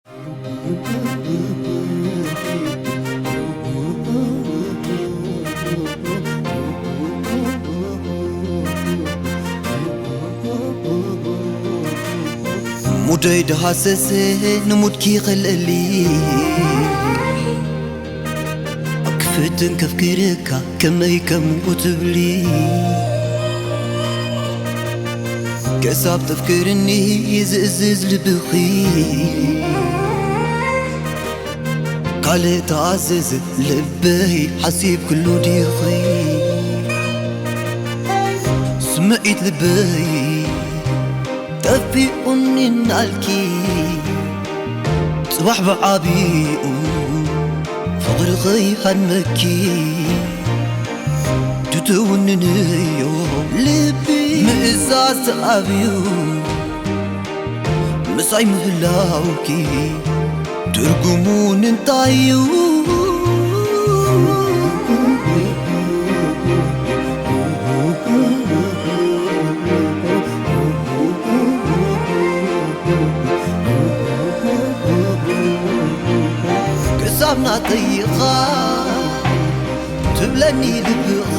ሙደይ ደሃሰሰ ንሙድኪ ኸልእሊ ኣብ ክፍትን ከፍክርካ ከመይ ከምኡ ትብሊ ክሳብ ተፍክርኒ ዝእዝዝ ልብኺ ካልእ ተኣዘዘ ልበይ ሓሲብ ክሉ ዲኺ ስምዒት ልበይ ጠፊኡኒ እናልኪ ጽባሕ ብዓቢኡ ፍቕሪ ኸይሃድመኪ ትትውንንዮ ልቢ ምእዛዝ ተኣብዩ ምሳይ ምህላውኪ ትርጉሙ ንምንታይ እዩ? ክሳብ ናተይኻ ትብለኒ ልብኺ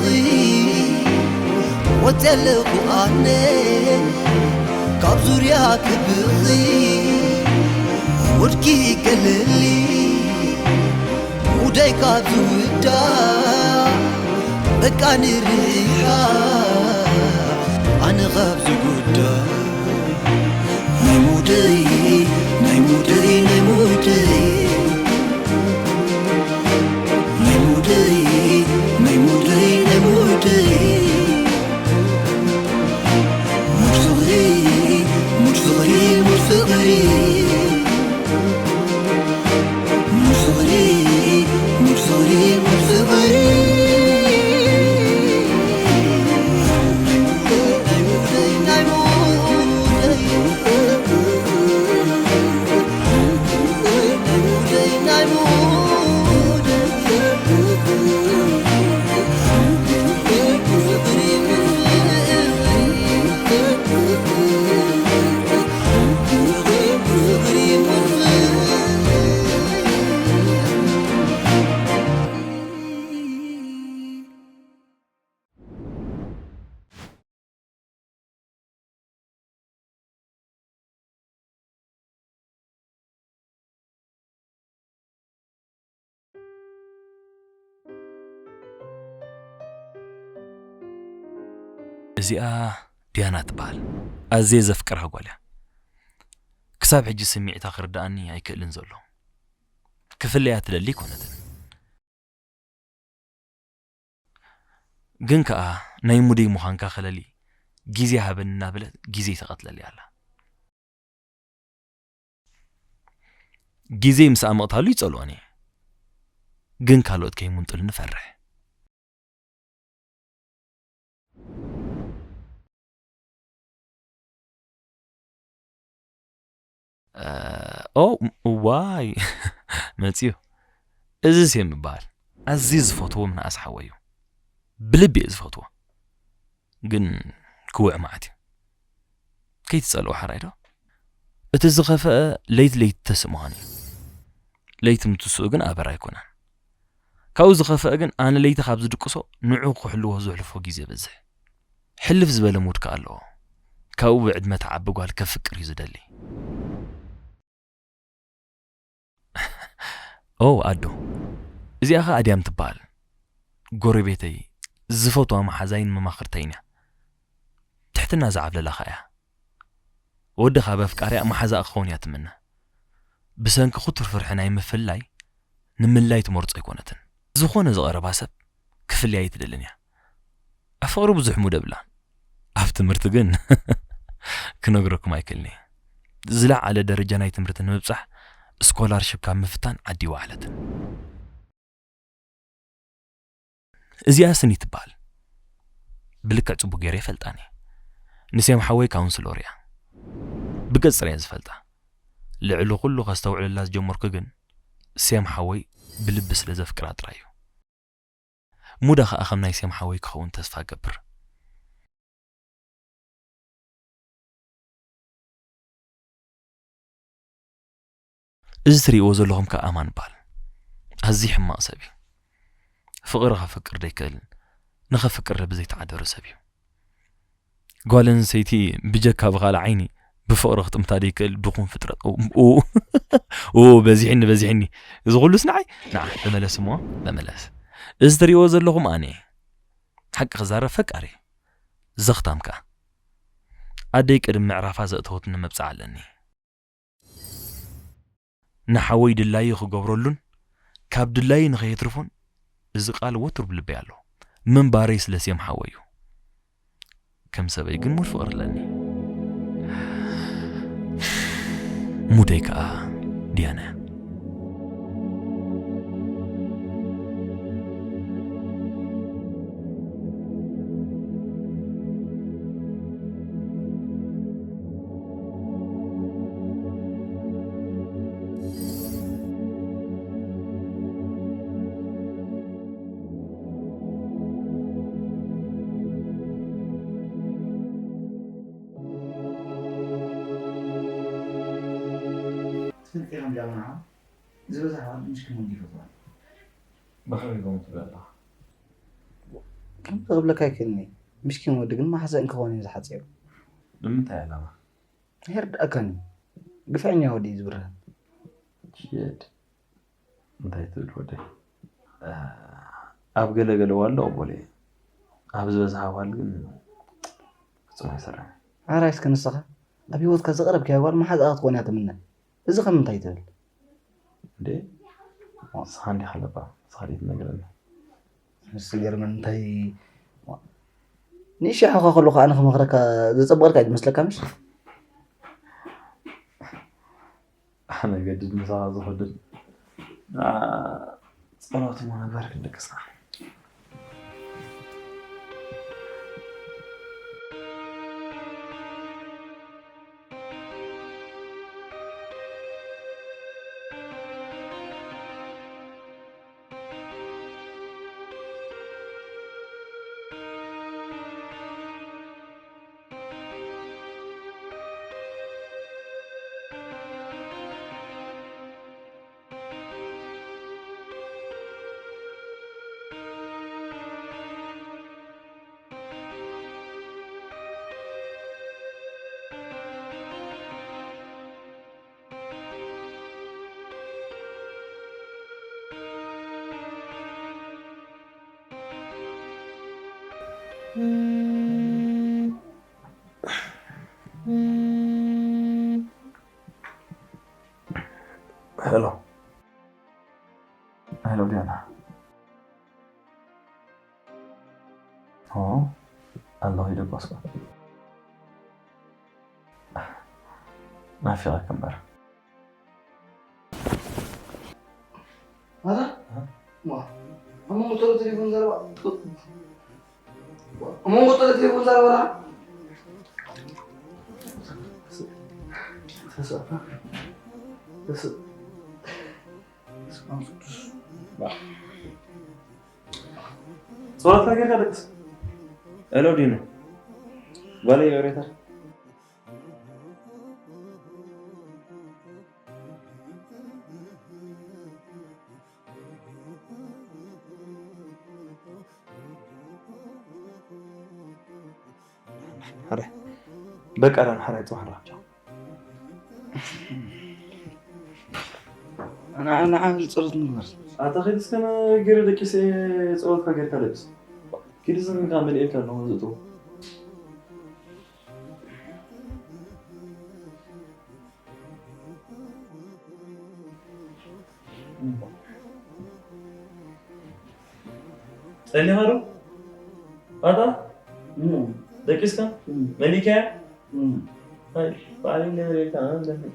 ወፅየ ኣለኹ ኣነ ካብ ዙርያ ክብኺ ሙድኪ ገለሊ ሙደይ ካብ ዝውዳእ በቃ ንርሓቕ ኣነ ካብ ዝጉዳእ ናይ ሙደይ ናይ ሙደይ ናይ ሙደይ ናይ ሙደይ ናይ ሙደይ ናይ ሙደይ ሙድ ፍቕሪ ሙድ ፍቕሪ ሙድ ፍቕሪ እዚኣ ዲያና ትበሃል። ኣዝየ ዘፍቅራ ጓል እያ። ክሳብ ሕጂ ስምዒታ ክርድኣኒ ኣይክእልን ዘሎ። ክፍለያ ትደሊ ኣይኮነትን። ግን ከኣ ናይ ሙደይ ምዃንካ ከለሊ ግዜ ሃበኒ እናበለት ግዜ ትቐትለሊ ኣላ። ግዜ ምስ ኣመቕታሉ ይጸልኦን እየ። ግን ካልኦት ከይምንጥሉኒ እፈርሕ። ኦ ዋይ መጽዩ። እዚ ሴም ይበሃል። ኣዝየ ዝፈትዎ ምንኣስ ሓወይ እዩ። ብልቢ እየ ዝፈትዎ። ግን ክውዕ መዓት እዩ። ከይትጸልኦ ሓራይ ዶ? እቲ ዝኸፍአ ለይቲ ለይቲ ተስምዖን እዩ። ለይቲ ምትስኡ ግን ኣበር ኣይኮነን። ካብኡ ዝኸፍአ ግን ኣነ ለይቲ ካብ ዝድቅሶ ንዑ ክሕልዎ ዘሕልፎ ግዜ የብዝሕ። ሕልፍ ዝበለ ሙድ ከኣ ኣለዎ። ካብኡ ብዕድመ ትዓቢ ጓል ከፍቅር እዩ ዝደሊ። ኦ ኣዶ፣ እዚኣ ኸኣ ኣድያም ትበሃል። ጎረቤተይ፣ ዝፈትዋ መሓዛይን መማኽርተይን እያ። ትሕትና ዝዓብለላ ኸኣ እያ። ወዲ ካብ ኣፍቃሪኣ መሓዛኣ ክኸውን እያ ትምነ። ብሰንኪ ክቱር ፍርሒ ናይ ምፍልላይ ንምልላይ ትመርጾ ኣይኮነትን። ዝኾነ ዝቐረባ ሰብ ክፍልያ ኣይትደልን እያ። ኣብ ፍቕሪ ብዙሕ ሙድ የብላን። ኣብ ትምህርቲ ግን ክነግረኩም ኣይክእልን እየ። ዝለዓለ ደረጃ ናይ ትምህርቲ ንምብጻሕ ስኮላርሽፕ ካብ ምፍታን ዓዲ ይወዓለትን። እዚኣ ስኒ ትበሃል። ብልክዕ ጽቡቕ ገይረ ይፈልጣን እየ። ንሴም ሓወይ ካውንስሎር እያ። ብገጽ ጥራይ እየ ዝፈልጣ። ልዕሊ ኩሉ ከስተውዕለላ ዝጀመርኩ ግን ሴም ሓወይ ብልቢ ስለ ዘፍቅራ ጥራይ እዩ። ሙዳ ኸኣ ከም ናይ ሴም ሓወይ ክኸውን ተስፋ እገብር። እዚ ትርእይዎ ዘለኹም ከኣ ኣማን ይበሃል። ኣዝዩ ሕማቕ ሰብ እዩ። ፍቕሪ ከፍቅር ዘይክእል፣ ንኸፍቅር ብዘይተዓደረ ሰብ እዩ። ጓል ኣንስተይቲ ብጀካ ብኻልእ ዓይኒ ብፍቕሪ ክጥምታ ዘይክእል ድኹም ፍጥረት። ኡ፣ ኡ፣ ኡ፣ በዚሕኒ፣ በዚሕኒ። እዚ ኩሉስ ንዓይ? ንዓ፣ ተመለስ እሞ፣ ተመለስ። እዚ ትርእይዎ ዘለኹም ኣነ። ሓቂ ክዛረብ ፈቃር እየ። ዘኽታም ከኣ። ኣደይ ቅድሚ ምዕራፋ ዘእተወትኒ መብጽዓ ኣለኒ። ንሓወይ ድላዩ ክገብረሉን ካብ ድላዩ ንኸየትርፎን እዚ ቃል ወትሩ ብልበይ ኣሎ። ምንባረይ ስለ ሴም ሓወይ እዩ። ከም ሰበይ ግን ሙድ ፍቕሪ ኣለኒ። ሙደይ ከኣ ዲያና እያ። ስልኪ ከም ጃምዓ ዝበዝሕ ኣዋልድ ምሽኪን ወዲ ይፈትዋ። ብኸመይ ከምኡ ትብል ኣለኻ? ከምዚ ክብለካ ኣይክእልን እየ። ምሽኪን ወዲ ግን ማሕዘን ክኸውን እዩ ዝሓጽዮ። ንምንታይ ዕላማ? ኣይርድኣካን እዩ። ግፍዐኛ ወዲ እዩ ዝብርህ። ሽየድ። እንታይ ትብል ወደይ? ኣብ ገለ ገለ ዋልዶ ቅቡል እየ። ኣብ ዝበዝሓ ዋል ግን ፍጹም ኣይሰርሕን። ኣራይ እስከ ንስኻ ኣብ ህይወትካ ዝቐረብካያ ጓል መሓዛኣ ክትኮን እያ ትምነ። እዚ ኸ ምንታይ ትብል? እንዴ? ንስኻ እንዲኻ ለባም፣ ንስኻ ድዩ ትነግረኒ? ንሱ ገርመን እንታይ ንእሽቶ ሓውኻ ከለኹ ኣነ ክመኽረካ ዘጸብቐልካ እዩ ዝመስለካ ምሽ? ኣነ ገድድ ምሳኻ ዝኸድድ ንዓ ጸሎት እሞ ንግበር ክንድቅስካ። ሄሎ። ሄሎ ዲያና። ኦ፣ ኣለኹ ይደቆስኩ። ናፊቐኪ እምበር። ኣታ? ዋ፣ ኣብ መንጎ ቶሎ ቴሌፎን ዘረባ። ኣብ መንጎ ቶሎ ቴሌፎን ዘረባ። ተስእ። ተስእ። ጸሎትካ ጌርካ ደቅስ። ሄሎ ዲኑ። ጓለይ ይቕሬታ። ሕራይ። በቃ ዳን ሕራይ ጽባሕ ንራኸብ። ቻው። ንዓ፣ ንዓ ብል ጸሎት ንግበር። ኣታ ኸይድ እስከ ገይረ ደቂሰ ጸሎትካ ጌርካ ደቅስ። ኪድ ዝንካ መልኤልካ ኣለኹ ዝእትዎ። ጸሊኻ ዶ? ኣታ? እም። ደቂስካ? እም። መሊካያ? እም። ኣይ፣ ባዕለይ ገለ ሌልካ፣ እ፣ እንደምን።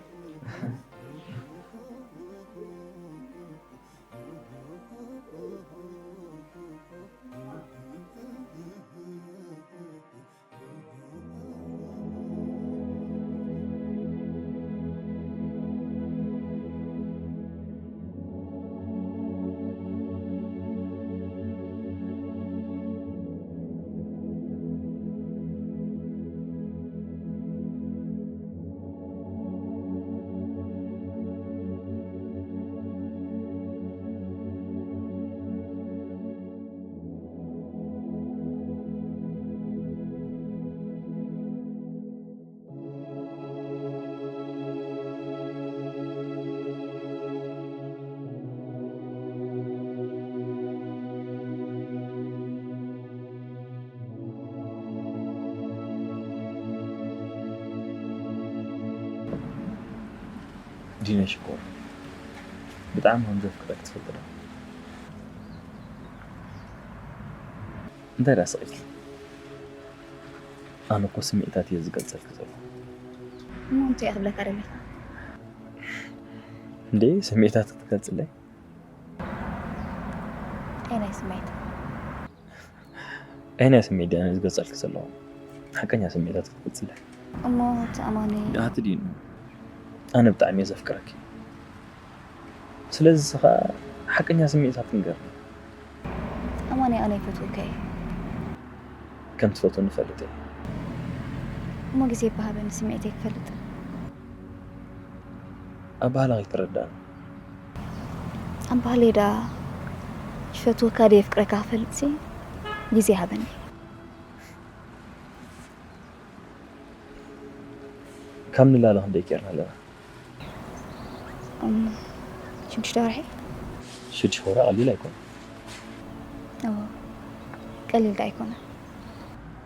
ዲነሽ እኮ ብጣዕሚ ከም ዘፍቅረኪ ትፈልጢ ዶ? እንታይ ደኣ ስቕ ኢልኪ? ኣነ እኮ ስምዒታት እየ ዝገልጸልኪ ዘለኹ። እሞ እንታይ እየ ክብለካ ደሊኻ? እንዴ ስምዒታት ክትገልጽለይ? ኣየናይ ስምዒት? ኣየናይ ስምዒት ድያ ዝገልጸልኪ ዘለኹ? ሓቀኛ ስምዒታት ክትገልጽለይ? እሞ እቲ ኣማኒ ኣቲ ዲኑ ኣነ ብጣዕሚ እየ ዘፍቅረኪ። ስለዚ ንስኻ ሓቀኛ ስምዒታት ንገርኒ። ኣማኒ ኣነ ይፈትወካ እየ። ከም ትፈትወኒ እፈልጥ እየ። እሞ ግዜ ይበሃበኒ ስምዒተይ ክፈልጥ። ኣባህላ ከይትረዳእኒ። ኣባህለይ ደኣ ይፈትወካ ድየ የፍቅረካ ክፈልጥሲ ግዜ ሃበኒ። ካብ ንላለ ክንደይ ጌርና ኣለና? እም፣ ሽዱሽተ ወርሒ። ሽዱሽተ ወርሒ ቀሊል ኣይኮነን። እዎ፣ ቀሊል ደኣ ኣይኮነን።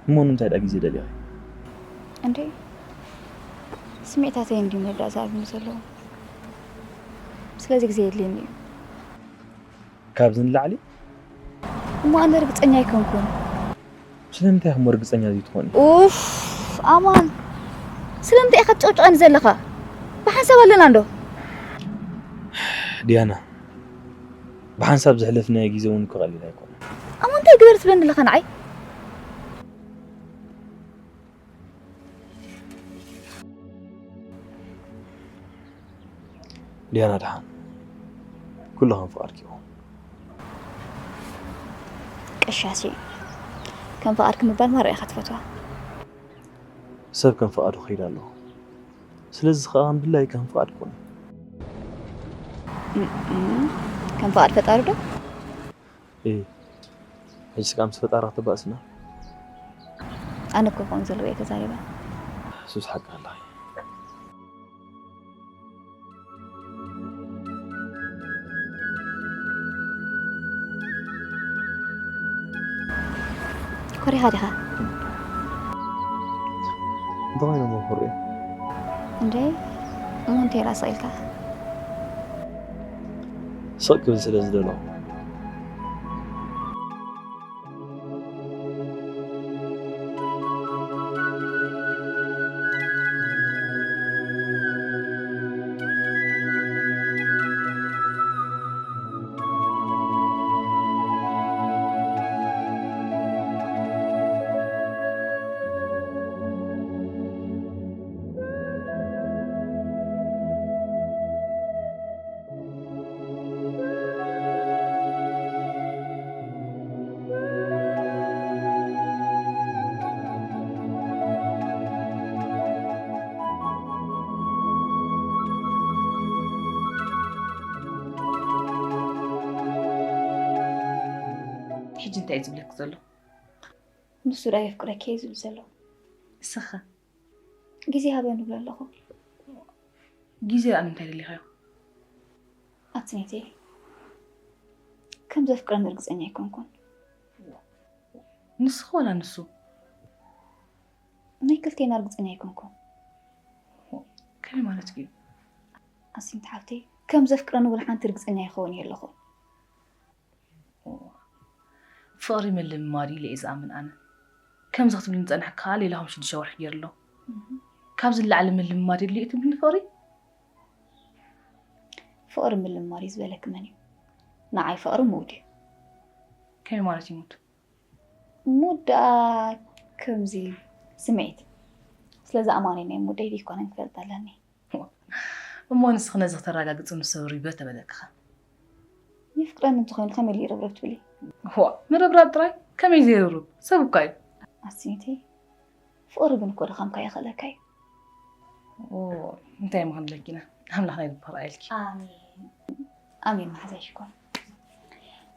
እሞ ንምንታይ ደኣ ግዜ ደሊኺ? እንዴ፣ ስምዒታተይ እንድዩ ምርዳእ ዝኣብዩኒ ዘለዉ። ስለዚ ግዜ የድልየኒ እዩ። ካብዚ ንላዕሊ? እሞ ኣነ ርግጸኛ ኣይኮንኩን። ስለምንታይ ኢኺ እሞ ርግጸኛ ዘይትኾኒ? ኡፍ፣ ኣማን፣ ስለምንታይ ኢኻ ትጨቕጭቐኒ ዘለኻ? ብሓንሳብ ኣለና እንዶ? ዲያና፣ ብሓንሳብ ዘሕለፍናዮ ግዜ እውን እኮ ቀሊል ኣይኮነን። ኣማን፣ እንታይ ግበር ትብለኒ ኣለኻ ንዓይ? ዲያና፣ ደሓን ኩሉ ከም ፍቓድኪ ይኹን። ቀሻሲ፣ ከም ፍቓድኪ ምባል ማራ ኢኻ ትፈትዋ። ሰብ ከም ፍቓዱ ክኸይድ ኣለዎ። ስለዚ ኸኣ ከም ድላይኪ ከም ፍቓድ ኩኒ። እም፣ ከም ፍቓድ ፈጣሪ ዶ? እይ፣ ሕጂ ስቃ ምስ ፈጣሪ ከተባእስና? ኣነ እኮ ከምኡ ዘለዎ እየ ተዛሪበ። እሱስ ሓቂ ኣለኺ። ኮሪኻ ዲኻ? እንታይ ኮይኖም እዮም ክርእዩ? እንዴ፣ እሞ እንታይ ራእሲ ኢልካ? ስቕ ክብል ስለ ዝደለኹ። ሕጂ እንታይ እዩ ዝብለኪ ዘሎ? ንሱ ደኣ የፍቅረኪ እዩ ዝብል ዘሎ። ንስኻ? ግዜ ሃበኒ እብሎ ኣለኹ። ግዜ ደኣ ንምንታይ ደሊኻዮ? ኣትኔተይ፣ ከም ዘፍቅረኒ ርግጸኛ ኣይኮንኩን። ንስኺ ዋላ ንሱ? ናይ ክልቴና ርግጸኛ ኣይኮንኩን። ከመይ ማለትኪ እዩ? ኣስንት ሓፍተይ፣ ከም ዘፍቅረኒ ወላ ሓንቲ ርግጸኛ ኣይኸውን እየ ኣለኹ። ፍቕሪ ምልምማድ እዩ ኢለ እየ ዝኣምን ኣነ። ከምዚ ክትብልኒ ዝጸናሕኪ ከኣ ሌላኹም ሽዱሽተ ወርሒ ገይሩ ኣሎ። እህ። ካብዚ ንላዕሊ ምልምማድ የድልዮ እዩ ትብልኒ ፍቕሪ? ፍቕሪ ምልምማድ እዩ ዝበለኪ መን እዩ? ንዓይ ፍቕሪ ሙድ እዩ። ከመይ ማለት እዩ ሙድ? ሙድ ደኣ ከምዚ ስምዒት። ስለዚ ኣማኒ ናይ ሙደይ ዘይኮነን ክፈልጥ ኣለኒ። እሞ ንስኺ ነዚ ክተረጋግጺ ንሰብ ሪብረ ተበለክኸ? የፍቅረኒ እንተኾይኑ ከመይ ኢሉ ይርብርብ ትብሊ? ዋ፣ ምርብራብ ጥራይ? ከመይ ዘይርብርብ? ሰብ እኳ እዩ። ኣስኒተይ፣ ፍቕሪ ግን እኮ ድኻምካ የኽእለካ እዩ። ኦ፣ እንታይ እሞ ክንብለኪ ኢና? ኣምላኽ ናይ ልብኺ ኣርኣየልኪ። ኣሜን። ኣሜን መሓዛይ ሽኮር።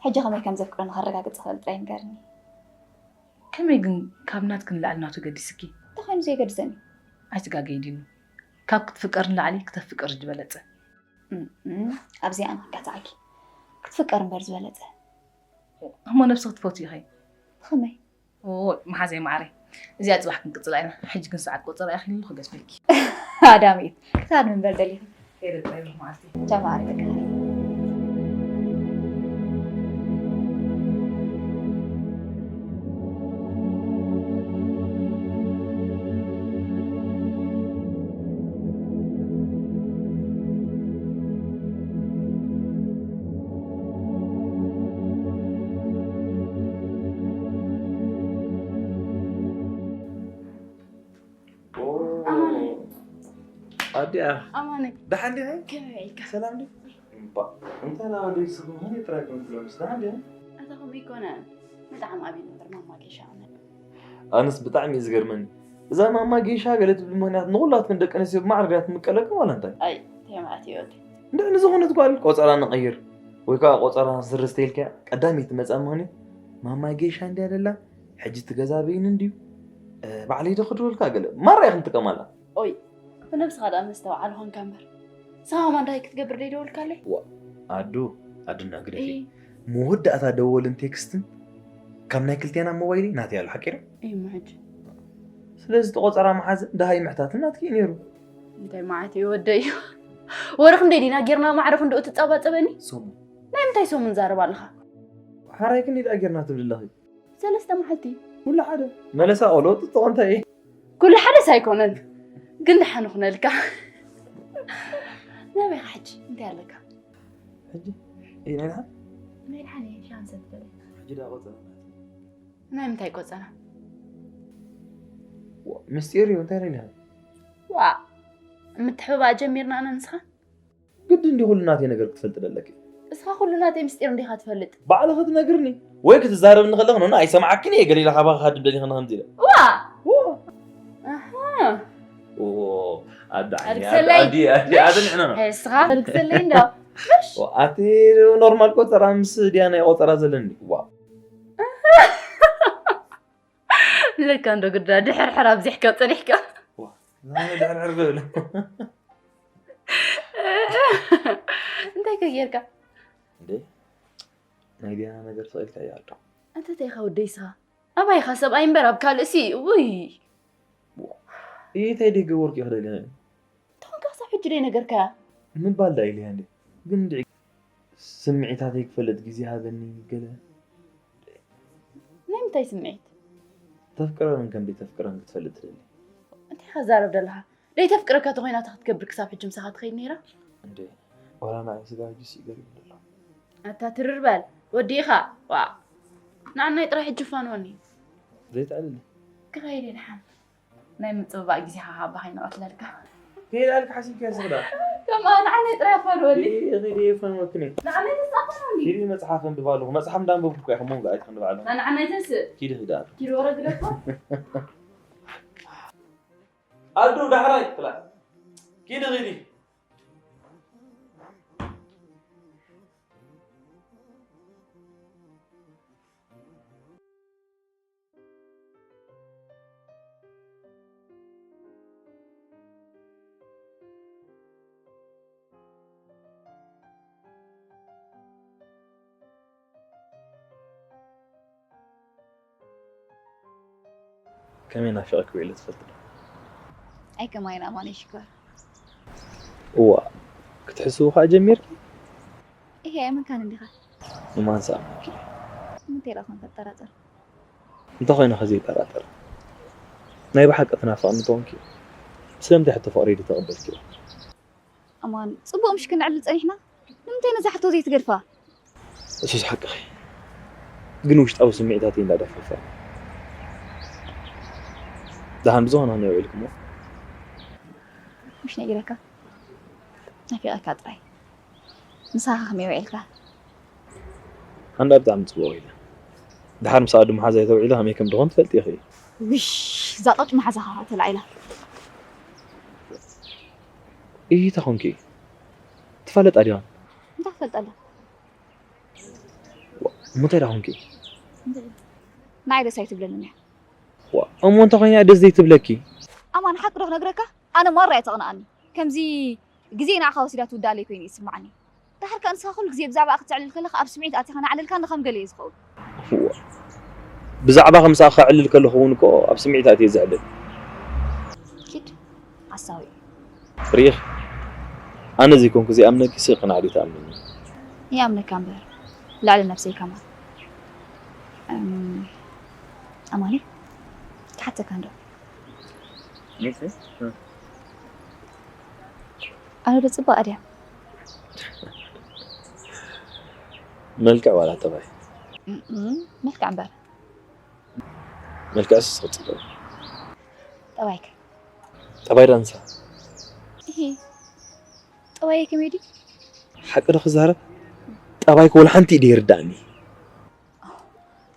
ሕጂ ከመይ ከም ዘፍቅረኒ ከረጋግጽ እኽእል ጥራይ ንገርኒ። ከመይ ግን ካብ ናትኪ ንላዕሊ ናቱ ገዲስኪ? እንታይ ኮይኑ ዘየገድሰኒ? ኣይትጋገይ ዲኑ። ካብ ክትፍቀር ንላዕሊ ክተፍቅር እዩ ዝበለጸ። እም፣ እም፣ ኣብዚኣ ንክጋታዓኪ። ክትፍቀር እምበር ዝበለጸ። እሞ ነብስኺ ትፈትዊ ኢኺ? ብኸመይ? ኦይ፣ መሓዘይ ማዕረይ። እዚኣ ጽባሕ ክንቅጽላ ኢና። ሕጂ ግን ሰዓት ቆጸራ እያ፣ ኪንሉ ክገድፈልኪ። ኣዳሚት፣ ክሳድ ምንበር ደሊኺ። ከይደ ጥራይ ኣለኹ መዓልቲ። ተባረክ። ኣማነ። ኣዲኣ። ኣማነ። ደሓን ዲኻ? ከመይ ኢልካ? ሰላም ዲ? እምባ። እንታይ ና ወደይ ስኹም ምን ጥራይ ኮንኩም ምስ ደሓን ዲኻ? ኣታ ከምኡ ኣይኮነን። ብጣዕሚ ኣብዩ ነበር ማማ ጌሻ ኣነ። ኣነስ ብጣዕሚ እዩ ዝገርመኒ። እዛ ማማ ጌሻ ገለ ትብል ምኽንያት ንኹላትክን ደቂ ኣንስትዮ ብማዕረ ድያ ትምቀለክን ዋላ እንታይ? ኣይ፣ እንታይ ማለት እዩ ወዲ? እንድዒ ንዝኾነት ጓል ቆጸራ ንቐይር ወይ ከዓ ቆጸራ ስርዝ ተይልካያ ቀዳመይቲ ትመጽኣ ምኽንያት ማማ ጌሻ እንድያ ደላ ሕጂ እቲ ገዛ በይኑ እንድዩ፣ እ፣ ባዕለይ ዶ ክድወልካ ገለ ማራ ኢኽን ትጥቀማላ። ኦይ፣ ብነብስኻ ደኣ መስተውዓል ኾንካ እምበር። ንስኻ ኸማን እንታይ ክትገብር ደይደወልካለይ? ዋ፣ ኣዱ፣ ኣዱና ግደፊ። እይ። መወዳእታ ደወልን ቴክስትን ካብ ናይ ክልቴና ሞባይል ናተይ ኣሎ፣ ሓቂ ዶ? እይ፣ እሞ ሕጂ? ስለዚ እቲ ቆጸራ መሓዝን ደሃይ ምሕታትን ናትኪ እዩ ነይሩ። እንታይ ማለት እዩ ወደይ? ወረ ክንደይ ዲና ጌርና ማዕረ ክንድኡ ትጻባጸበኒ? ሰሙን። ናይ ምንታይ ሰሙን ዛረብ ኣለኻ? ሓራይ ክንደይ ደኣ ጌርና ትብል ኣለኺ? ሰለስተ መዓልቲ። ኩሉ ሓደ። መለሳ ቆልዑ ጥጥቖ እንታይ እዩ? ኩሉ ሓደስ ኣይኮነን። ግን ደሓን ኹነልካ። ናበይ ኢኻ ሕጂ? እንታይ ኣለካ? ሕጂ? እይ፣ ናይ ደሓን? ናይ ደሓን እየ፣ ሻንሰ ትበለ። ሕጂ ደኣ ቆጸራ። ናይ ምንታይ ቆጸራ? ዋ፣ ምስጢር እዩ፣ እንታይ ደሊኻ? ዋ፣ ምትሕብባእ ጀሚርና ኣነ ንስኻ? ግድን እንዲ ኩሉ ናተይ ነገር ክትፈልጢ ደለኪ? እስኻ ኩሉ ናተይ ምስጢር እንዲኻ ትፈልጥ? ባዕልኺ ትነግርኒ ወይ ክትዛረብኒ ከለኺ፣ ኖኖ፣ ኣይሰምዓክን እየ፣ ገለ ኢለ ካባኺ ክሃድም ደሊኺ ከምዚ ኢለ። ዋ! ዋ! ኣሃ። ኦ፣ ኣደ ዓይኒ፣ ኣደ፣ ኣድግሰለይ። ኣደ፣ ኣደ፣ ኣደ ንዕና። እስኻ ኣድግሰለይ እንዶ። ዋ፣ ኣቲ ኖርማል ቆጸራ ምስ ድያ ናይ ቆጸራ ዘለኒ? ዋ። ለካ እንዶ ግዳ ድሕርሕር ኣብዚሕካ ጸኒሕካ። ዋ፣ ናይ ድሕርሕር ክብል። እንታይ ከ ጌርካ? እንዴ፣ ናይ ዲያና ነገር ስቕ ኢልካ እያ ኣዶ። እንተ እንታይ ኢኻ ወደይ ስኻ? ኣባይ ኢኻ ሰብኣይ እምበር ኣብ ካልእሲ፣ ውይ። ዋ፣ እንታይ ደይገበርኩ ኢኺ ደሊኺ? እንተኾንካ ክሳብ ሕጂ ደይነገርካያ? ምባል ደኣ ኢለያ እንዴ? ግን እንድዒ ስምዒታተይ ክፈልጥ ግዜ ሃበኒ ገለ። ናይ ምንታይ ስምዒት? ተፍቅረን ከም ዘይተፍቅረን ክትፈልጥ ትደሊ። እንታይ ኢኻ ትዛረብ ዘለኻ? ደይተፍቅረካ ተኾይና እንታይ ክትገብር ክሳብ ሕጂ ምሳኻ ትኸይድ ነይራ? እንዴ፣ ዋላ ንዓይ ስጋ ሕጂ ስኢገር ይብል ኣሎ። ኣታ ትርር በል፣ ወዲእኻ። ዋ። ንዓናይ ጥራይ ሕጂ ፋንወኒ። ዘይትዕልሊ። ክኸይድ እየ ደሓን። ናይ ምጽብባቕ ግዜኻ ካብ ኣባኻ ይንቐትለልካ። ከይዳ ኢልካ ሓሲብካዮ ስኽዳ? ከምኣ ንዓናይ ጥራይ ኣፋንወኒ። ኪዲ፣ ኪዲ፣ የፋንወክኒ። ንዓናይ ተስእ ኣፋንወኒ። ኪዲ መጽሓፍ ኣንብብ ኣለኹ። መጽሓፍ እንዳንበብኩ እኮ ኢኹም መንጎ ኣይትኽንድብ ኣለኹ። ንዓናይ ተስእ። ኪዲ ኺዳ። ኪዲ ወረ ግደፎ። ኣዱ ዳሕራይ ትላ። ኪዲ፣ ኪዲ። ከመይ ናፊቐኪ ውዒለ ትፈልጢ ዶ? ኣይ ከማይን ኣማነይ ሽኮር። እዋ፣ ክትሕስዊ ኸኣ ጀሚርኪ? እሄ፣ ኣይመንካን እንዲኻ። ንማን ሰኣመኪ? ንምንታይ ኢለ ኮን ከጠራጠር? እንታይ ኮይነ ከ ዘይጠራጠር? ናይ ብሓቂ ትናፍቕኒ እንተኾንኪ፣ ስለምንታይ ሕቶ ፍቕረይ ዘይተቐበልክዮ? ኣማን፣ ጽቡቕ ምሽ ክነዕልል ጸኒሕና? ንምንታይ ነዛ ሕቶ ዘይትገድፋ? እሱስ ሓቅኺ። ግን ውሽጣዊ ስምዒታተይ እንዳደፈፈ። ደሓን ብዝኾነ ከመይ ውዒልክሞ? ምሽ ነጊረካ? ናፊቐካ ጥራይ። ምሳኻ ከመይ ውዒልካ? ኣንዳ ብጣዕሚ ጽቡቕ ኢለ። ደሓር ምስ ኣዱ መሓዛይ ተውዒለ ከመይ ከም ድኾን ትፈልጢ ኢኺ። ውሽ፣ እዛ ቀጭ መሓዛኻ ተላዒላ። እይ ተኾንኪ? ትፋለጣ ዲኻ? እንታይ ክፈልጠላ? ዋ፣ እሞ እንታይ ደኣ ኾንኪ? ንዓይ ደስ ኣይትብለንን እያ። ዋ፣ እሞ እንታይ ኮይና ደስ ዘይትብለኪ? ኣማን፣ ሓቂ ዶ ክነግረካ? ኣነ ማራ እያ ተቕንኣኒ። ከምዚ ግዜ ንዓኻ ወሲዳ ትውድኣለይ ኮይኑ እዩ ዝስምዓኒ። ደሓር ከኣ ንስኻ ኩሉ ግዜ ብዛዕባኣ ክትዕልል ከለኻ ኣብ ስምዒት ኣቲኻ እናዕለልካኒ ከም ገለ እየ ዝኸውን። እዋ፣ ብዛዕባኺ ምሳኣ ከዕልል ከለኹ እውን እኮ ኣብ ስምዒት ኣትየ ዘዕልል። ኪድ፣ ሓሳዊ። ርኢኺ፣ ኣነ ዘይኮንኩ ዘይኣምነኪ ስቕ ክናዕዲ ትኣምንኒ። ይኣምነካ እምበር ልዕሊ ነብሰይ ከማን። እም፣ ኣማኒ፣ ክሓተካ እንዶ። ኣነ ዶ ጽባቐ ድያ? መልክዕ ዋላ ጠባይ? እም፣ መልክዕ እምበር። መልክዕስ ጽቡቕ። ጠባይከ? ጠባይ ዳንሳ። እሂ፣ ጠባይ ከመይ ድዩ? ሓቂ ዶ ክዛረብ? ጠባይኪ ወላ ሓንቲ ኢደ ይርዳእኒ።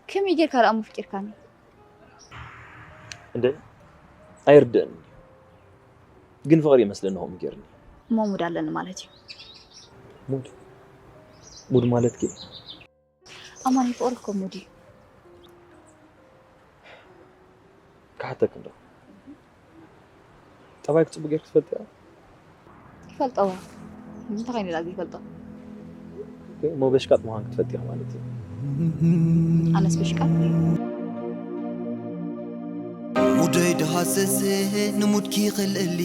ከመይ ጌርካ ደኣ ኣፍቂርካኒ? እንደ ኣይርድእኒ። ግን ፍቕሪ ይመስለኒ ከምኡ ጌርኒ። እሞ ሙድ ኣለኒ ማለት እዩ። ሙድ? ሙድ ማለት ግን? ኣማኒ፣ ፍቕሪ እኮ ሙድ እዩ። ክሓተክ እንዶ። ጠባይክ ጽቡቕ ጌርክ ትፈልጥ እያ? ይፈልጦ እዋ። እንታይ ኮይኑ ደኣ ዘይፈልጦ? እሞ በሽቃጥ ምዃን ክትፈልጥ ኢኻ ማለት እዩ። ኣነስ በሽቃጥ? ሙደይ ደሃሰሰ ንሙድኪ ኸልእሊ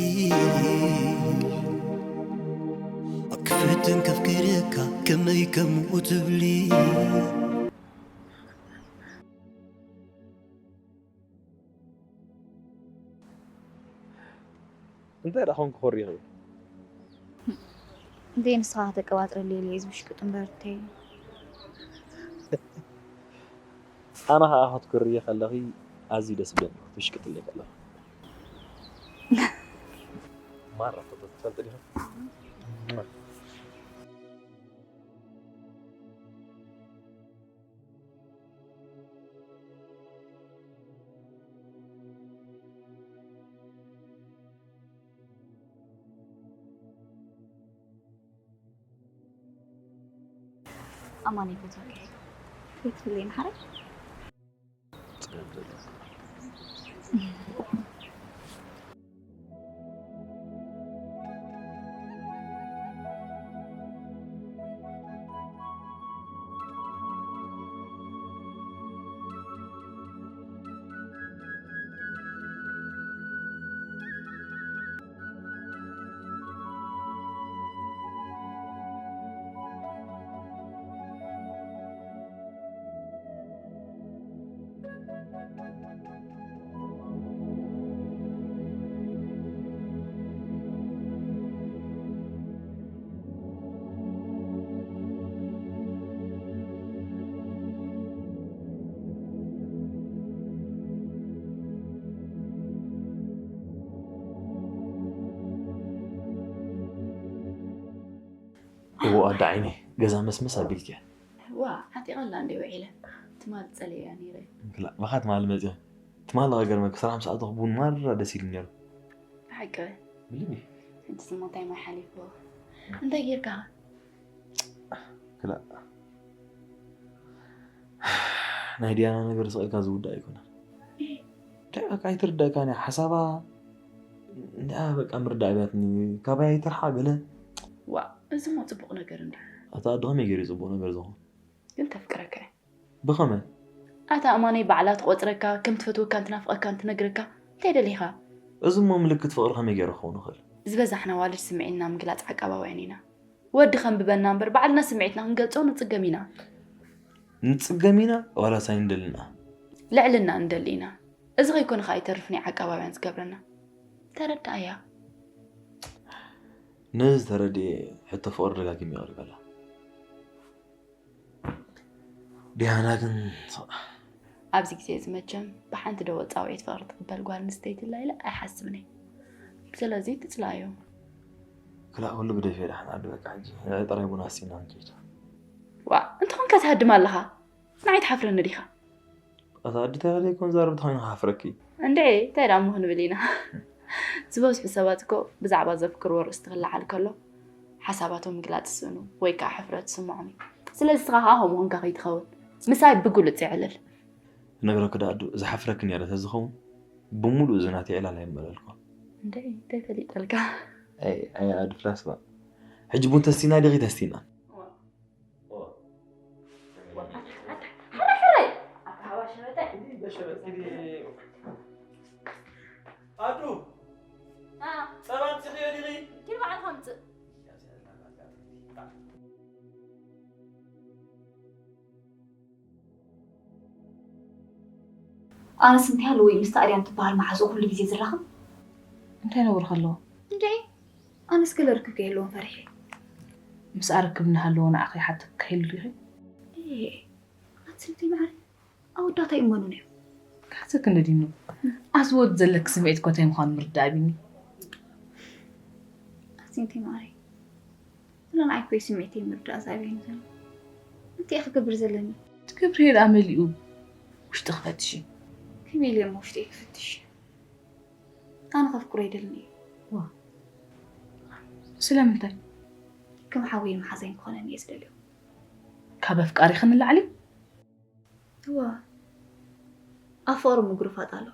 ክፍትን ከፍክርካ ከመይ ከምኡ ትብሊ። እንታይ ደኣ ኾንኩ ኮሪኺ? እንዴ ንስኻ ከተቀባጥረለይ ኢለ እየ ዝብሽቅጥ እምበር እተይ። ኣነ ኸኣ ክትኩርየ ከለኺ ኣዝዩ ደስ ይብለኒ ክትብሽቅጥለይ ከለኺ። ማራ ትፈልጢ ዲኺ? ኣማን ይፈትወካ እየ። ከይትፍለየኒ ሓራይ። እዎ ኣደ ዓይኒ ገዛ መስመስ ኣቢልኪ። ዋ ዓጢቐላ እንደ ውዒለ ትማል ጸለያ ነይረ። ክላ ባኻ ትማል መጽዮ። ትማል ገርመ ክሰላም ሰዓት ቡን ማራ ደስ ኢሉ ነይሩ። ብሓቂ ብልቢ ሕጂ ስማ እንታይ ማይ ሓሊፍዎ እንታይ ጌርካ ክላ ናይ ዲያና ነገር ስቕ ኢልካ ዝውዳእ ኣይኮነን። እንታይ በቃ ኣይትርዳእካን እያ ሓሳባ። እንዳ በቃ ምርዳእ ኣብያትኒ ካባይ ኣይትርሓቕ ገለ። ዋ እዚ ሞ ጽቡቕ ነገር እንዲ ኣታ ኣደ ከመይ ገይሩ እዩ ጽቡቕ ነገር ዝኾን? ግን ተፍቅረካ እያ ብኸመይ? ኣታ ኣማነይ ባዕላ ትቆጽረካ ከም ትፈትወካን ትናፍቐካን ትነግረካ እንታይ ደሊኻ? እዚ እሞ ምልክት ፍቕሪ ከመይ ገይሩ ክኸውን ይኽእል? ዝበዛሕና ኣዋልድ ስምዒትና ምግላጽ ዓቃባውያን ኢና። ወዲ ከንብበና እምበር ባዕልና ስምዒትና ክንገልጾ ንጽገም ኢና። ንጽገም ኢና ዋላስ ኣይንደልን ኢና? ልዕልና ንደሊ ኢና። እዚ ከይኮነ ከኣ ኣይተርፍን እዩ ዓቃባውያን ዝገብረና። ተረዳኣያ። ነዚ ተረዲኤ ሕቶ ፍቕሪ ደጋጊመ የቕርበላ። ዲያና ግን ኣብዚ ግዜ እዚ መቸም ብሓንቲ ዶ ወጻውዒት ፍቕሪ ትቕበል ጓል ኣንስተይቲ ኣላ ኢለ ኣይሓስብን እየ። ስለዚ ትጽላእዮ። ክላእ ኩሉ ግደፍዮ ደሓን ዓዲ በቃ ሕጂ ንዒ ጥራይ ቡን ኣስቲና ንከይድ። ዋእ እንተኾንካ ትሃድም ኣለኻ። ንዓይ ትሓፍረኒ ዲኻ? ኣታ ኣዲ ተጋዳይ ኮን ዛረብ ተኾይኑ ክሓፍረኪ። እንዴ እንታይ ደኣ እሞ ክንብል ኢና። ዝበዝሑ ሰባት እኮ ብዛዕባ ዘፍቅርዎ ርእስቲ ክለዓል ከሎ ሓሳባቶም ምግላጽ ይስእኑ ወይ ከኣ ሕፍረት ይስምዖም እዩ። ስለዚ ንስኻ ከኣ ከምኡ ኮንካ ከይትኸውን ምሳይ ብግሉጽ የዕልል። ክነግረኪ ደኣ ኣዱ ዝሓፍረኪ ነይረ ተዝኸውን ብምሉእ እዚ ናተይ ዕላል ኣይመለልኩን። እንዴ እንታይ ፈሊጠልካ። ኣይ ኣይ ኣዱ ፍላስ ባ ሕጂ ቡን ተስቲና ዲኺ ተስቲና። ሕራይ ሕራይ ኣተሃባ ሸበጠ። ኣዱ ጸባ ኣምጺኽዮ ዲኺ? ኪድ በዓልኻ ኣምጽእ። ኣነስ እንታይ ኣለዎ ምስቲ ኣድያም ትበሃል መሓዝኡ ኩሉ ግዜ ዝራኸብ? እንታይ ነውሪ ከለዎ? እንድዒ ኣነስ ገለ ርክብ ከይህልዎም ፈሪሐ። ምስኣ ርክብ እናሃለዎ ንዓኺ ይሓተኪ ከይህሉ ዲኺ? እየ ኣቲ ስምቲ መዓረይ ኣወዳት ኣይእመኑን እዮም። ክሓተኪ እንደ ዲኑ ኣዚ ወዲ ዘለኪ ስምዒት እኮ እንታይ ምዃኑ ምርዳእ ኣቢኒ። ኣቲ ስምቲ መዓረይ ስለ ንዓይ እኮ እዩ ስምዒተይ ምርዳእ ዝኣብየኒ ዘሎ። እንታይ እየ ክገብር ዘለኒ? ትገብርዮ ደኣ መሊኡ ውሽጥኺ ፈትሺ። ከመይ ኢለ እሞ ውሽጠይ ክፍትሽ? ኣነ ከፍቅሮ ይደልን እዩ። ስለምንታይ? ከም ሓወይን መሓዛይን ክኾነኒ እየ ዝደልዮ። ካብ ኣፍቃሪኺ ንላዕሊ? እዋ ኣብ ፍቕሪ ምግሩፋጥ ኣሎ።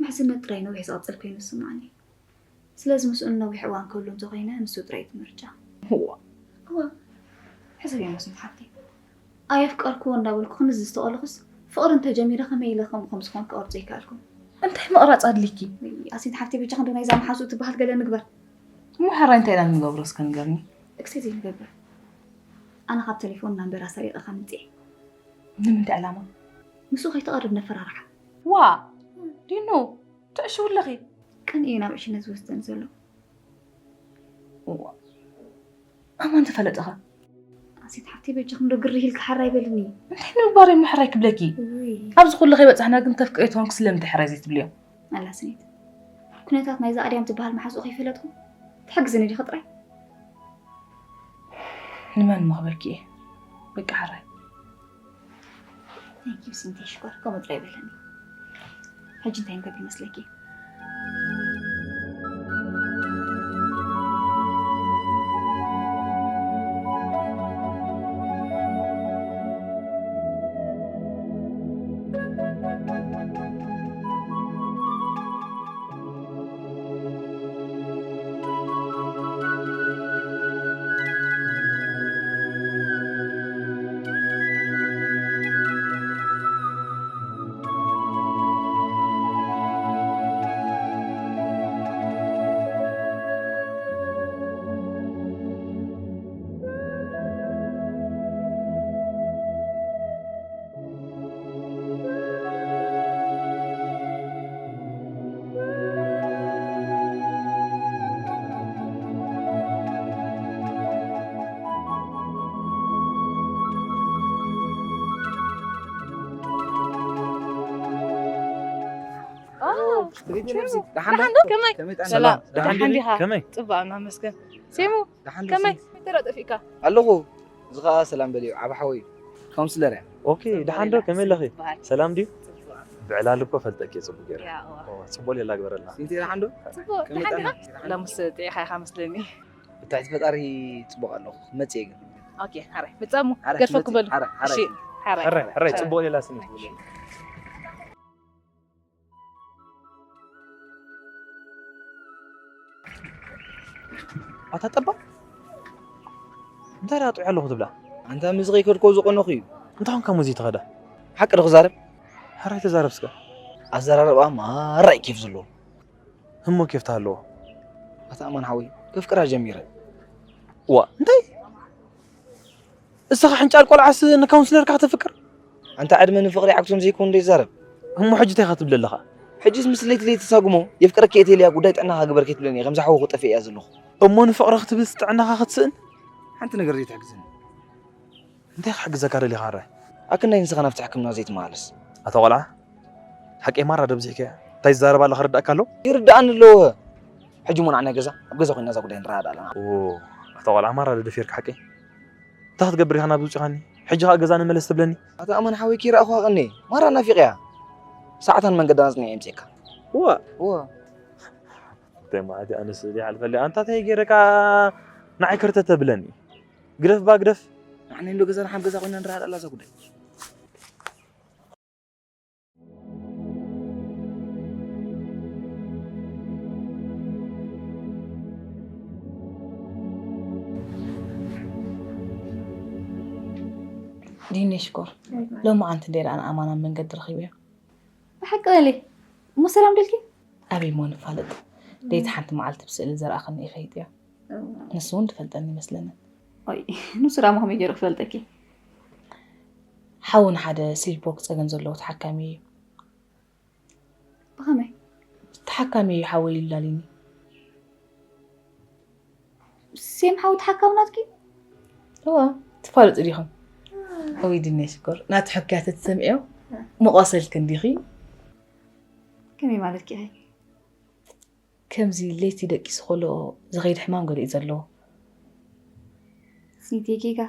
ምሕዝነት ጥራይ ነዊሕ ዝቐጽል ኮይኑ ዝስምዓኒ። ስለዚ ምስኡ ንነዊሕ እዋን ክህሉ እንተኾይነ ንሱ ጥራይ እቲ ምርጫ። እዋ እዋ ሕሰብዮ መስምት ሓብተይ። ኣየፍቀርክዎ እንዳበልኩ ክንዚ ዝተቐለኹስ ፍቕሪ እንተጀሚረ ከመይ ኢለ ከምኡ ከም ዝኾን ክቐርጾ ይከኣልኩ። እንታይ ምቕራጽ ኣድሊኪ? ኣሲንት ሓብተይ በጃ ክንዶ ናይዛ መሓዝኡ ትበሃል ገለ ንግበር። እሞ ሕራይ እንታይ ኢና ንገብሮ እስከ ንገርኒ። እክሰይ ዘይንገብር። ኣነ ካብ ተሌፎን ናምበራ ሰሪቐ ከምጽኤ። ንምንታይ ዕላማ? ምስኡ ከይተቐርብ ነፈራርሓ። ዋ ዲኑ ትዕሽው ኣለኺ። ቅን እዩ ናብ ዕሽነት ዝወስደን ዘሎ። እዋ ኣማን ተፈለጠኸ? ኣሲት ሓፍቲ በጃ ክንዶ ግሪ ኢልካ ሓራይ በልኒ። እንታይ ንምግባር እሞ ሕራይ ክብለኪ? ኣብዚ ኩሉ ከይበጻሕና ግን ተፍቅሪ ተኾንክ ስለምንታይ ሕራይ ዘይትብልዮ? ኣላ ስኒት ኩነታት ናይዛ ኣድያም ትበሃል መሓዝኡ ከይፈለጥኩ ትሕግዝኒ ዲኺ ጥራይ? ንመን ምኽበኪ እየ በቃ ሕራይ። Thank you ስንተይ ሽኮር ከምኡ ጥራይ በለኒ። ሕጂ እንታይ ንገብር ይመስለኪ? ደሓን ዶ? ከመይ? ሰላም። ደሓን ዶ? ከመይ? ጽቡቕ፣ ኣመስገን። ሲሙ፣ ከመይ? ተራ ጠፊእካ? ኣለኹ። እዚ ኸኣ ሰላም በልዮ፣ ዓቢ ሓወይ እዩ። ካውንስለር እያ። ኦኬ፣ ደሓን ዶ? ከመይ ኣለኺ? ሰላም ድዩ? ብዕላል እኮ ፈልጠኪ እየ ጽቡቕ ገይረ። ያ፣ እዋ። ኦ፣ ጽቡቕ ሌላ ግበረልና። ሲንቲ ደሓን ዶ? ጽቡቕ፣ ከመይ ደሓን ዲኻ? ጠና? ሎምስ ጥዒኻ ኢኻ መስለኒ። ብታሕቲ ፈጣሪ ጽቡቕ ኣለኹ። ክመጽእ እየ ግን። ኦኬ፣ ሓራይ። ምጻሙ፣ ሓራይ፣ ገድፈ ክመጽእ። ክበሉ። ሓራይ፣ ሓራይ። እሺ፣ ሓራይ። ሕራይ፣ ሕራይ፣ ጽቡቕ ሌላ ስኒ። ኣታ ጠባ እንታይ ደኣ ጥዑይ ኣለኹ ትብላ? ኣንታ ምስኺ ከድኮ ዝቐነኹ እዩ። እንታይ ኾንካ ሙዚ ተኸዳ? ሓቂ ዶ ክዛረብ? ሕራይ ተዛረብ እስከ። ኣዘራርባ ማራ እዩ ኬፍ ዘለዎ። እሞ ኬፍ ተሃለዎ። ኣታ ኣማን ሓወይ፣ ከፍቅራ ጀሚረ። ዋ፣ እንታይ? እስኻ ሕንጫል ቆልዓስ ንካውንስለርካ ከተፍቅር? ኣንታ ዕድመ ንፍቕሪ ዓግቶም ዘይኮን ዶ ይዛረብ? እሞ ሕጂ እንታይ ኢኻ ትብል ኣለኻ? ሕጂስ ምስ ለይቲ ለይቲ ተሳጉሞ፣ የፍቅረኪ እየ ተልያ ጉዳይ ጥዕናኻ ግበር ከይትብለኒ እየ ከምዛ ሓዊ ክጠፍእ እያ ዘለኹ። እሞ ንፍቕሪ ክትብልስ ጥዕናኻ ክትስእን? ሓንቲ ነገር ዘይትሕግዘኒ። እንታይ ክሕግዘካ ደሊኻ ሕራይ? ኣክንዳይ ንስኻ ናብቲ ሕክምና ዘይትመላለስ? ኣታ ቆልዓ፣ ሓቀይ ማራ ዶ ኣብዚሕካያ? እንታይ ዝዛረብ ኣለኻ ርዳእካ ኣሎ? ይርዳእኒ ኣለዎ። ሕጂ እሞ ንዓና ገዛ፣ ኣብ ገዛ ኮይና እዛ ጉዳይ ንረዳእ ኣለና። ኦ፣ ኣታ ቆልዓ ማራ ዶ ደፊርካ ሓቀይ? እንታይ ክትገብር ኢኻ ናብዚ ውጺኻኒ? ሕጂ ኸኣ ገዛ ንመለስ ትብለኒ? ኣታ ኣማን ሓወይ ከይረኣኹኻ ቀንየ። ማራ ናፊቐያ። ሰዓታን መንገዳን ኣጽኒዐ የምጽኤካ። እዋ። እዋ። እንታይ መዓት እያ ኣነስ ዘይሓልፈለይ? ኣንታ እንታይ ገይረካ ንዓይ ከርተት ተብለኒ? ግደፍ ባ ግደፍ። ንዓና እንዶ ገዛና ሓንቲ ገዛ ኮይና ንረዳእ ኣላ እዛ ጉዳይ። ዲኒ ሽኮር ሎሚ ዓንቲ ደይራ ንኣማን ኣብ መንገዲ ረኺበዮ። ብሓቂ በሊ እሞ ሰላም ደልኪ? ኣበይ እሞ ንፋለጥ? ደይቲ ሓንቲ መዓልቲ ብስእሊ ዘርኣኽኒ ይኸይጥዮ። ንሱ እውን ትፈልጠኒ ይመስለኒ። ኦይ ንሱ ዳሞ ከመይ ገይሩ ክፈልጠኪ? ሓውን ሓደ ስሊፕ ወክ ጸገም ዘለዎ ተሓካሚ እዩ። ከመይ? ተሓካሚ እዩ ሓወይ ይላልኒ። ሴም ሓው ተሓካሚ ናትኪ? እዋ፣ ትፋለጡ ዲኹም? እውይ ድኔ ሽኮር፣ ናቲ ሕክያት ትሰምዕዮ? መቋሰልክ እንዲኺ? ከመይ ማለትኪ ኢኺ? ከምዚ ለይቲ ደቂሱ ከሎ ዝኸይድ ሕማም ገሊኡ ዘለዎ። ስኒተይ ጌጋ።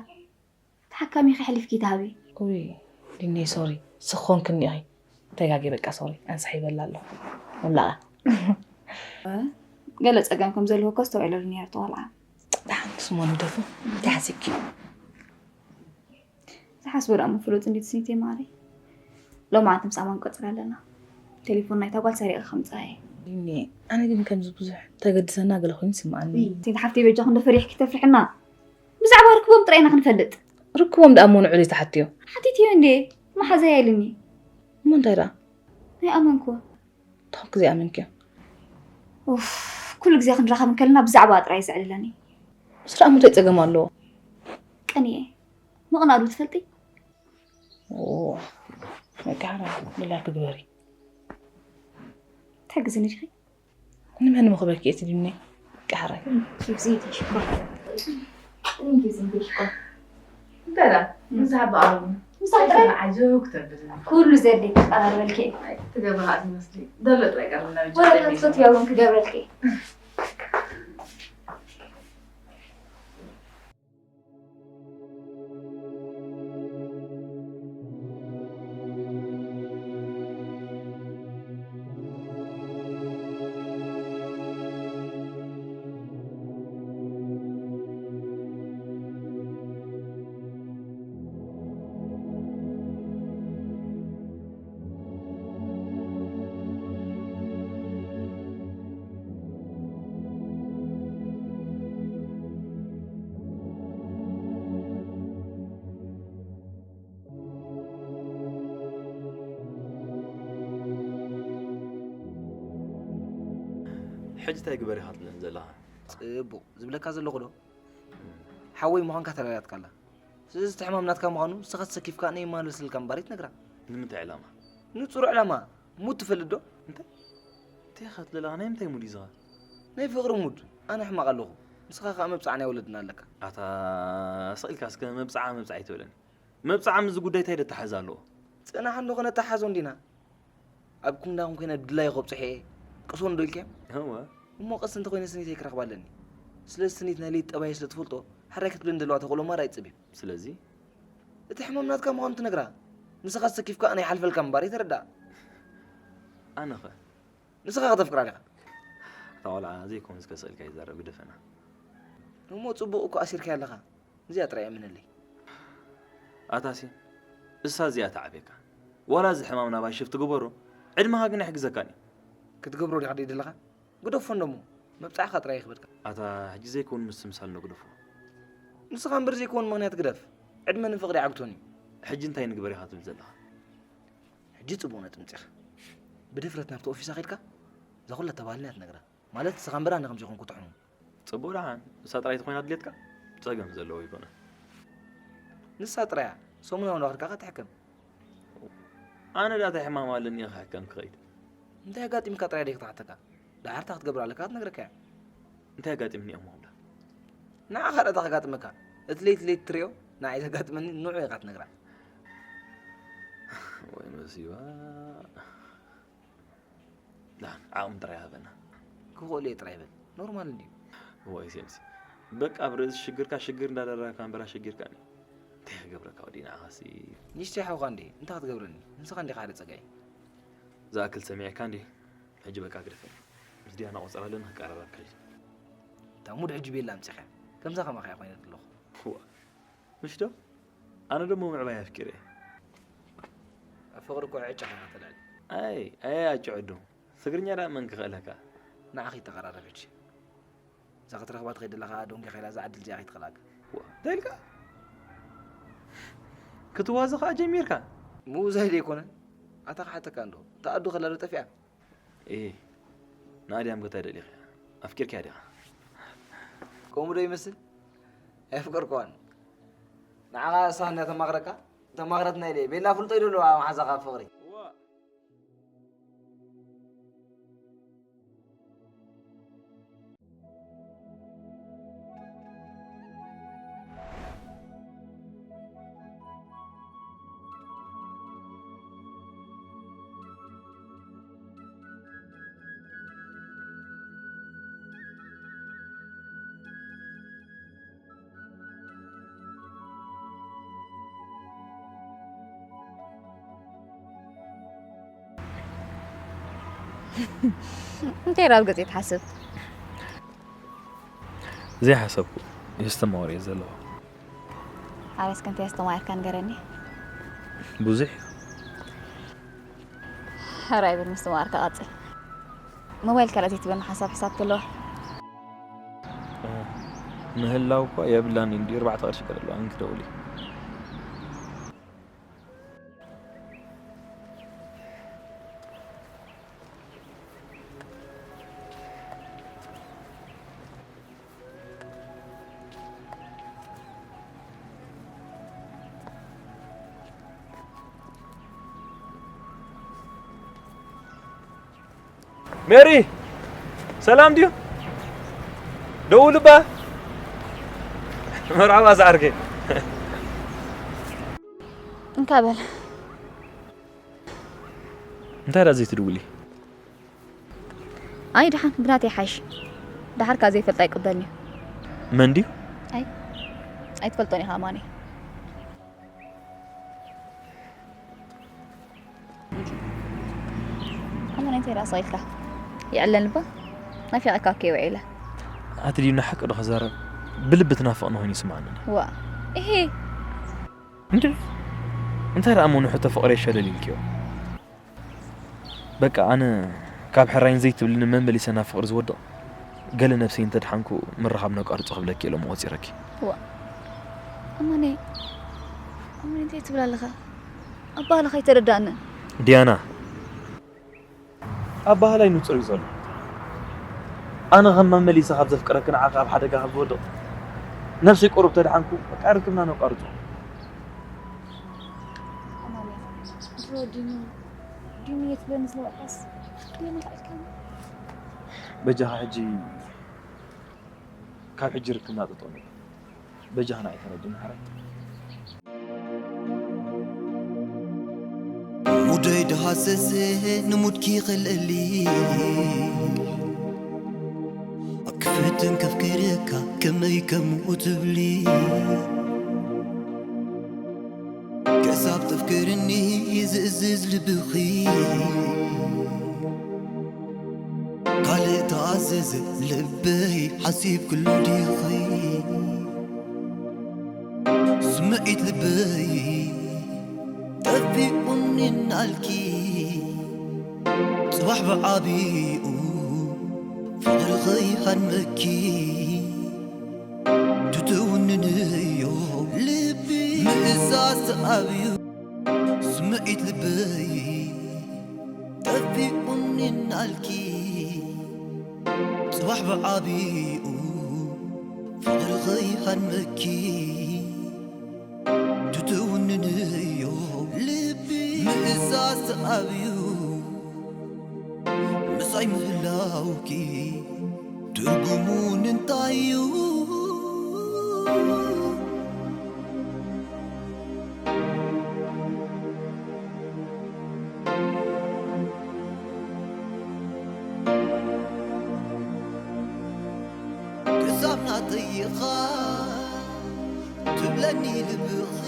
ተሓካሚኺ ኣሕሊፍኪ ትሃቢ። እውይ ድኔ ሶሪ፣ ስኾንክኒ ኢኺ። ተጋጌ በቃ ሶሪ፣ ኣንሳሕ ይበላ ኣለኹ። ውላኣ። ገለ ጸገም ከም ዘለዎ እኮ ኣስተውዒለሉ ነይረ ተዋልዓ። ደሓን ስሞን ደፉ ተሓሲብኪ። ዝሓስቦ ደኣ እሞ ፍሉጥ እንዲት ስኒተይ ማሪ። ሎማዓንቲ ምስ ኣማን ቆጽር ኣለና። ቴሌፎን ናይታ ጓል ሰሪቐ ከምጽኣ እየ። ድኔ ኣነ ግን ከምዚ ብዙሕ ተገድሰና ገለ ኮይኑ ይስምዓኒ። ሲንታ ሓፍተይ በጃኹ እንዶ ፈሪሕኪ ተፍርሕና። ብዛዕባ ርክቦም ጥራይ ኢና ክንፈልጥ። ርክቦም ደኣ እሞ ንዑ ዘይተሓትዮ። ሓቲትዮ እንዴ? መሓዛይ ኣይልኒ። እሞ እንታይ ደኣ? ናይ ኣመንኩ። ታም ክዘይኣመንክዮ። ኡፍ፣ ኩሉ ግዜ ክንራኸብ እንከለና ብዛዕባ ጥራይ ዘዕልለኒ። ምስ ደኣ እሞ እንታይ ጸገም ኣለዎ? ቀንየ። ምቕናዱ ትፈልጢ? ኦ፣ መቃራ ብላ ክግበሪ። ትሕግዝኒ ዲኺ? ንመን ምኽበኪ እቲ ድኒ? ቃሕራይ። ኪብዚ ተሽኮር። ኪብዚ ተሽኮር። እንተዳ ምሳሕ በኣሉ ምሳሕ ጥራይ? ዓጀው ክተብል ኩሉ ዘድልየኪ ቀራርበልኪ እየ። ትገብራ ዝመስሊ ዘሎ ጥራይ ቀርብና ወላ ክትፈትያ እውን ክገብረልኪ እየ። ሕጂ እንታይ ግበር ኢኻ ትብለኒ ዘለኻ? ጽቡቕ ዝብለካ ዘለኹ ዶ ሓወይ ምዃንካ ተላልያትካ ኣላ። ስለዚ እቲ ሕማም ናትካ ምዃኑ ንስኻ ተሰኪፍካ ነይ ማለስልካ እምባር ትነግራ። ንምንታይ ዕላማ? ንጹር ዕላማ ሙት ትፈልጥ ዶ? እንታይ ኢኻ ትብለለኻ? ናይ ምንታይ ሙድ እዩ ዝኻ? ናይ ፍቕሪ ሙድ። ኣነ ሕማቕ ኣለኹ። ንስኻ ከኣ መብጻዕ ናይ ወለድና ኣለካ። ኣታ ስቕ ኢልካ እስከ መብጻዓ መብጻዓ ኣይትበለኒ። መብጻዓ ምስዚ ጉዳይ እንታይ ደተሓዝ ኣለዎ? ጽናሕ እንዶ ከነተሓዞ እንዲና። ኣብ ክንዳኹም ኮይነ ብድላዩ ከብጽሐ እየ። ቅስወ እንዶ ኢልካዮም? እወ። እሞ ቀስ እንተኾይነ ስኒተይ ክረኽባ ኣለኒ። ስለዚ ስኒት ናይ ለይቲ ጠባይ ስለ ትፈልጦ፣ ሕራይ ክትብለኒ ዘለዋ ተኽእሎ ማራ ይጽብብ። ስለዚ እቲ ሕማም ናትካ ምዃኑ ትነግራ። ንስኻ ተሰኪፍካ ኣነ ይሓልፈልካ ምባር ይተረዳእ። ኣነኸ? ንስኻ ከተፍቅራ ዲኻ? እታ ቆልዓ ዘይኮን ዝከሰልካ ይዛረብ ግደፈና። እሞ ጽቡቕ እኮ ኣሲርካያ ኣለኻ። እዚኣ ጥራይ እመነለይ። ኣታሲ እሳ እዚኣ ተዓብየካ። ዋላ እዚ ሕማም ናባይ ሽፍት ግበሮ፣ ዕድመኻ ግን ኣይሕግዘካን እዩ። ክትገብሮ ዲኻ ደይ ደለኻ? ግደፎ እንዶ እሞ፣ መብጻዕኻ ጥራይ ይኽበድካ። ኣታ ሕጂ ዘይከውን ምስትምሳል እንዶ ግደፎ። ንስኻ እምበር ዘይከውን ምኽንያት ግደፍ። ዕድመ ንፍቕሪ ይዓግቶን እዩ። ሕጂ እንታይ ንግበር ኢኻ ትብል ዘለኻ? ሕጂ ጽቡቕ ነጥቢ ምጺኻ። ብድፍረት ናብቲ ኦፊሳ ኸድካ፣ እዛ ኹላ ተባህልና እያ ትነግራ። ማለት ንስኻ እምበር ኣነ ከም ዘይኮንኩ ትሕሙ። ጽቡቕ ደሓን፣ እሳ ጥራይ ተኾይና ድሌትካ? ጸገም ዘለዎ ኣይኮነን። ንሳ ጥራያ፣ ሰሙናዊ እንዳኸድካ ኸትሕከም። ኣነ ዳታ ሕማም ኣለኒ እየ ክሕከም ክኸይድ። እንታይ ኣጋጢምካ ጥራይ ደይ ክትሓተካ? ደሓር እታ ክትገብር ኣለካ ክትነግረካ እያ። እንታይ ኣጋጢምኒ እዮም ምኹምዳ? ንዓኻ ዳታ ከጋጥመካ። እቲ ለይቲ ለይቲ ትሪኦ፣ ንዓይ ዘጋጥመኒ ንዑ ኢኻ ትነግራ። ወይ መሲባ። ዳን ዓቕሚ ጥራይ ሃበና። ክኽእሉ እየ ጥራይ በል። ኖርማል እንድዩ። ወይ ሴምሲ። በቃ ኣብ ርእሲ ሽግርካ ሽግር እንዳደረብካ እምበር ኣሸጊርካኒ። እንታይ ክገብረካ ወዲ ንዓኻሲ። ንእሽተይ ሓውኻ እንዴ እንታይ ክትገብረኒ? ንስኻ እንዲኻ ሓደ ጸጋይ። ዝኣክል ሰሚዕካ እንዴ? ሕጂ በቃ ግደፈኒ። ምስ ዲያና ቆጸራ ኣለና ክቀራረብካ እዩ። እታ ሙድ ሕጂ ቤላ ኣምጺኻ። ከምዛ ከማኻ እያ ኮይነ ዘለኹ። ዋ። ምሽ ዶ? ኣነ ደሞ ምዕባይ ኣፍቂረ። ኣብ ፍቕሪ እኮ ዕጫኻ ከተልዕል። ኣይ ኣይ ኣጭዕዱ። ትግርኛ ደኣ መን ክኽእለካ? ንዓኺ ተቐራረብ ሕጂ። እዛ ክትረኽባ ትኸይድ ዘለኻ ዶንጊ ኸይላ እዛ ዕድል እዚኣ ከይትኽላካ። እንታይ ኢልካ? ክትዋዘ ኸዓ ጀሚርካ? ምውዛይ ደይኮነ። ኣታ ክሓተካ እንዶ። እታ ኣዱ ኸላ ዶ ጠፊኣ? እይ፣ ንኣድያም ከታይ ደሊኻ? ኣፍቂርካያ ዲኻ? ከምኡ ዶ ይመስል? ኣየፍቀርክዋን። ንዓኻ እሳ እንዳ ተማኽረካ፣ ተማኽረትና ኢለ ቤላ ፍልጦ ይደሉ መሓዛኻ ኣብ ፍቕሪ። እንታይ ዳብ ገጽ ትሓስብ? ዘይሓሰብኩ የስተማወር እየ ዘለኹ። ኣረስ ከምቲ ኣስተማርካ ንገረኒ። ብዙሕ ሕራይ ብል ምስትማርካ ቀጽል። ሞባይል ካልእ ዘይትበኒ ሓሳብ ሕሳብ ትለዋ። ምህላው እኳ የብላን እንዲ ኣርባዕተ ቅርሺ ገለ ኣለዋ እንክደውሊ። ሜሪ ሰላም ድዩ? ደውልባ መርዓባ ዝዓርከይ። እንካ በል። እንታይ ዳ ዘይትድውሊ? ኣይ ደሓን ብናተይ ሓይሽ። ደሓርካ ዘይፈልጥ ኣይቅበልንዩ። መን ድዩ? ኣይትፈልጦን ኢኻ ኣማኒ። ኣማኒ እንታይ ዳ ስቕ ኢልካ? ይዕለንባ ናፊቐካ እኮ ውዒለ። ኣቲ ድዩ ንሓቂ ዶ ክዛረብ? ብልቢ ትናፍቕኒ ኮይኑ ይስማዓኒ። ዋ እሄ እንዴ እንታይ ደኣ እሞ ንሕቶ ፍቕረይ ሸለል ኢልክዮ? በቃ ኣነ ካብ ሕራይን ዘይትብልኒ መመሊሰ ናብ ፍቕሪ ዝወድቕ ገለ ነብሰይ እንተድሓንኩ ምርኻብ ነቋርጾ ክብለኪ ኢለ እሞ ቆጺረኪ። ዋ ኣማኒ ኣማኒ እንታይ ትብል ኣለኻ? ኣባህላ ከይተረዳእኒ። ዲያና ኣባህላይ ንጹር እዩ ዘሎ። ኣነ ከም መመሊሰ ካብ ዘፍቅረኪ ንዓኺ ኣብ ሓደጋ ካብ ዝወድቕ ነብሰይ ቁሩብ ተድሓንኩ በቃ ርክብና ነቋርጾ። ኣማኒ ድሮ ዲኑ ዲኑ የትብለኒ ዝነበርካስ ዲኑ ኢልካኒ። በጃኻ ሕጂ ካብ ሕጂ ርክብና ጠጠው ንብል። በጃኻ ንዓይ ተረድእኒ ሕራይ። ሙደይ ደሃሰሰ ንሙድኪ ኸልእሊ ኣክፍትን ከፍክርካ ከመይ ከምኡ ትብሊ ክሳብ ተፍክርኒ ዝእዝዝ ልብኺ ካልእ ተኣዘዘ ልበይ ሓሲብ ክሉ ዲኺ ስምዒት ልበይ ጠፊኡኒ እናልኪ ጽባሕ ብዓቢኡ ፍቕሪ ኸይሃድመኪ ትትውንንዮ ልቢ ምእዛዝ ተኣብዩ ስምዒት ልበይ ጠፊኡኒ እናልኪ ጽባሕ ብዓቢኡ ፍቕሪ ኸይሃድመኪ ትትውንንዮ ልቢ ምእዛዝ ተኣብዩ ምሳይ ምህላውኪ ትርጉሙ እንታይ እዩ? ክሳብ ናተይኻ ትብለኒ ልብኺ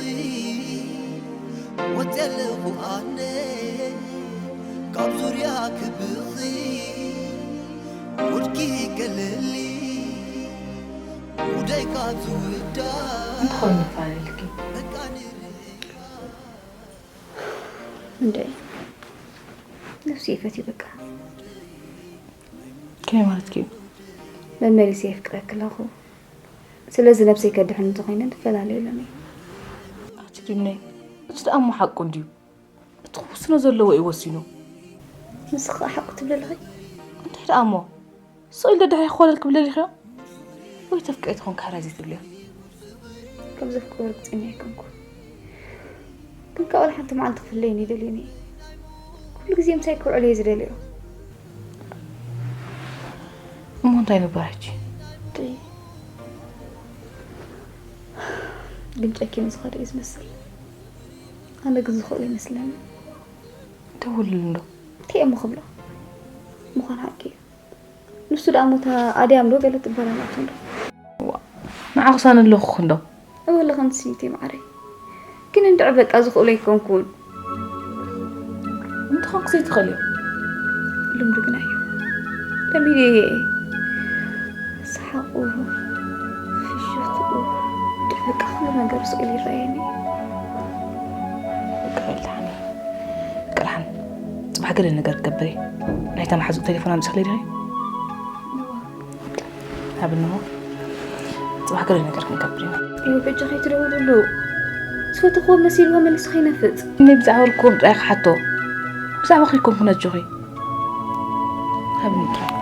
ወፅየ ኣለኹ ኣነ ካብ ዙርያ ክብኺ ሙድኪ ከለሊ ሙደይ ካብ ዝውዳ እንተኾይኑ ፋለልኪ በቃ ንርያ እንደ ነፍሲ ይፈትዩ በቃ ከመይ ማለትኪ እዩ? መመሊሰ የፍቅረኪ ኣለኹ። ስለዚ ነብሰይ ከድሕን እንተኾይነ ንፈላለ ኢሎኒ። ኣቲ ዲነይ እቲ ደኣ እሞ ሓቁ እንድዩ። እቲ ክውስኖ ዘለዎ እዩ ወሲኑ። ንስኺ ከኣ ሓቁ ትብሊ ኣለኺ። እንታይ ደኣ እሞ ስቕ ኢለ ደድሕሪ ክኾለል ክብለል ኢኽዮ? ወይ ተፍቅሪ ትኾን ካሕራይ ዘይትብልዮ? ከም ዘፍቅሮ ርግጸኛ ኣይኮንኩ። ግን ካብ ዋላ ሓንቲ መዓልቲ ክፍለየኒ ኣይደልዮን እየ። ኩሉ ግዜ ምሳይ ክውዕል እየ ዝደልዮ። እሞ እንታይ ንግበር ሕጂ? ግን ጨኪኑ ዝኸደ እዩ ዝመስል። ኣነ ግን ዝኽእሎ ይመስለኒ። ደውልሉ እንዶ። እንታይ እሞ ክብሎ? ምዃን ሓቂ እዩ። ንሱ ደኣ ሞታ ኣድያም ዶ ገለ ትበላላቱ እንዶ? ንዓኽሳን ኣለኹ እንዶ። እወ ኣለኸ ንስይቲ መዓረይ። ግን እንድዒ በቃ ዝኽእሎ ኣይኮንኩን። እንተኾንክ ዘይትኽእል እዮ። ልምዱ ግና እዩ። ለሚደየ ሰሓቑ፣ ፍሽኽትኡ፣ በቃ ኩሉ ነገሩ ስእሊ ይረኣየኒ። ይቅር ኢልትሓኒ። ቅርሓን፣ ጽባሕ ገለ ነገር ክገብር እየ። ናይታ መሓዙ ቴሌፎን ኣምጽእክለይ ዲኺ? ሃብኒ እሞ፣ ጽባሕ ገለ ነገር ክንገብር ኢና። እዩ በጃኺ ትደውልሉ። ዝፈተኽዎ መሲልዎ መሊሱ ከይነፍጥ። እኔ ብዛዕባ ርክቦም ጥራይ ክሓቶ። ብዛዕባ ከይኮንኩ ነጆኺ። ሃብኒ ጥራይ።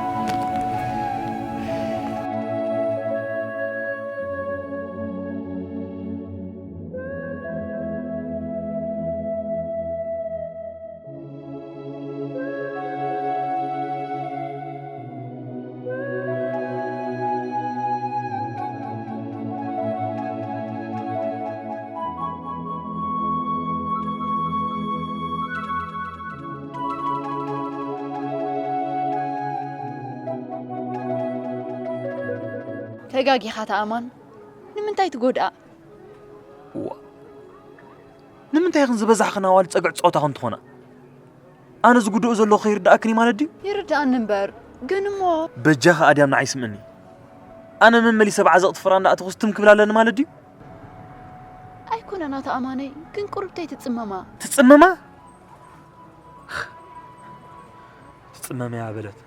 ተጋጊኻ ተኣማን። ንምንታይ ትጎድኣ? እዋ፣ ንምንታይ ኢኽን ዝበዛሕኽን ኣዋልድ ጸግዒ ጸወታ ክንትኾና? ኣነ ዝጉድኦ ዘለኹ ከይርድኣክን እዩ ማለት ድዩ? ይርድኣኒ እምበር፣ ግን እሞ በጃኺ ኣድያም ንዓይ ስምዕኒ። ኣነ መመሊሰ ብዓዘቕቲ ፍራ እንዳኣተኹስ ትም ክብል ኣለኒ ማለት ድዩ? ኣይኮነን ኣቶ ኣማነይ፣ ግን ቁሩብ ተይትጽመማ። ትጽመማ? ትጽመመያ በለት።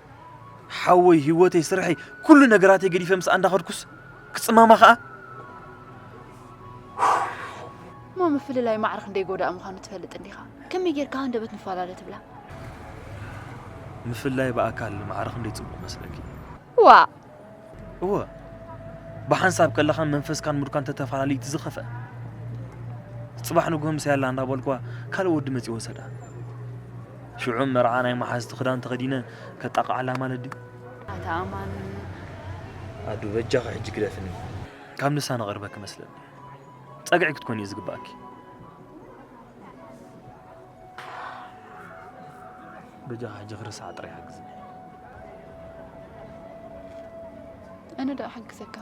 ሓወይ፣ ህይወተይ፣ ስርሐይ፣ ኩሉ ነገራተይ ገዲፈ ምስኣ እንዳኸድኩስ ክጽመማ ኸኣ? እሞ ምፍልላይ ማዕረ ክንደይ ጎዳኢ ምዃኑ ትፈልጥ እንዲኻ? ከመይ ጌርካ ሃንደበት ንፈላለ ትብላ? ምፍላይ ብኣካል ማዕረ ክንደይ ጽቡቕ መስለኪ? ዋእ! እወ፣ ብሓንሳብ ከለኻን መንፈስካን ሙድካን ተተፈላለዩ እቲ ዝኸፍአ። ጽባሕ ንግሆ ምሳይ ኣላ እንዳበልኳ ካልእ ወዲ መጺኡ ወሰዳ። ሽዑ መርዓ ናይ መሓዝቲ ክዳን ተኸዲነ ከጣቕዓላ ማለት ድዩ? ኣታ ኣማን። ኣዱ በጃኺ ሕጂ ግደፍኒ። ካብ ንሳ ነቕርበኪ መስለኒ። ጸግዒ ክትኮኒ እዩ ዝግባኣኪ። በጃኻ ሕጂ ክርስዓ ጥራይ ሓግዝኒ። ኣነ ደኣ ሓግዘካ።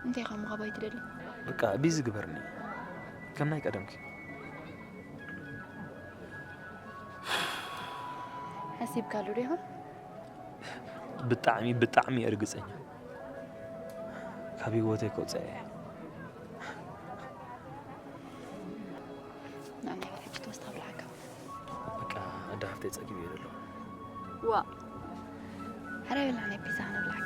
እንታይ ኢኻ ምሃብ ኣይትደሊ? በቃ ቢዚ ግበርኒ። ከም ናይ ቀደምኪ። ሓሲብካሉ ዲኻ? ብጣዕሚ፣ ብጣዕሚ እየ ርግጸኛ። ካብ ህይወተይ ከውጽኣ እየ። ንዓይ ሕጂ ተወስታ ብልዓካ። በቃ ኣደ ሃፍተይ ጸጊበ እየ ዘለኹ። ዋእ። ሕራይ ብላዕ ናይ ፒዛ ንብልዓካ።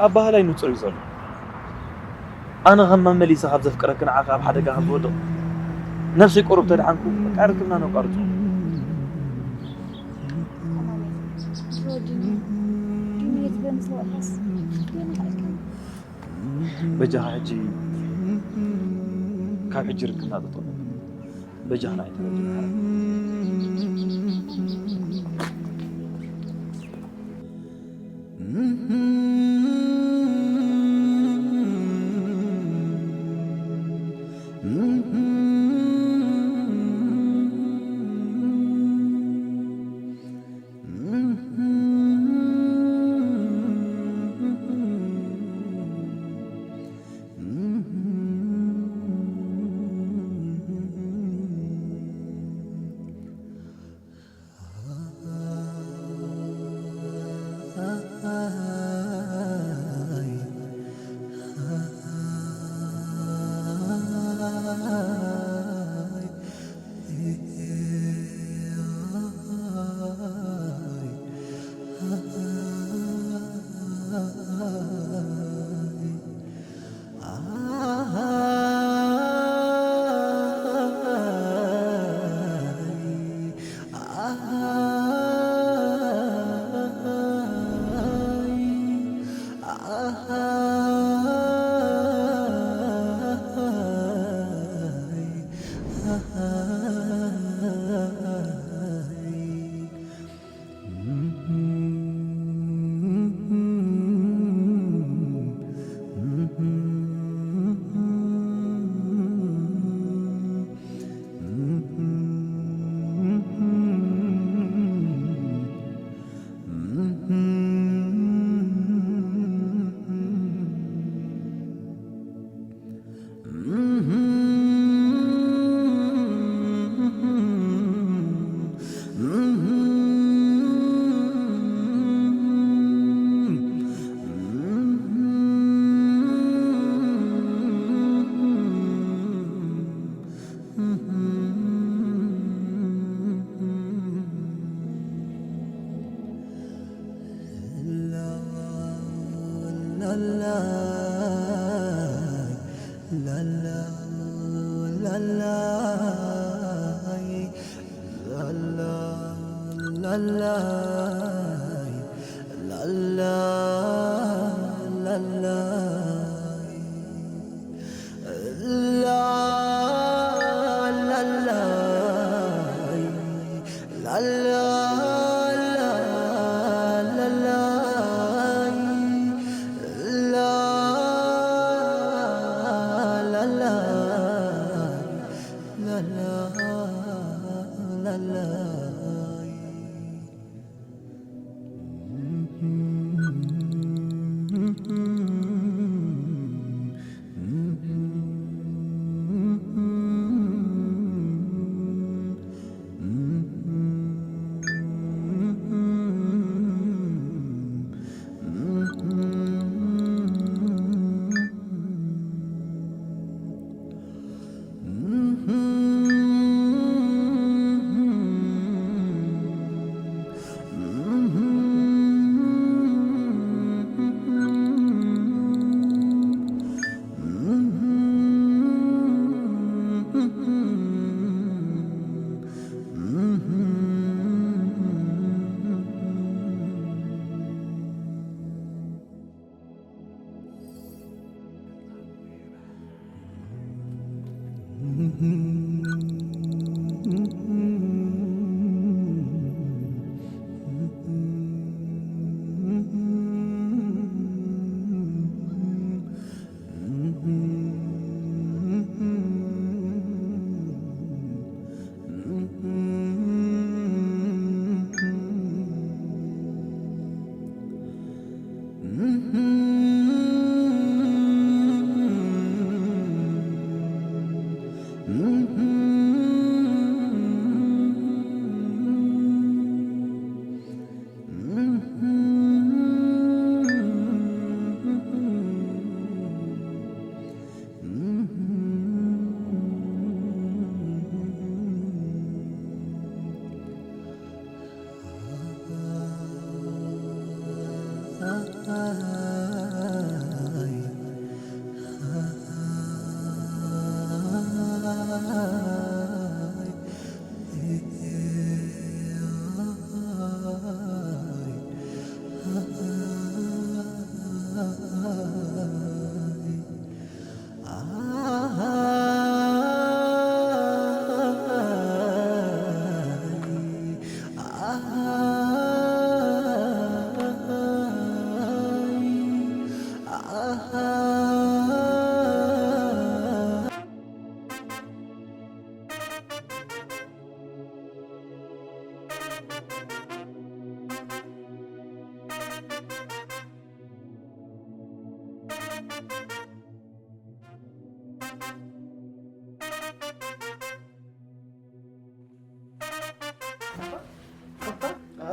ኣባህላይ ንጹር እዩ ዘሎ። ኣነ ከም መመሊሰ ካብ ዘፍቅረኪ ንዓኺ ኣብ ሓደጋ ከም ዝወድቕ ነፍሰይ ቁሩብ ተድሓንኩ፣ በቃ ርክብና ነቋርጾ። ኣማነይ፣ እዚ ወዲ ድንየት በምስዋእካስ ገና ኣይከውን። በጃኻ ሕጂ ካብ ሕጂ ርክብና ጠጠው ነብል። በጃኻ ንዓይ ተረድእ።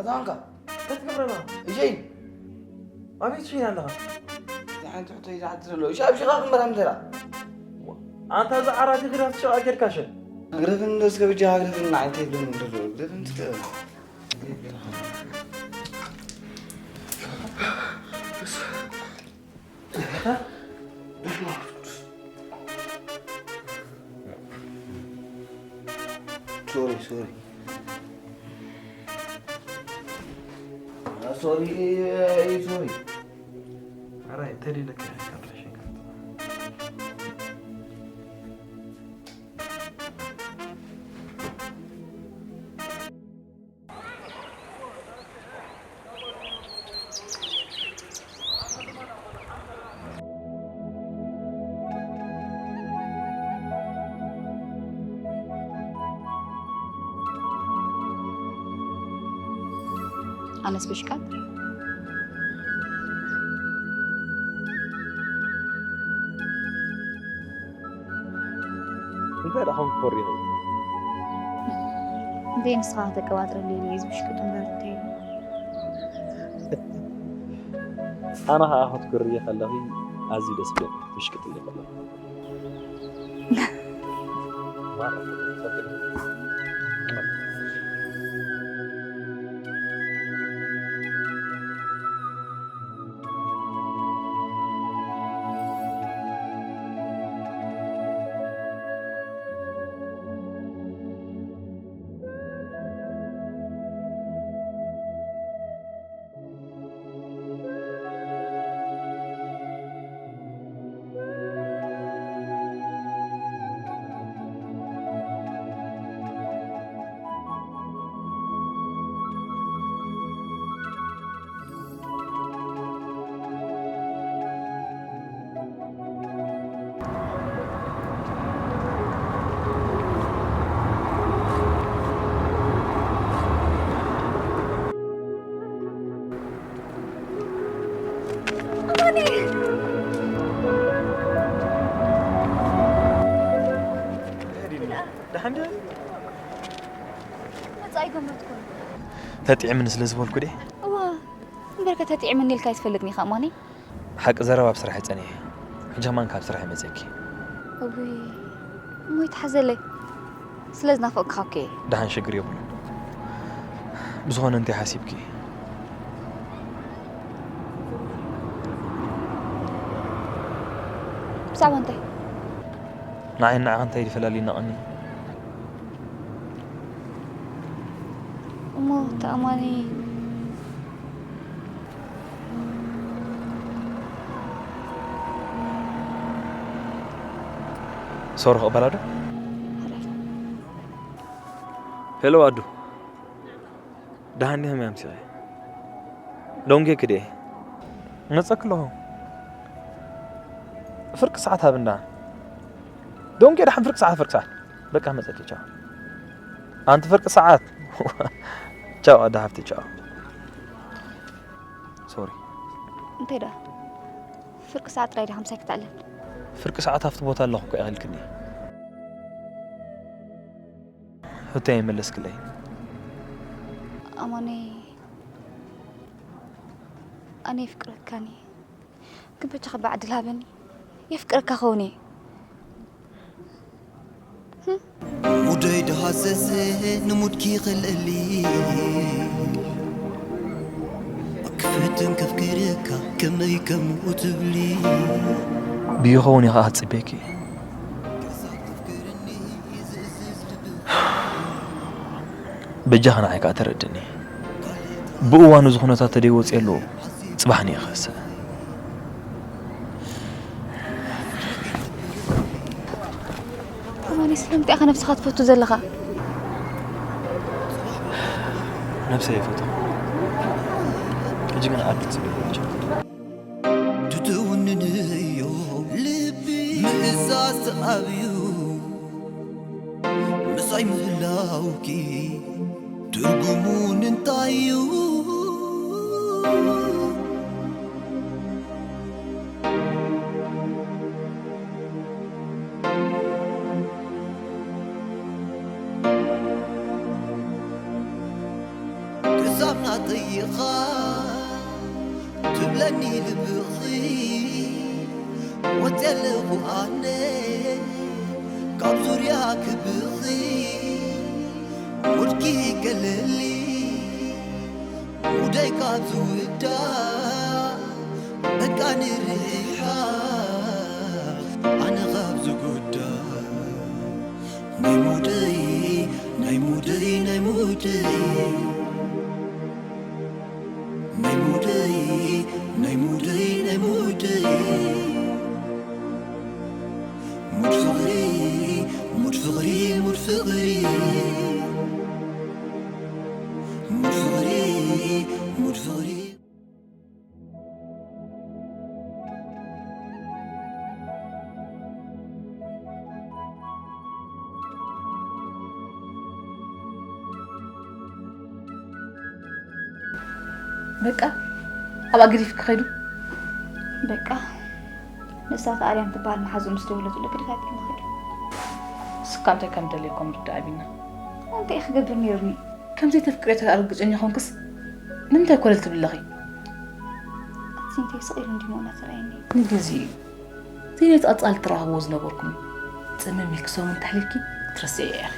ኣታ ኣንካ እንታይ ትገብረና? እሸይ ኣቤት ሸይን ኣለኻ? እንታይ ዓይነት ሕቶ እዩ ዝሓትት ዘሎ? እሺ ኣብ ሽኻ ክንበራ ምተራ ኣንታ እዚ ዓራቲ ግዳፍ ሸቃ ጌርካ ሸ ግረፍን እንዶ እስከ ብጃኻ ግረፍን ንዓይ እንታይ ይብለኒ እንዶ ግረፍን እስከ ሶሪ ሶሪ ሶሪ ሶሪ ኣራይ ተሊለካ ኣነስ ብሽቃጥ እንታይ ደኣ ከም ክፈሪ ይኽእል? እንተይ ንስኻ ከተቀባጥረለይ ኢለ እየ ዝብሽቅጥ እምበር እንታይ እዩ? ኣነ ኸኣ ክትኩርሪ ከለኺ ኣዝዩ ደስ ይብለኒ ክትብሽቅጥለይ ከለኺ። ኣይገመትኩን። ተጥዕምኒ ስለ ዝበልኩ ድየ? እዋ፣ እምበርከ ተጥዕምኒ ኢልካ ኣይትፈልጥን ኢኻ እማኒ። ሓቂ ዘረባ ኣብ ስራሕ ይጸኒሐ። ሕጂ ከማን ካብ ስራሕ ይመጽእኪ። እውይ፣ እሞ ይትሓዘለይ። ስለ ዝናፈቅኩኻ እኮ እየ። ደሓን ሽግር የብሉን። ብዝኾነ እንታይ ሓሲብኪ? ብዛዕባ እንታይ? ንዓይ ንዓኻ እንታይ ድፈላልየና ቀኒ? እሞ ተኣማኒ ሶሪ ክቕበላ ዶ? ሄሎ ኣዱ፣ ደሓን ዲኺ? ከመይ ኣምሲኺ? ደንጒየኪ ድየ? መጸኪ ኣለኹ። ፍርቂ ሰዓት ሃብና። ደንጒየ ደሓን ፍርቂ ሰዓት፣ ፍርቂ ሰዓት። በቃ መጸኪ፣ ቻው። ኣንቲ ፍርቂ ሰዓት። ቻው ኣዱ ሓፍቲ፣ ቻው። ሶሪ። እንታይ ደኣ? ፍርቂ ሰዓት ጥራይ ዲኻ ምሳይ ክትዕልል? ፍርቂ ሰዓት ኣብቲ ቦታ ኣለኹ እኮ ኢኺ ኢልክኒ። ሕቶይ ኣይመለስክለይ። ኣማነይ፣ ኣነ የፍቅረካኒ። ግን በጃኻ ብዓድል ሃበኒ። የፍቅረካ ኸውን እየ። ሙደይ ድሃሰሰ ንሙድኪ ኸልእሊ። ክፍትን ከፍቅረካ ከመይ ከምኡ ትብሊ። ብይኸውን ኢኻ ኣጽቤኪ። በጃኻ ንዓይ ከኣ ተረድእኒ። ብእዋኑ እዚ ኩነታት ተደይወፅየሉ ጽባሕ ንየ ክኸስእ። ኣማኒ፣ ስለምንታይ ኢኻ ነብስኻ ትፈቱ ዘለኻ? ነብሰይ ይፈቱ። ሕጂ ግን ዓዲ ክጽበ ይችላል። ትትውንንዮ ልቢ ምእዛዝ ተኣብዩ ምሳይ ምህላውኪ ትርጉሙ እንታይ እዩ? ክሳብ ናተይኻ ትብለኒ ልብኺ፣ ወጽየ ኣለኹ ኣነ ካብ ዙርያ ክብኺ። ሙድኪ ገለሊ፣ ሙደይ ካብ ዝውዳእ፣ በቃ ንርሓቕ ኣነ ካብ ዝጉዳእ። ናይ ሙደይ፣ ናይ ሙደይ፣ ናይ ሙደይ። ናይ ሙደይ፣ ናይ ሙደይ፣ ናይ ሙደይ። ሙድ ፍቕሪ፣ ሙድ ፍቕሪ፣ ሙድ ፍቕሪ። ሙድ ፍቕሪ፣ ሙድ ፍቕሪ። በቃ ኣብኣ ገዲፍኪ ከይዱ። በቃ ንሳ እታ ኣርያም ትበሃል መሓዝኡ ምስ ደወለትሉ ገዲፋ ቢና ከይዱ። ንስካ እንታይ ከም ደልየኩም ርዳእ ቢና። እንታይ ክገብር ነይሩኒ? ከም ዘይተፍቅርዮ ተረጋግጽ እኛ ኾንክስ ንምንታይ ኮለል ትብሊ ኣለኺ? ኣቲ እንታይ ስቕ ኢሉ እንዲሞ እናተራእየኒ። ንግዜ እዩ። ዘይነቲ ቀጻሊ ትራኸብዎ ዝነበርኩም ጽምም ኢልኪ ሰሙን ተሕሊልኪ ትረስዕዮ ኢኺ።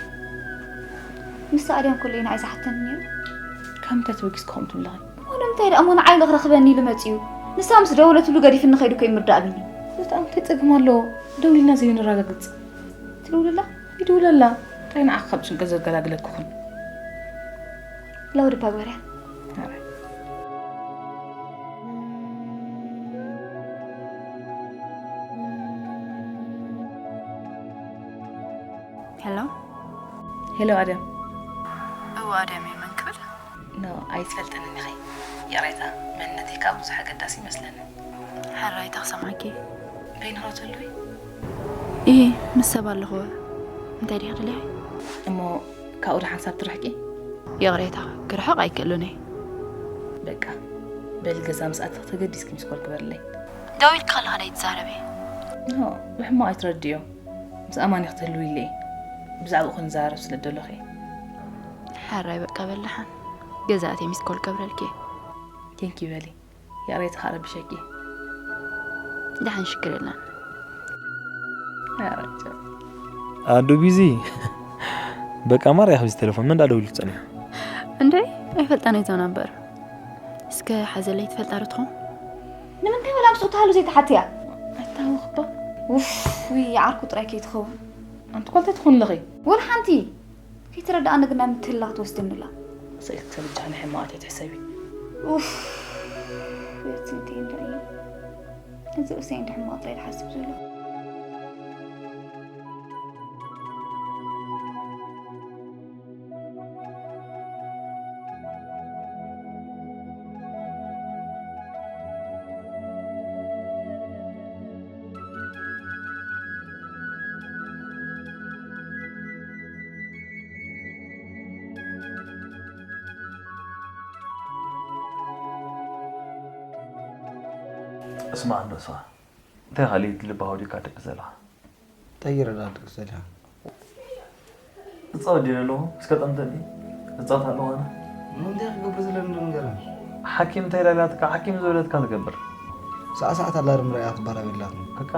ንሳ ኣድያም ኮለይ ንዓይ ዝሓተኒ ነይሩ። ካብ ምንታይ ተበጊስኪ ከምኡ ትብሊ ኣለኺ? እሞ ንምንታይ ደኣ እሞ ንዓይ ኢሉ ክረኽበኒ ኢሉ መጺኡ? ንሳ ምስ ደወለትሉ ገዲፍኒ ከይዱ እኮ እዩ ምርዳእ ቢኒ። እታ እንታይ ጸገም ኣለዎ? ደውሊልና ዘይንረጋግጽ። ትድውልላ? ይድውለላ። እንታይ ንዓኺ ካብ ጭንቀት ዘገላግለኪ ኩን። ላውድ እባ ግበርያ። ኣረ። ሄሎ። ሄሎ ኣደም። እወ ኣደም እየ፣ መን ክብል? ኖ፣ ኣይትፈልጥንን ኢኺ። ይቕሬታ፣ መንነተይ ከኣ ብዙሕ ኣገዳሲ ይመስለኒ። ሕራይ፣ እንታይ ክሰምዓኪ? በይንኻ ትህልዊ? እሂ፣ ምስ ሰብ ኣለኹ። እንታይ ዲኺ ትደልዪ? እሞ ካብኡ ደሓን ሳብ ትርሕቂ? ይቕሬታ፣ ክርሕቕ ኣይክእልን እየ። በቃ፣ በሊ ገዛ ምስ ኣተኺ ተገዲስኪ ሚስኮል ግበርለይ። ደው ኢልኪ ከለኻ ዶ ኣይትዛረቢ? ኖ፣ ብሕማቕ ኣይትረድእዮ። ምስ ኣማን ኢኺ ትህልዊ ኢለ እየ። ብዛዕባኡ ክንዘራረብ ስለ ዝደለኹ እየ። ኣራይ በቃ በላሓን ገዛእተይ ሚስኮል ከብረልኪ። ቴንኪ በሊ። ይቕሬታ ረቢሸኪ። ደሓን ሽግር የለን። ኣራይ ቻው። ኣዱ ቢዚ። በቃ ማርያ ኣብዚ ቴሌፎን መን ደኣ ደዊሉ ጸኒሑ? እንዴ ኣይፈልጣን እዛ ነበር። እስከ ሓዘለይ ትፈልጣ ዶ ትኸውን? ንምንታይ ወላ ምስኡ ተሃሉ ዘይተሓትያ? ኣይታወኽባ። ውፍ፣ ውይ፣ ዓርኩ ጥራይ ከይትኸውን። ኣንቲ ኮልተ ትኹን ኣለኺ። ወላ ሓንቲ። ከይተረዳኣኒ ግን ናይ ምትህልላኽ ትወስደኒ ኣላ። ሰኢት ክሰብ እጃ ንሕማቕ ኣይትሕሰቢ። ኡፍ፣ ቤት ስንተይ እንዶ እዩ። እዚ ርእሰይ እንዶ ሕማቕ ጥራይ ዝሓስብ ዘሎ። እስማዕ እንዶ እስኻ፣ እንታይ ካልእ ልባ ወዲእካ ደቂ ዘለኻ? እንታይ ይረዳ ደቂ ዘለኻ? እጻ ወዲነ ኣለኹ፣ እስከ ጠምተኒ። እጻት ኣለኹ ኣነ። እንታይ ክገብር ዘለኒ ዶ ንገረኒ? ሓኪም እንታይ ኢላ ኢላትካ? ሓኪም ዝበለትካ ትገብር። ሰዓት ሰዓት ኣላርም ርኣያ ትባላበላትኒ። ከካ፣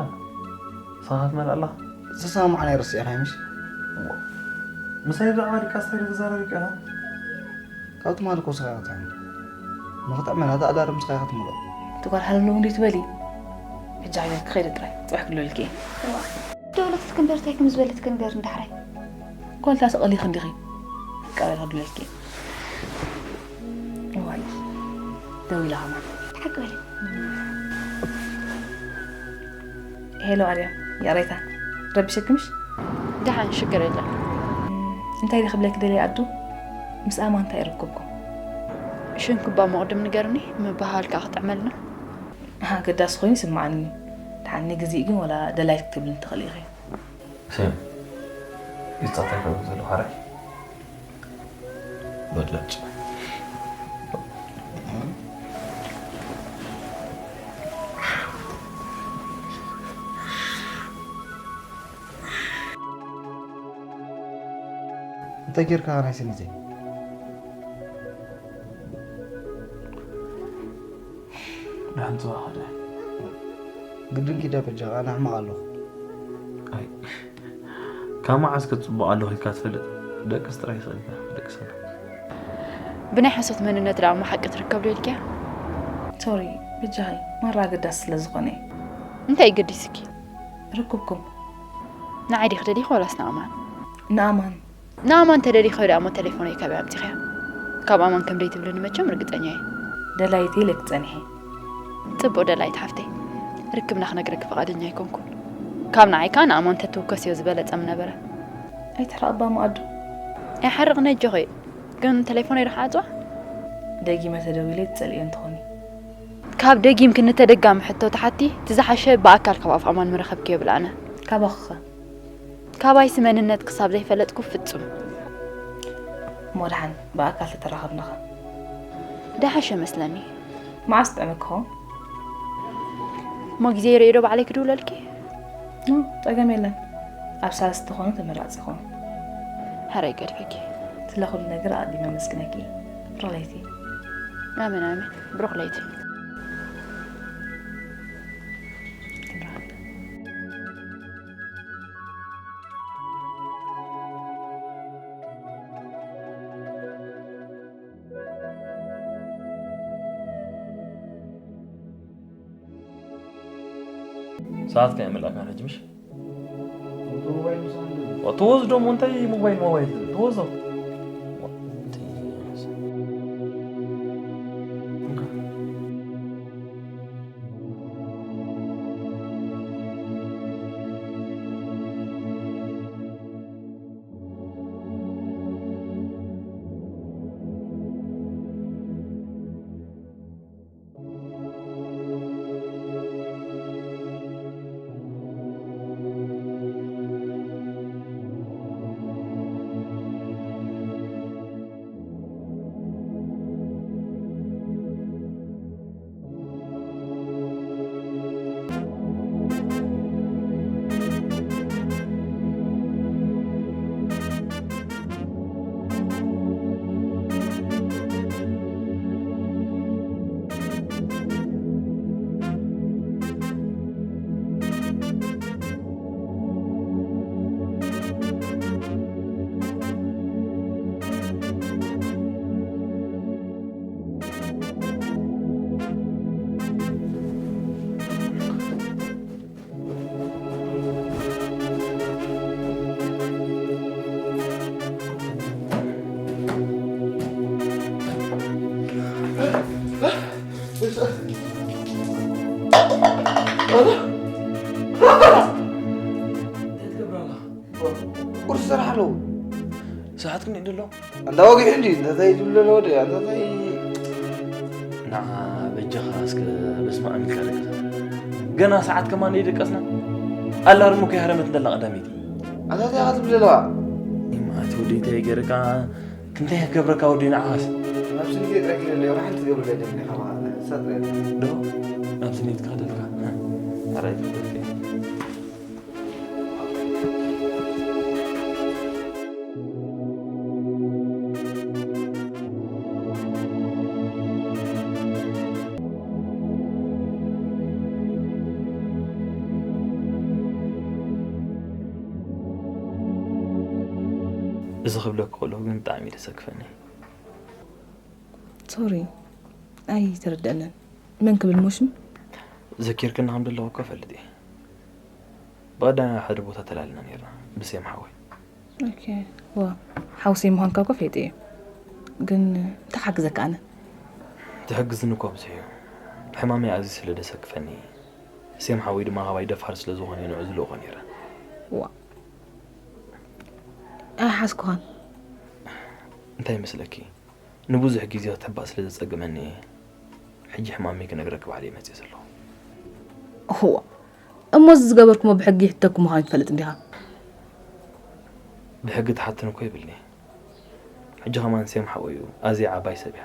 ንስኻ ክትመልእ ኣለኻ? ዝሰማማዕናዮ ረሲዕኻ ምሽ? እሞ፣ ምሳይ ብዛዕባ ድቃስ እንታይ ክትዛረብ ኢኻ? ካብ ትማሊ እኮ ንስኻ ኢኻ ትጥዕም። ንኽጥዕመና እታ ኣላርም ንስኻ ኢኻ ትምልኦ። እቲ ጓል ሃለሎ እንዲ ትበሊ? ሕጂ ዓይነት ክኸይደ ጥራይ፣ ጽባሕ ክብለልኪ እየ። እዋ፣ ደወለት ክትክንበር እንታይ ከም ዝበለት ክንገር እንዳሕራይ። ጓል ታስቐሊ ክንዲኺ? ቀበል ክብለልኪ። እዋይ፣ ደው ኢላ ኸማን። ሓቂ በሊ። ሄሎ ኣርያም፣ ይቕሬታ ረቢሸኪ ምሽ? ደሓን፣ ሽግር የለን። እንታይ ዶ ክብለኪ ደልየ ኣዱ? ምስ ኣማን እንታይ ርክብኩም? ሽም ክባ መቕድም ንገርኒ፣ ምብህሃል ከኣ ክጥዕመልና። ኣገዳሲ ኮይኑ ይስምዓኒ እዩ። ደሓን ንግዚእ ግን ወላ ደላይት ክትብልኒ ትኽእሊ ኢኺ። ስም፣ ይጻታይ ከብሎ ዘለኹ ሓራይ? በለጭ። እንታይ ጌርካ ናይ ስኒተይ? ደሓን ጽባሕ ወደ። ግድን ኪዳ በጃኻ፣ ኣነ ሕማቕ ኣለኹ። ኣይ፣ ካብ መዓስ ክትጽቡቕ ኣለኹ ኢልካ ትፈልጥ? ደቅስ ጥራይ ይኽእል ኢልካ፣ ደቅስ ኣላ። ብናይ ሓሶት መንነት ደኣ እሞ ሓቂ ትርከብ ዶ ኢልክያ? ሶሪ፣ በጃኺ፣ ማራ ኣገዳሲ ስለ ዝኾነ እዩ። እንታይ እዩ ገዲስኪ? ርክብኩም። ንዓይ ዲኺ ደሊኺ ዋላስ ንኣማን? ንኣማን። ንኣማን ተደሊኺ ደኣ እሞ ተሌፎነይ ካበይ ኣምጺኽያ? ካብ ኣማን ከም ደይትብልኒ መቸም ርግጸኛ እየ። ደላይተይ ኢለኪ ጸኒሐ። ጽቡቕ ደላይት ሓፍተይ፣ ርክብና ክነግረኪ ፍቓደኛ ኣይኮንኩን። ካብ ንዓይ ከኣ ንኣማን ተትውከስዮ ዝበለጸ ምነበረ። ኣይትሕረቕባ እሞ ኣዱ። ኣይሓርቕን ኣጆኺ፣ ግን ተሌፎነይ ዶ ክዓጽዋ? ደጊመ ተደዊለ ትጸልእዮ እንተኾኒ። ካብ ደጊምኪ ንተደጋሚ ሕቶ ትሓቲ፣ እቲ ዝሓሸ ብኣካል ካብ ኣፍ ኣማን ምረኸብክዮ ይብል ኣነ። ካባኺኸ? ካባይሲ መንነት ክሳብ ዘይፈለጥኩ ፍጹም። እሞ ደሓን ብኣካል ተተራኸብናኸ? ደሓሸ መስለኒ። መዓስ ጥዕመኪ ኸውን? እሞ ግዜ ይርእዮ ዶ ባዕለይ ክድውለልኪ? ኖ፣ ጸገም የለን። ኣብ ሳልስቲ ኾነ ተመራጺ ይኸውን። ሕራይ ገድፈኪ። ስለ ኩሉ ነገር ኣቐዲመ ኣመስግነኪ። ብሩኽ ለይቲ። ኣሜን፣ ኣሜን። ብሩኽ ለይቲ። ሰዓት ከየምልኣካ ሕጂ ምሽ? ትወስዶ እሞ እንታይ ሞባይል ሞባይል ትብል? ትወስዶ። እንታይ ትገብር ኣለኻ? ቁርሲ ሰራሕ ኣለዎ። ሰዓት ክንደይ ደሎ? ኣንታ ወጊሑ እንዲ፣ እንታይ ትብሎ ኣለዎ ዲ? ኣንታ እንታይ ንዓ በጃኻ እስከ በስመ ኣብ ኢልካ ደቅስ። ገና ሰዓት ከማን ደይደቀስና? ኣላርም እኮ ይሃረመት እንደላ ቀዳመይቲ። ኣንታ እንታይ ኢኻ ትብል ዘለኻ? ይማእቲ ወደይተይ ገይርካ ክንታይ ክገብረካ ወዲ ንዓኻስ? ናብ ስኒት ጥራይ ክልለ፣ ወላ ሓንቲ ትገብር ገደል ኢኻ ማለት ነው። ሳት ዶ? ናብ ስኒት ክኸደልካ? ኣራይ ትፈልጥ። እዚ ክብለኩ ከለኹ ግን ብጣዕሚ እዩ ዘሰክፈኒ። ሶሪ፣ ኣይተረድአንን። መን ክብል ሞሽም? ዘኪርክና ከም ዘለኹ እኮ እፈልጥ እየ። ብቐዳማይ ሓደ ቦታ ተላሊና ነይርና፣ ብሴም ሓወይ። ኦኬ፣ ዋ፣ ሓውሰይ ምዃንካ እኮ ፈይጠ እየ። ግን እንታይ ክሓግዘካ ኣነ? ትሕግዝኒ እኮ ብዙሕ እዩ። ሕማመይ ኣዝዩ ስለ ደሰክፈኒ፣ ሴም ሓወይ ድማ ካባይ ደፋር ስለ ዝኾነ ንዑ ዝልእኾ ነይረ። ዋ፣ ኣይሓዝኩኻን። እንታይ ይመስለኪ? ንብዙሕ ግዜ ክትሕባእ ስለ ዘጸገመኒ እየ። ሕጂ ሕማመይ ክነግረኪ ባዕለይ መጽየ ዘለኹ። እዋ፣ እሞ እዚ ዝገበርኩሞ ብሕጊ ይሕተኩ ምዃኑ ትፈልጥ እንዲኻ? ብሕጊ ትሓትን እኮ ይብልኒ። ሕጂ ከማን ሴም ሓወዩ ኣዝያ ዓባይ ሰብ እያ።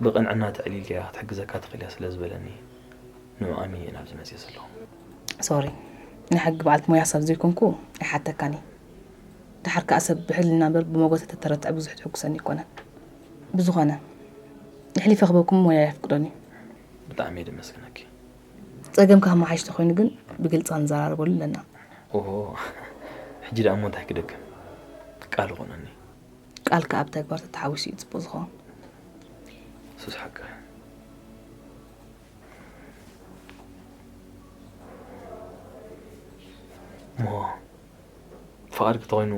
ብቕንዕና ተዕሊልያ ክትሕግዘካ ትኽእል እያ ስለ ዝበለኒ፣ ንዑ ኣሚነ እየ ናብዚ መጽየ ዘለኹ። ሶሪ፣ ናይ ሕጊ በዓልቲ ሞያ ሰብ ዘይኮንኩ ኣይሓተካን እየ። ደሓር ከኣ ሰብ ብሕልና እምበር ብመጎተ ተተረትዐ ብዙሕ ትሕጉሰኒ ኣይኮነን። ብዝኾነ፣ ኣሕሊፈ ክበኩም ሞያ የፍቅዶን እዩ። ብጣዕሚ እየ ደመስግነኪ። ጸገምካ ከመሓይሽ ተኾይኑ ግን ብግልጺ ክንዘራረበሉ ኣለና። ኦሆ፣ ሕጂ ደኣ እሞ እንታይ ክደግም? ቃል ይኾነኒ። ቃልካ ኣብ ተግባር ተተሓዊሱ እዩ ጽቡቕ ዝኸውን። ሱስ ሓቂ። እሞ ፍቓድኪ ተኾይኑ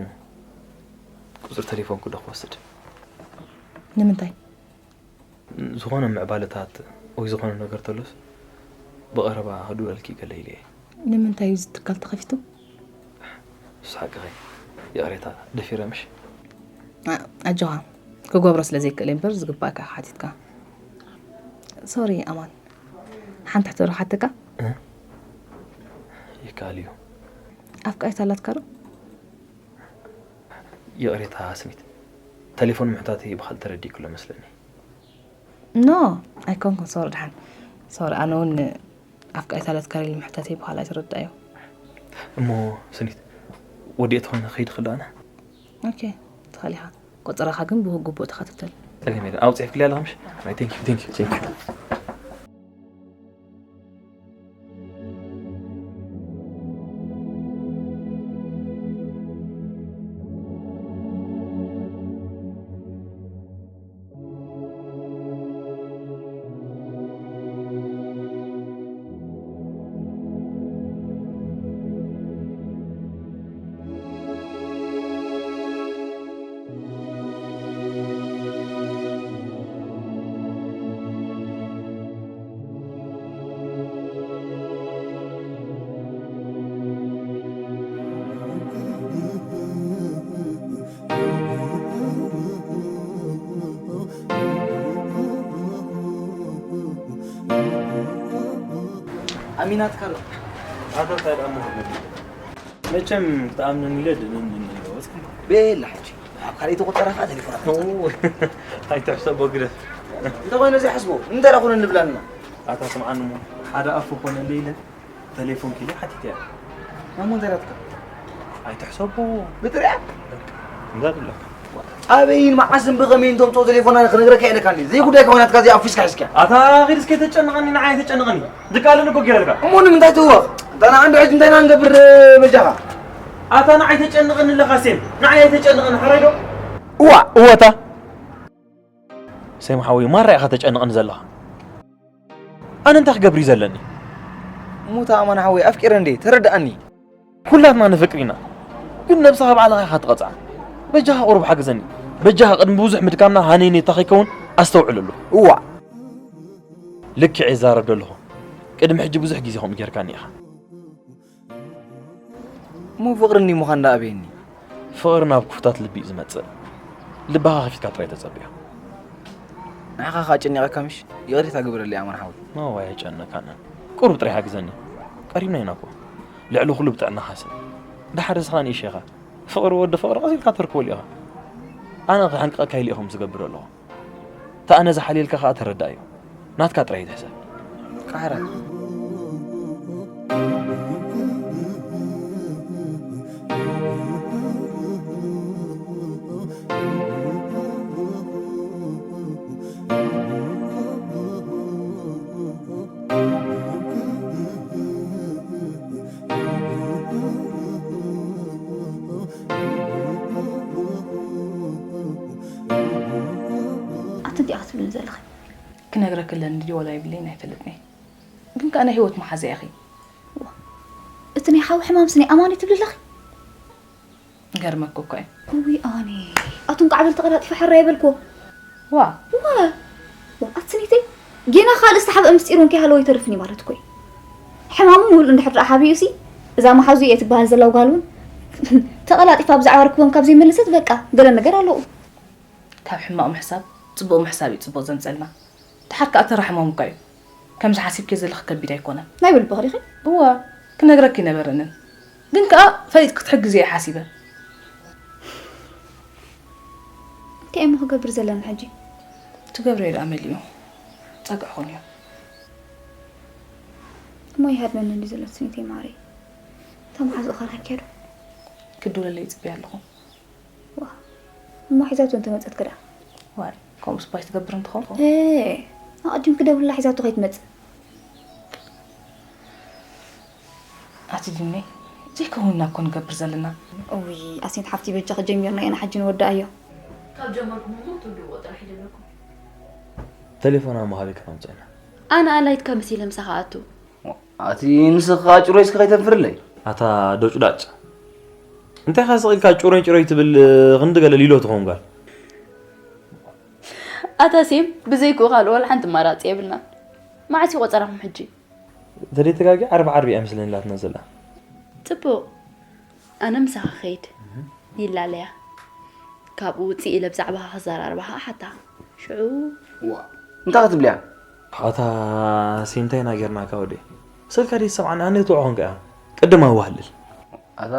ቁጽሪ ተሌፎንኪ ዶ ክወስድ? ንምንታይ? ዝኾነ ምዕባለታት ወይ ዝኾነ ነገር ተሎስ ብቐረባ ክድውለልኪ ይገለ ኢለ እየ። ንምንታይ እዩ እዚ ትካል ተኸፊቱ? ንሱ ሓቅኺ። ይቕሬታ፣ ደፊረ ምሽ? ኣ-፣ ኣጆኻ፣ ክገብሮ ስለ ዘይክእል እየ እምበር ዝግባእካ ኢኻ ሓቲትካ። ሶሪ ኣማን፣ ሓንቲ ሕቶ ዶ ክሓተካ? እ? ይከኣል እዩ። ኣፍቃሪት ኣላትካ ዶ? ይቕሬታ ስኒት፣ ተሌፎን ምሕታተይ ብኻልእ ተረዲእክሎ መስለኒ። ኖ፣ ኣይኮንኩን። ሶሪ ደሓን። ሶሪ፣ ኣነ እውን ኣፍቃሪት ኣላትካ ኢለ ምሕታተይ ብኻልእ ኣይተረድኣዮ። እሞ ስኒት፣ ወዲኤ ተኾይነ ክኸይድ ክእል ኣነ? ኦኬ፣ ትኽእል ኢኻ። ቆጸራኻ ግን ብግቡእ ተኸታተል። ጸገም የለን። ኣብኡ ጽሒፍክለይ ኣለኻ ምሽ? ኣይ፣ ቴንክ ዩ፣ ቴንክ ዩ፣ ቴንክ ዩ። ኣሚናትካ ዶ? ኣቶ እንታይ ደኣ እሞ ክብል? መቸም ክትኣምነኒ ኢለ ድንን ድንን ኢለ ወጽኩ። ቤላ ሕጂ ኣብ ካልኣይቲ ቁጠራ ኸኣ ተሌፎናት መጻ። ኦ፣ ኣይትሕሰቦ ግደፍ። እንተ ኾይኑ ዘይሕስቦ፣ እንታይ ደኣ ኾነ ንብላልና? ኣታ ስምዓኒ እሞ፣ ሓደ ኣፉ ኾነ እንደ ኢለ ተሌፎን ኪለ ሓቲተያ። ማሞ እንታይ ናትካ? ኣይትሕሰቦ። ብጥሪያ? በቃ፣ እንዳ ትብለካ። ኣበይን መዓስን ብኸመይን ተምጽኦ ተሌፎና ክነግረካ ኢለካ እንዲ። ዘይጉዳይካ ኾይናትካ እዚኣ ኣፊስካ ሒዝካ። ኣታ ኺድ እስከ ተጨንቐኒ፣ ንዓይ ተጨንቐኒ። ድቃልን እኮ ጌረልካ። እሞ ንምንታይ ትህወኽ? ኣታ ንዓንዲ ሕጂ እንታይ ኢና ንገብር በጃኻ? ኣታ ንዓይ ተጨንቐኒ ኣለኻ ሴም። ንዓይ ኣይተጨንቐኒ፣ ሓራይ ዶ? እዋ፣ እወታ። ሴም ሓወይ፣ ማራ ኢኻ ተጨንቐኒ ዘለኻ። ኣነ እንታይ ክገብር እዩ ዘለኒ? ሙታ ኣማን ሓወይ፣ ኣፍቂረ እንዴ? ተረድኣኒ። ኩላትና ንፍቅር ኢና። ግን ነብስኻ ባዕልኻ ኢኻ ትቐጽዓ። በጃኻ ቁሩብ ሓግዘኒ። በጃኻ ቅድሚ ብዙሕ ምድካምና ሃነይነይታ ከይከውን ኣስተውዕለሉ። እዋ። ልክዕ እየ ዝዛረብ ዘለኹ። ቅድሚ ሕጂ ብዙሕ ግዜ ከምኡ ጌርካኒ ኢኻ። እሞ ፍቕሪ እንዲ ምዃን ደኣ ኣበየኒ? ፍቕሪ ናብ ክፉታት ልቢ እዩ ዝመጽእ። ልብኻ ከፊትካ ጥራይ ተጸብዮ። ንዓኻ ከኣ ጨኒቐካ ምሽ? ይቕሬታ ግበረለይ ኣማን ሓወይ። እዋይ፣ ኣየጨነካንን። ቁሩብ ጥራይ ሓግዘኒ። ቀሪብና ኢና እኮ። ልዕሊ ኩሉ ብጥዕናኻ ስኒ። ደሓር እስኻ ንእሽኻ። ፍቕሪ ወዲ ፍቕሪ ቀስ ኢልካ ተርክበሉ ኢኻ። ኣነ ክሕንቅቐካ ኢለ እየ ከምኡ ዝገብር ዘለኹ። እታ ኣነ ዝሓልየልካ ከኣ ተረዳኣዮ። ናትካ ጥራይ እዩ ዝሕሰብ። ቃሕራ። ኣቲ እንታይ ኢኻ ትብልኒ ዘለኺ? ክነግረኪ ኣለኒ ድዩ ዋላ የብለይን ኣይፈልጥን እየ። ግን ከኣ ናይ ህይወት መሓዛ ኢኺ። ዋ፣ እቲ ናይ ሓዊ ሕማምስ ናይ ኣማን እዩ ትብሊ ኣለኺ? ገርመኪ እኮ እዩ። እውይ ኣነ፣ ኣቱም ከዓብል ተቐላጢፈ ሕራይ በልኩ። ዋ። ዋ። ዋ፣ ኣቲ ስኒተይ፣ ጌና ካልእ ዝተሓብአ ምስጢር እውን ከይሃለወ ኣይተርፍን እዩ ማለት እኮ እዩ። ሕማሙ ምሉእ እንድሕር ደኣ ሓቢኡሲ፣ እዛ መሓዙ እየ ትበሃል ዘላ ጓል እውን ተቐላጢፋ ብዛዕባ ርክቦም ካብ ዘይመለሰት በቃ ገለ ነገር ኣለዎ። ካብ ሕማቕ ምሕሳብ ጽቡቕ ምሕሳብ እዩ ጽቡቕ ዘምጸልና። ደሓር ከኣ ተራ ሕማም እኳ እዩ። ከምዚ ሓሲብክዮ ዘለኺ ከቢድ ኣይኮነን። ናይ ብልብኺ ዲኺ? እወ፣ ክነግረኪ ኣይነበረንን። ግን ከኣ ፈሊጥኪ ክትሕግዝዮ እየ ሓሲበ። እንታይ እሞ ክገብር ዘለኒ ሕጂ? ትገብርዮ ደኣ መሊኡ። ጸግዕኹን እዩ። እሞ ይሃድመኒ እንዲ ዘሎ ስኒተይ ማረይ። እታ መሓዙ እኻ ረኺብክያ ዶ? ክድውለለይ ይጽበያ ኣለኹ። ዋ፣ እሞ ሒዛቶ እንተመጸት ከ ደኣ? ዋይ፣ ከምኡስ ባይ ትገብር እንትኸውን። ኤ፣ ኣቐዲምኪ ደውልላ ሒዛቶ ከይትመጽእ። ኣቲ ድነይ፣ ዘይከውን ኢና እኮ ንገብር ዘለና። እውይ፣ ኣሴት ሓፍቲ በጃኺ ጀሚርና ኢና ሕጂ ንወድኣዮ። ካብ ጀመርኩም እሞ ትውድእዎ ጥራሕ ይደለኩም። ተሌፎና መሃቢ ከነምጽኦ ኢና። ኣነ ኣላይትካ መሲለ ምሳኻ ኣቱ። ኣቲ ንስኻ ጭሮይ እስከ ከይተንፍርለይ። ኣታ ዶጭዳጭ። እንታይ ኢኻ ስቕ ኢልካ ጭሮይ ጭሮይ ትብል፣ ክንዲ ገለ ሊሎ ትኸውን ጓል። ኣታ ሴም፣ ብዘይክኡ ካልእ ዋላ ሓንቲ ኣማራጺ የብልናን። መዓስ እዩ ቆጸራኹም ሕጂ? ተደይተጋግየ ዓርቢ ዓርቢ እያ መስለኒ ላትና ዘላ። ጽቡቕ። ኣነ ምሳኻ ኸይድ። ይላለያ። ካብኡ ውጽእ ኢለ ብዛዕባኻ ክዘራረባ ኸኣ ሓታ። ሽዑ ዋ፣ እንታይ ክትብልያ? ኣታ ሴም እንታይ ኢና ጌርናካ ወደይ? ስልካ ደይትሰምዓኒ ኣነ ትውዖ ኮንካ ኢኻ። ቅድም ኣዋህልል። ኣታ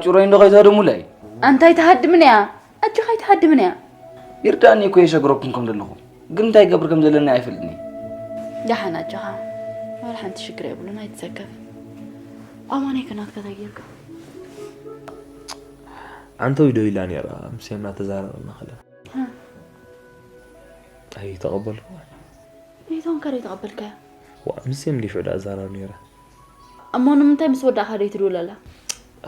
ጭሮይ እንዶ ከይትሃድሙለይ። ኣንታ ኣይትሃድምን እያ። ኣጆኻ ኣይትሃድምን እያ። ይርዳእኒ እኮ የሸግረኩም ከም ዘለኹ። ግን እንታይ ገብር ከም ዘለኒ ኣይፈልጥን እየ። ደሓን ኣጆኻ። ዋላ ሓንቲ ሽግር የብሉን ኣይትሰከፍ። ኣማነይ ከ ናትካ እንታይ ጌርካ? ዓንተው ኢዶ ኢላ ነይራ፣ ምስ ሴም እናተዛረብና ከለና። ሃ። ኣይተቐበልኩ። ነይቶም ከ ዘይተቐበልካያ? ዋ፣ ምስ ሴም እንዲ ሽዑ ደኣ እዛረብ ነይረ። እሞ ንምንታይ ምስ ወዳእካ ደይ ትድውለላ?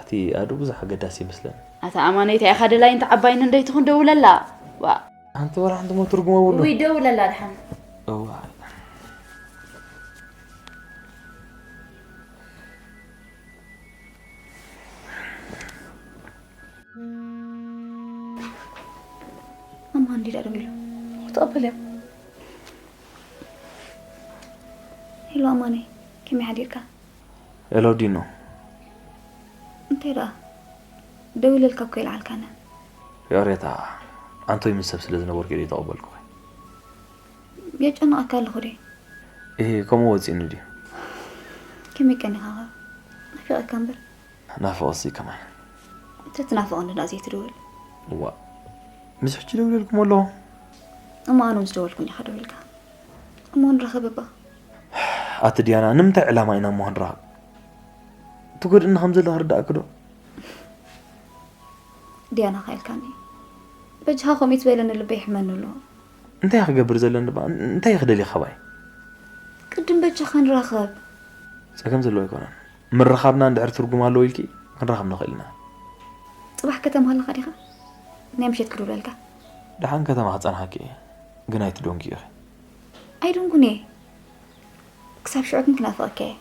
ኣቲ ኣዱ ብዙሕ ኣገዳሲ ይመስለኒ። ኣታ ኣማነይ እንታይ ኢኻ ደላይ እንተ ዓባይን እንደይ ትኹን ደውለላ። ዋ። ሓንቲ ወላ ሓንቲ እሞ ትርጉም የብሉ። ውይ ደውለላ ድሓን። እዋ። ኣማን እንዲ ደኣ ደዊሉ። ክትቐበል እያ። ሄሎ ኣማነይ፣ ከመይ ሓዲርካ? ሄሎ ዲኖ። እንታይ ደኣ? ደዊለልካ እኮ ይልዓልካና። ፊዮሬታ፣ ኣንቶይ ምስ ሰብ ስለ ዝነበርኩ እየ ዘይተቐበልኩኺ። የጨንቐካ ኣለኹ ድየ? እሂ፣ ከምኡ ወጺእኒ ድዩ? ከመይ ቀኒኻ ኸ? ናፊቐካ እምበር። ናፍቖትሲ ከማይ። እንተትናፍቐኒ ደኣ ዘይትድውል። እዋእ፣ ምስ ሕጂ ደዊለልኩም ኣለኹ። እሞ ኣነ ምስ ደወልኩ እንዲኻ ደዊልካ። እሞ ንራኸብ እባ። ኣቲ ዲያና፣ ንምንታይ ዕላማ ኢና እሞ ክንራኸብ? ትጎድእኒ ከም ዘለኻ ርዳእኪ ዶ? ዲያና ከ ኢልካኒ። በጃኻ ከምኡ ትበለኒ ልበይ ይሕመኒ ኣሎ። እንታይ ክገብር ዘለኒ ባ? እንታይ ክደሊ ካባይ? ቅድም በጃኻ ንራኸብ። ጸገም ዘለዎ ኣይኮነን። ምርኻብና እንድሕር ትርጉም ኣለዎ ኢልኪ ክንራኸብ ንኽእል ኢና። ጽባሕ ከተማ ኣለኻ ዲኻ? ናይ ምሸት ክድውለልካ። ደሓን ከተማ ክጸንሓኪ እየ፣ ግን ኣይትደንጉ ኢኺ። ኣይደንጉን እየ። ክሳብ ሽዑ ግን ክናፍቐካ እየ።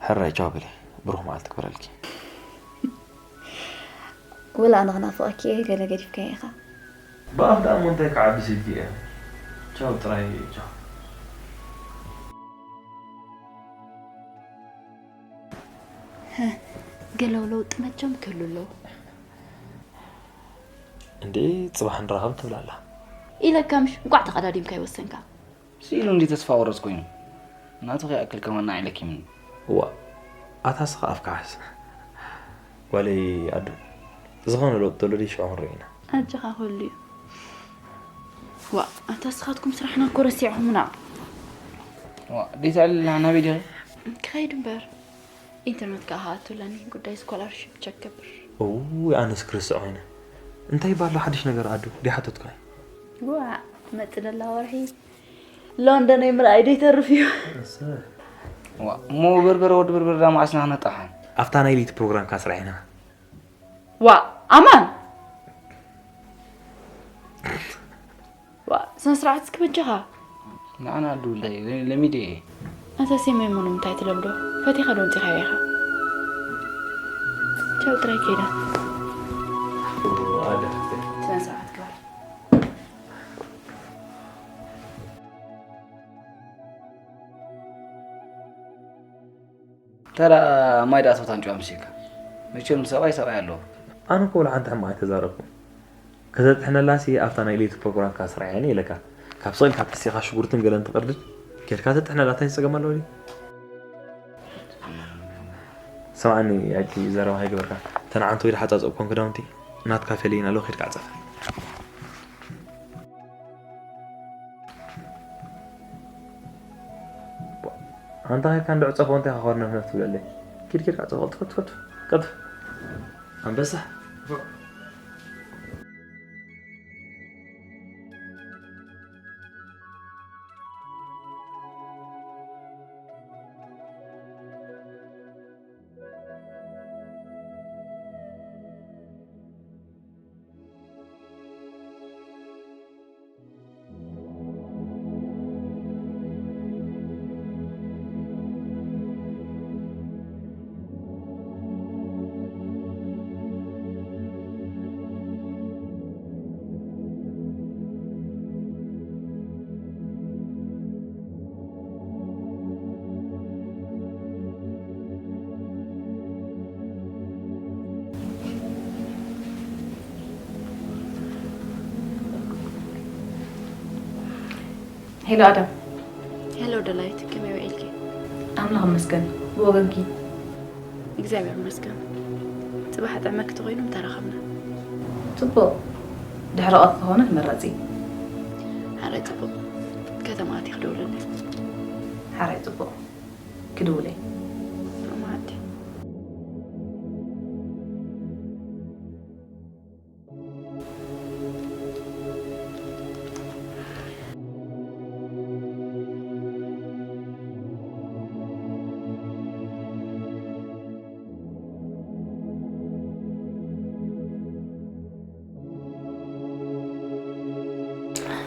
ሕራይ ቻው በሊ፣ ብሩኽ መዓልቲ ክበረልኪ። ወላ ኣነ ክናፍቐኪ እየ፣ ገለ ገዲፍካዮ ኢኻ። ብኣፍ ደኣ እሞ እንታይ ክዓብስ ኢልኪ እየ? ቻው ጥራይ ቻው። ገለ ለውጢ መቸም ክህሉ ኣለዎ። እንዴ ጽባሕ ንራኸብ ትብል ኣላ። ኢለካ ምሽ እንቋዕ ተቐዳዲምካ ይወሰንካ። ስኢሉ እንዲ ተስፋ ቆረጽ ኮይኑ ናቱ ከይኣክል ከማና ኢለኪ ምን ዋ ኣታ ስኻ ኣፍካ ሓዝ። ጓለይ ኣዱ ዝኾነ ለውጢ ዘሎ ድዩ ሽዑ ክንሪኦ ኢና። ኣጆኻ ኩሉ እዩ። ዋ ኣታ ስኻትኩም ስራሕና እኮ ረሲዕኹምና። ዋ ዴታ ኣለና ናበይ ዲኺ? ክኸይድ እምበር ኢንተርነት ከኣ ክኣቱ ኣለኒ ጉዳይ ስኮላርሺፕ ቸክ ክገብር። እውይ ኣነስ ክርስዕ ኮይነ። እንታይ ባሎ ሓድሽ ነገር ኣዱ ዲሓተትኩ። ዋ መጽ ደላ ወርሒ ሎንደን ምርኣይ ዶ ይተርፍ እዩ። ዋ እሞ በርበረ ወዲ በርበረ ዳ መዓስና ክነጣሓን? ኣብታ ናይ ሊት ፕሮግራምካ ስራሒና። ዋ ኣማን ዋ ስነ ስርዓት እስኪ በጃኻ። ንዓና ኣዱ እንታይ ለሚደ እየ። ኣታ ሴመይ እሞ ንምንታይ ትለምዶ? ፈቲኻ ዶ ኣምጺኻዮ ኢኻ? ቻው ጥራይ ከይዳ። ስነ ስርዓት ግበር። ተራ ማይ ዳኣ ሰብታ ኣንጭዋ ምሲልካ መቸም ሰብኣይ ሰብኣይ ኣለዎ። ኣነ እኮ ወላ ሓንቲ ሕማቕ ኣይተዛረብኩን። ከተጥሕነላሲ ኣብታ ናይ ለይቲ ፕሮግራምካ ስርዓየኒ ኢለካ ካብ ስቕ ኢልካ ተሲኻ ሽጉርትን ገለን ትቕርድድ ኬድካ ተጥሕነላ እንታይ ጸገም ኣለዎ ድዩ? ስምዓኒ ያቂ ዘረባ ከይገበርካ እተን ዓንተወይ ዝሓጻጸብኮን ክዳውንቲ ናትካ ፈልየን ኣለዉ ኬድካ ዕጸፈን። ኣንታ ኸይድካ እንዶ ዕጸፎ እንታይ ኸኾርነፍነፍ ትብለለይ? ኪድ ኪድ ዕጸፎ፣ ቅልጥፍ፣ ቅልጥፍ፣ ቅልጥፍ። ኣንበሳ። ሄሎ ኣደም። ሄሎ ደላይት፣ ከመይ ውዒልኪ? ኣምላኽ ይመስገን። ብወገንኪ? እግዚኣብሔር ይመስገን። ጽባሕ ጥዕመኪ ተኾይኑ ምተራኸብና። ጽቡቕ። ድሕሪ ቀትሪ ተኾነ ተመራጺ። ሓራይ ጽቡቕ። ከተማ ኣትየ ክድውለለይ። ሓራይ ጽቡቕ። ክድውለይ። ማማ ዓዲ።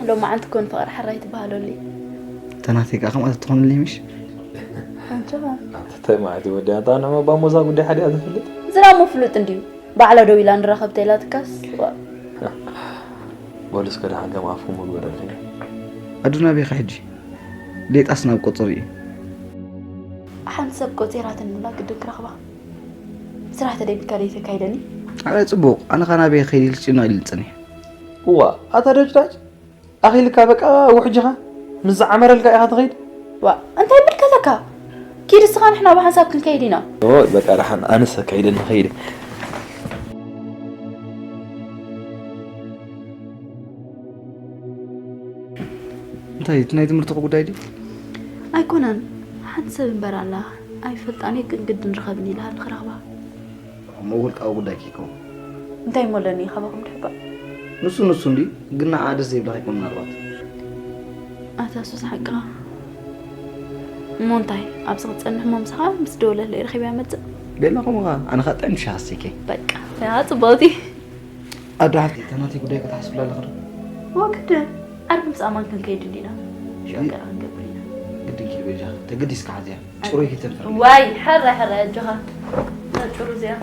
ሎማዓንቲ ኮን ፍቕሪ ሕራይ ትበሃለሉ እዩ። ተናቴ ከዓ ከምኣ ትኾንልይ ምሽ? ኣንቺ ኸ? ኣንተ ተማዕቲ ወዲ ኣንታ ንዕማ ባሞዛ ጉዳይ ሓዲኣ ትፍልጥ? ዝራሞ ፍሉጥ እንድዩ። ባዕላ ደው ኢላ ንራኸብ ተኢላትካስ? ዋ። በሉ እስከ ደሓን ከም ኣፍኩም ምግበረልኒ። ኣዱና ቤኻ ሕጂ ሌጣስ ናብ ቆጽሪ እዩ። ሓንቲ ሰብ ቆጺራትኒ ብላ ግድን ክረኽባ። ስራሕ ተደይብካ ደይ ተካይደኒ? ኣረ ጽቡቕ፣ ኣነ ኸኣ ናበይ ከይደ ኢልስ ጭንቕ ኢሉ ዝጸንሕ። እዋ፣ ኣታ ደጅዳጅ፣ ኣኺልካ በቃ ውሕጅኻ ምስ ዝዓመረልካ ኢኻ ትኸይድ። ዋ፣ እንታይ ይምልከተካ? ኪድ እስኻ ንሕና ብሓንሳብ ክንከይድ ኢና። ኦይ፣ በቃ ደሓን ኣነስ ከይደ ንኸይደ። እንታይ እቲ ናይ ትምህርትኹ ጉዳይ ድዩ? ኣይኮነን፣ ሓንቲ ሰብ እምበር ኣላ ኣይፈልጣን እየ፣ ግን ግድን ርኸብኒ ኢላሃኒ ክረኽባ። እሞ ውልቃዊ ጉዳይ ከይከውን። እንታይ እሞ ኣለኒ ካባኹም ድሕባእ? ንሱ ንሱ እንድዩ፣ ግን ንዓኣ ደስ ዘይብላ ከይኮን ምናልባት። ኣታ ሱስ ሓቅኻ። እሞ እንታይ ኣብዚ ክጸንሕ እሞ ምሳኻ ምስ ደወለለይ ረኺበያ መጽእ? ቤላ ከምኡ ኸኣ፣ ኣነ ኸኣ ጥዕም ሻሂ ኣስቲከ። በቃ፣ ያ ጽቡቕቲ። ኣዶ ሓፍተይ፣ እታ ናተይ ጉዳይ ክትሓስብላ ኣለኺ ዶ? ወግዲ፣ ዓርቢ ምስ ኣማን ክንከይድ እንዲና። ሽዑ ገና ክንገብር ኢና። ግድን ኪድ በጃኺ፣ ተገዲስካ ሓዝያ። ጭሩይ ሂተን ፈርሚ። ዋይ፣ ሕረ ሕረ ኣጆኻ። ነጭሩ እዚኣ።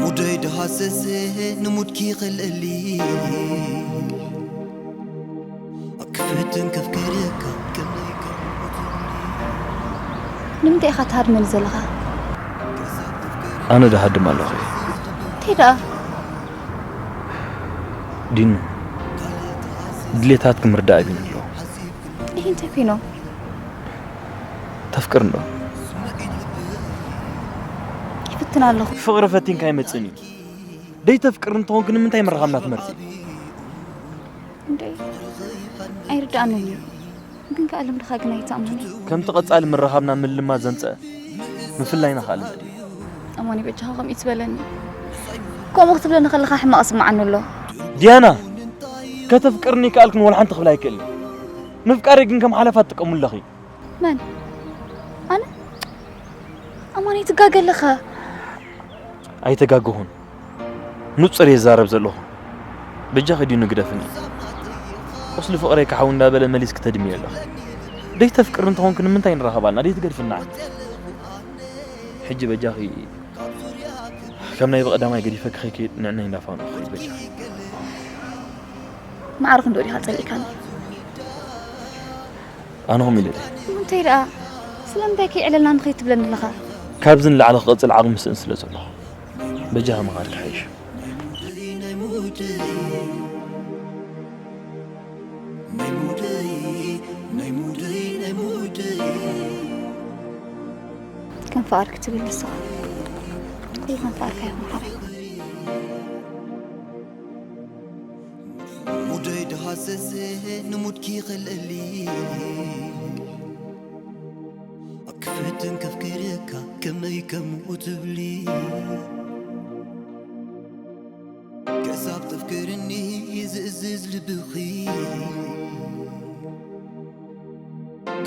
ሙደይ ድሃሰሰ ንሙድኪ ክልእሊ ክፍትን ከፍክርካ ከመይ ከምኡትብሊ ንምንታይ ኢኻ ትሃድመኒ ዘለኻ? ኣነ ድሃድም ኣለኹ። እንታይ ደኣ? ዲኑ፣ ድሌታትኪ ምርዳእ ኣቢኒ ኣለኹ። ይህ እንታይ ኮይኖም? ተፍቅርኒ ዶ? ይፍትን ኣለኹ። ፍቕሪ ፈቲንካ ኣይመጽእን እዩ። ደይተፍቅርኒ እንተኾንኪ ንምንታይ ምርኻብና ትመርጺ? እንዴ፣ ኣይርዳእንን እዩ። ግን ከኣ ልምድኻ ግን ኣይትኣምኖን። ከምቲ ቀጻሊ ምርኻብና ምልማ ዘምጸ ምፍላይና ከኣ ልምድ እዩ። ኣማኒ በጃኻ ከምኡ ትበለኒ። ከምኡ ክትብለኒ ከለኻ ሕማቕ ስምዓኒ ኣሎ። ዲያና፣ ከተፍቅርኒ ከኣልክን ወላ ሓንቲ ክብል ኣይክእልን። ምፍቃረይ ግን ከም ሓለፋ ትጥቀሙ ኣለኺ። መን? ኣነ? ኣማኒ ትጋገ ኣለኻ። ኣይተጋገኹን። ንጹር እየ ዝዛረብ ዘለኹ። በጃኺ ዲኑ ግደፍኒ። ቁስሊ ፍቕረይ ክሓዊ እንዳበለ መሊስኪ ተድምዮ ኣለኺ። ደይተፍቅርኒ እንተኾንኪ ንምንታይ ንራኸብ ኣለና? ደይትገድፍኒ ዓዲ። ሕጂ በጃኺ ከም ናይ ብቐዳማይ ገዲፈኪ ከይከይድ ንዕነይ እንዳፋንኹ በጃኺ። ማዕረ ክንዶ ዲኻ ጸሊእካኒ? ኣነ ኹም ኢለ ድየ? እንታይ ደኣ? ስለምንታይ ከይዕለልና ንኸይድ ትብለኒ ኣለኻ? ካብዚ ንላዕሊ ክቕጽል ዓቕሚ ስእን ስለ ዘለኹ በጃኺ ምኻድ ክሓይሽ። ከም ፍቓድክ ትብል ንስኻ ኩሉ ከም ፍቓድካ ይኹን ሓራይ። ሙደይ ድሃሰሰ ንሙድኪ ክልእሊ ክፍትን ከፍክርካ ከመይ ከምኡ ትብሊ ክሳብ ተፍቅርኒ ዝእዝዝ ልብኺ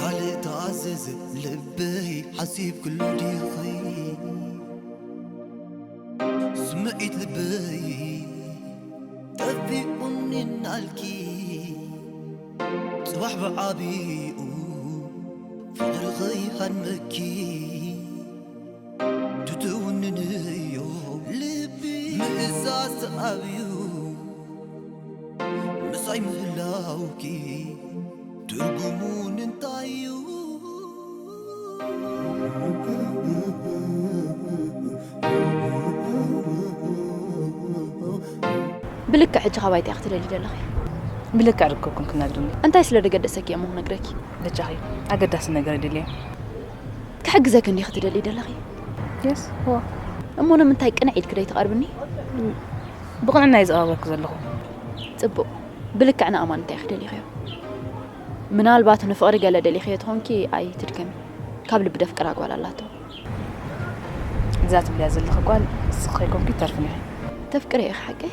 ካልእ ተኣዘዘ ልበይ ሓሲብ ክሉ ዲኺ ስምዒት ልበይ ጠፊኡኒ እናልኪ ጽባሕ ብዓቢኡ ፍቕሪ ኸይሃድመኪ ትትውንንዮ ልቢ ምእዛዝ ተኣብዩ ምሳይ ምህላውኪ ትርጉሙ እንታይ እዩ? ብልክዕ ሕጂ ካባይ እንታይ ክትደሊ ዘለኺ? ብልክዕ ርክብኩም ክነግርኒ። እንታይ ስለ ደገደሰኪ እሞ ክነግረኪ? በጃኺ ኣገዳሲ ነገር ይደልየ። ክሕግዘኪ እንዲኺ ትደሊ ዘለኺ? የስ ዋ እሞ ንምንታይ ቅንዕ ኢልኪ ደይትቐርብኒ? ብቕንዕና እየ ዝቐርበኪ ዘለኹ። ጽቡቕ። ብልክዕ ንኣማን እንታይ ኢኺ ደሊኽዮ? ምናልባት ንፍቕሪ ገለ ደሊኽዮ ትኾንኪ ኣይትድከሚ። ካብ ልቢ ደፍቅራ ጓል ኣላቶ። እዛ ትብልያ ዘለኺ ጓል ንስኺ ከይኮንኪ ትተርፍን ኢኺ። ተፍቅሪ ኢኺ ሓቀይ?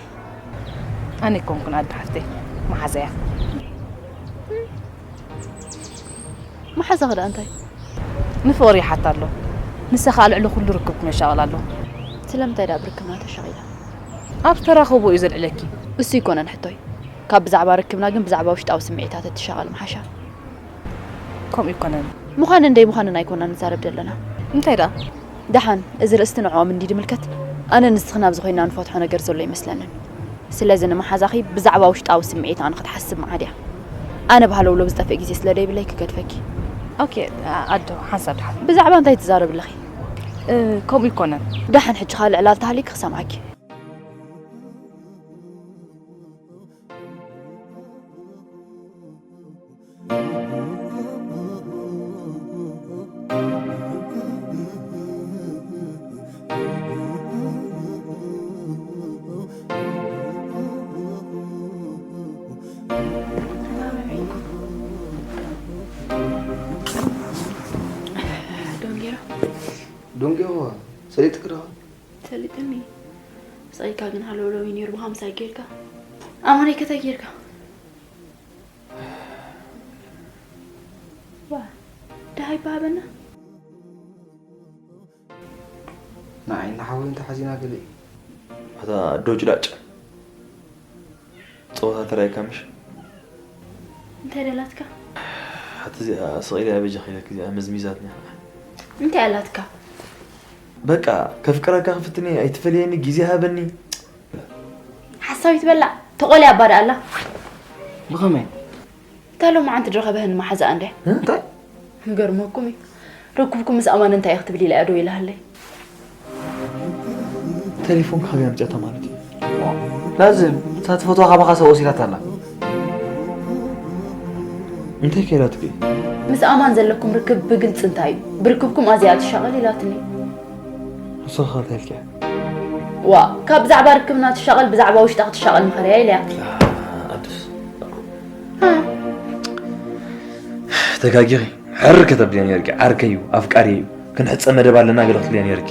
ኣነ ኣይኮንኩን ኣደ ሓፍተይ፣ መሓዛ እያ። መሓዛኺ ደኣ እንታይ? ንፍቕሪ ይሓታ ኣሎ። ንሳ ኸኣ ልዕሊ ኩሉ ርክብኩም የሻቕላ ኣሎ። ስለምንታይ ደኣ ብርክብና ተሻቒላ? ኣብ ተራኸቦ እዩ ዘልዕለኪ። እሱ ኣይኮነን ሕቶይ። ካብ ብዛዕባ ርክብና ግን ብዛዕባ ውሽጣዊ ስምዒታት እትሻቐል ምሓሻ። ከምኡ ኣይኮነን። ምዃንን ደይምዃንን ኣይኮናን ንዛረብ ዘለና። እንታይ ደኣ? ደሓን፣ እዚ ርእስቲ ንዕኦም እንድዩ ዝምልከት። ኣነ ንስኽን ኣብዚ ኮይንና ንፈትሖ ነገር ዘሎ ኣይመስለንን። ስለዚ ንመሓዛኺ ብዛዕባ ውሽጣዊ ስምዒታ ንክትሓስብ መዓድ እያ። ኣነ ብሃለውለው ዝጠፍእ ግዜ ስለ ደይብለይ ክገድፈኪ። ኦኬ ኣዶ ሓንሳብ ደሓን። ብዛዕባ እንታይ ትዛረቢ ኣለኺ? ከምኡ ኣይኮነን። ደሓን ሕጂ ኻልዕ ዕላል ተሃልዩ ክሰምዓኪ። ዶንጌሮ ሰሊጥክ ዶ? ሰሊጥኒ። ስቕ ኢልካ ግን ሃለውለው እዩ ነይሩ ብሃምሳ ጌርካ። ኣማነይ ከታይ ጌርካ? ዋ፣ ደሃይ በሃበና። ንዓይ ንሓወይ እንተሓዚና ገለ እዩ። ኣታ ዶጅላጭ ጸወታ ተራይካ ምሽ? እንታይ ደላትካ? ሓቲ እዚኣ ስቕ ኢለ ኣበጃ ኸይለክ እዚኣ መዝሚዛትኒ። እንታይ ኣላትካ? በቃ፣ ከፍቅረካ ክፍትኒ ኣይትፈልየኒ፣ ግዜ ሃበኒ። ሓሳዊት በላ ተቆልያ ኣባዳ ኣላ። ብኸመይ? እታ ሎማዓንቲ ዝረኸበህን መሓዛኣ እንድያ። እንታይ? ክገርመኩም እዩ። ርክብኩም ምስ ኣማን እንታይ ኢኺ ክትብል ኢላ እያ ደው ኢላሃለይ። ቴሌፎን ካበይ ኣምፅያታ ማለት እዩ? ላዝም እታ ትፈትዋ ካባኻ ሰው ወሲዳታ ኣላ። እንታይ ከይዳትኪ? ምስ ኣማን ዘለኩም ርክብ ብግልፂ እንታይ እዩ? ብርክብኩም ኣዝያ ትሻቐል ኢላትኒ። ንስኻ እንታይ ኢልኪያ? ዋ ካብ ብዛዕባ ርክብና ትሻቐል ብዛዕባ ውሽጣ ክትሻቐል ምኸርያ ኢለያ። ኣዱስ ተጋጊኺ። ሕር ከተብልያ ነርኪ። ዓርከይ እዩ፣ ኣፍቃሪ እዩ፣ ክንሕፀ መደብ ኣለና ገለ ክትብልያ ነርኪ።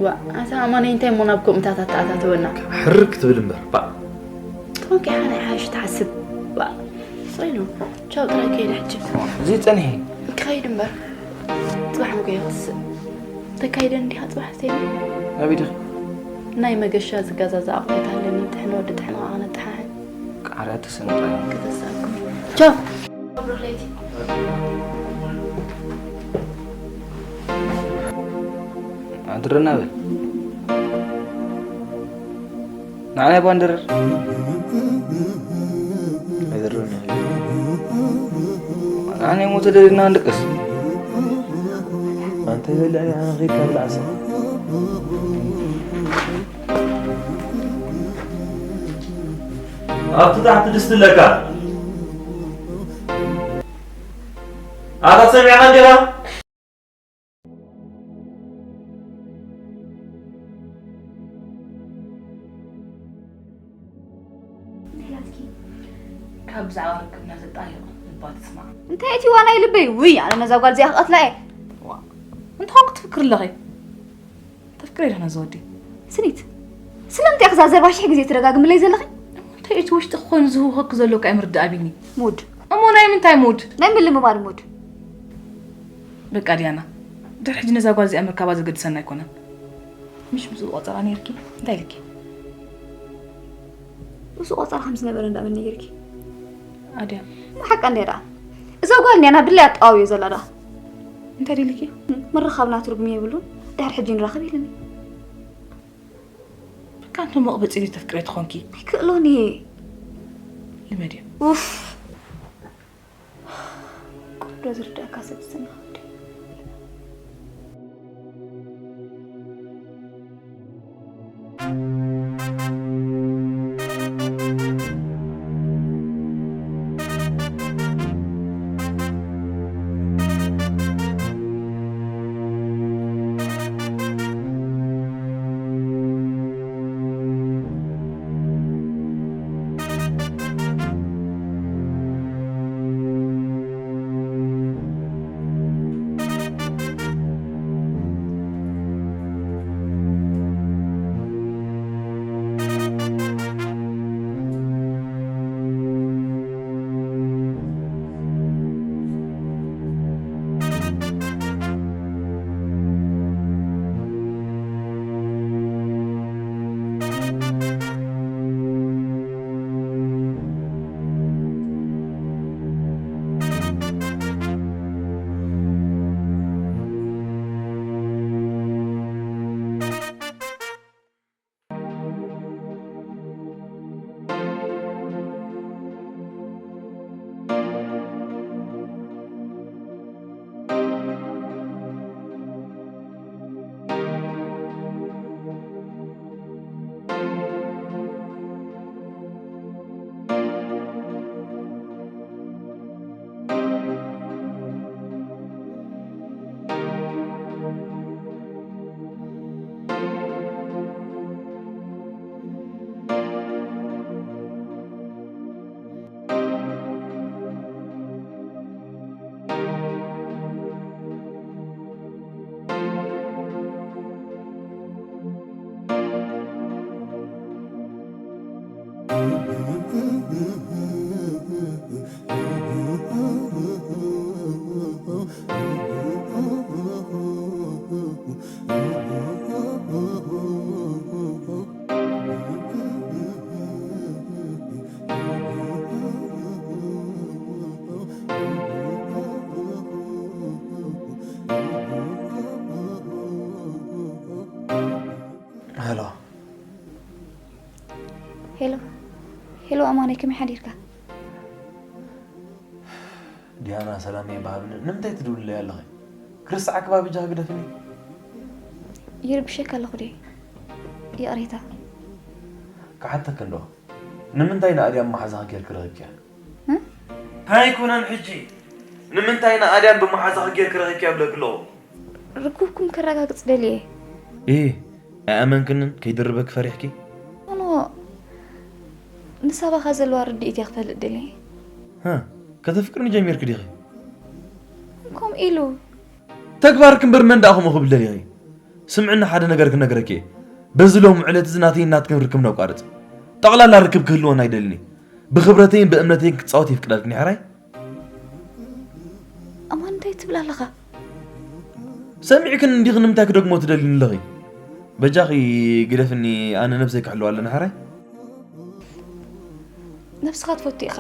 ዋ ኣታ ኣማነይ እንታይ እሞ ናብ ከምኡታት ኣተኣታተወና። ሕር ክትብል እምበር ባ ተወቂሓ ናይ ሓሽ ትሓስብ። ዋ ስቕ ኢሉ። ቻው ጥራይ ከይደ ሕጂ። እዚ ጸንሒ። ክኸይድ እምበር ጽባሕ ምጎዮ ክትስእ። ተካይደ እንዲኻ ጽባሕ ዜና። ናበይ ዲኺ? ናይ መገሻ ዝገዛዛ ኣቑሑት ኣለኒ። ጥሕን ወዲ ጥሕን ኸዓ ነጠሓሕን። ቃርያ ተሰንጣ። ክተሳኩም። ቻው። ብሩኽ ለይቲ። ኣድረና በል። ንዓና ባንደረር ኣይደረና። ኣነ ሞተ ደድና ንድቅስ። ኣንተ ይበልዕ ንዓና ኸይድካ ብላዕ ስኻ። ኣብቲ ታሕቲ ድስቲ ኣለካ። ኣታ ሰሚዕኻ እንዲኻ? ካብ ብዛዕባ ርክብና ዘጣይቕ ልባ ትስማዕ። እንታይ እቲ ዋናይ ልበይ ውይ ኣነ ነዛ ጓል እዚኣ ክቐትላ እየ። እንታይ ኾንክ ትፍክር ኣለኺ? ተፍቅሬ ዶ ነዚ ወዲ? ስኒት ስለምንታይ እያ ክዛ ዘረባ ሽሕ ግዜ ትደጋግምለይ ዘለኺ? እንታይ እቲ ውሽጢ ክኾን ዝህውኸክ ዘሎ እኮ ኣይምርዳእ ኣቢኒ። ሙድ እሞ ናይ ምንታይ ሙድ? ናይ ምልምማድ ሙድ። በቃ ዲያና ድሕሪ ሕጂ ነዛ ጓል እዚኣ ምርካባ ዘገድሰና ኣይኮነን። ምሽ ምስኡ ቆጸራ ነይርኪ እንታይ ኢልኪ? እሱ ቆጸራ ከም ዝነበረ እንዳመን ነይርኪ? ኣድያ ሓቃ እንደ ደኣ እዛ ጓል እኒኣ ናብ ድለይ ኣጠዋውዮ ዘላ ደኣ እንታይ ደሊኪ? ምርኻብና ትርጉም የብሉን። ድሕሪ ሕጂ ንራኸብ ኢልኒ። በቃ እንተ መቕበፂ ተፍቅሬ ትኾንኪ ኣይክእሎን እየ። ልመድዮ ኡፍ ቁዶ ዝርዳእካ ሰብ ዝሰማዕ ወዲ ሄሎ፣ ሄሎ፣ ኣማነይ፣ ከመይ ሓዲርካ? ዲያና፣ ሰላም ይበሃብኒ። ንምንታይ ትድውልለይ ኣለኺ? ክርስዓ ከባቢ ጃ ግደፍኒ። ይርብሸካ ኣለኹ ድየ? ይቕሬታ። ክሓተኪ እንዶ፣ ንምንታይ ንኣድያም መሓዛኺ ጌርኪ ረኺብኪያ? እ? ኣይኮነን ሕጂ። ንምንታይ ንኣድያም ብመሓዛኺ ጌርኪ ረኺብኪያ ብለኪ ኣለኹ። ርክብኩም ከረጋግጽ ደልየ። እ፣ ኣይኣመንክንን፣ ከይድርበኪ ፈሪሕኪ? ኖ፣ ንሳ ባኻ ዘለዋ ርድኢት እየ ክፈልጥ ደልየ። ሃ፣ ከተፍቅርኒ ጀሚርኪ ዲኺ? ከምኡ ኢሉ። ተግባርኪ እምበር መን ደኣ ከምኡ ክብል ደሊኺ? ስምዕኒ፣ ሓደ ነገር ክነግረኪ እየ። በዚ ሎሚ ዕለት እዚ ናተይን ናትክን ርክብ ነቋርጽ። ጠቕላላ ርክብ ክህልወና ኣይደልን እየ። ብኽብረተይን ብእምነተይን ክትጻወት ይፍቅደልክን እየ፣ ሕራይ? ኣማን፣ እንታይ ትብል ኣለኻ? ሰሚዕክን እንዲኺ፣ ንምንታይ ክደግሞ ትደልኒ ኣለኺ? በጃኺ ግደፍኒ፣ ኣነ ነብሰይ ክሕልዋ ኣለኒ፣ ሕራይ? ነብስኻ ትፈቱ ኢኻ።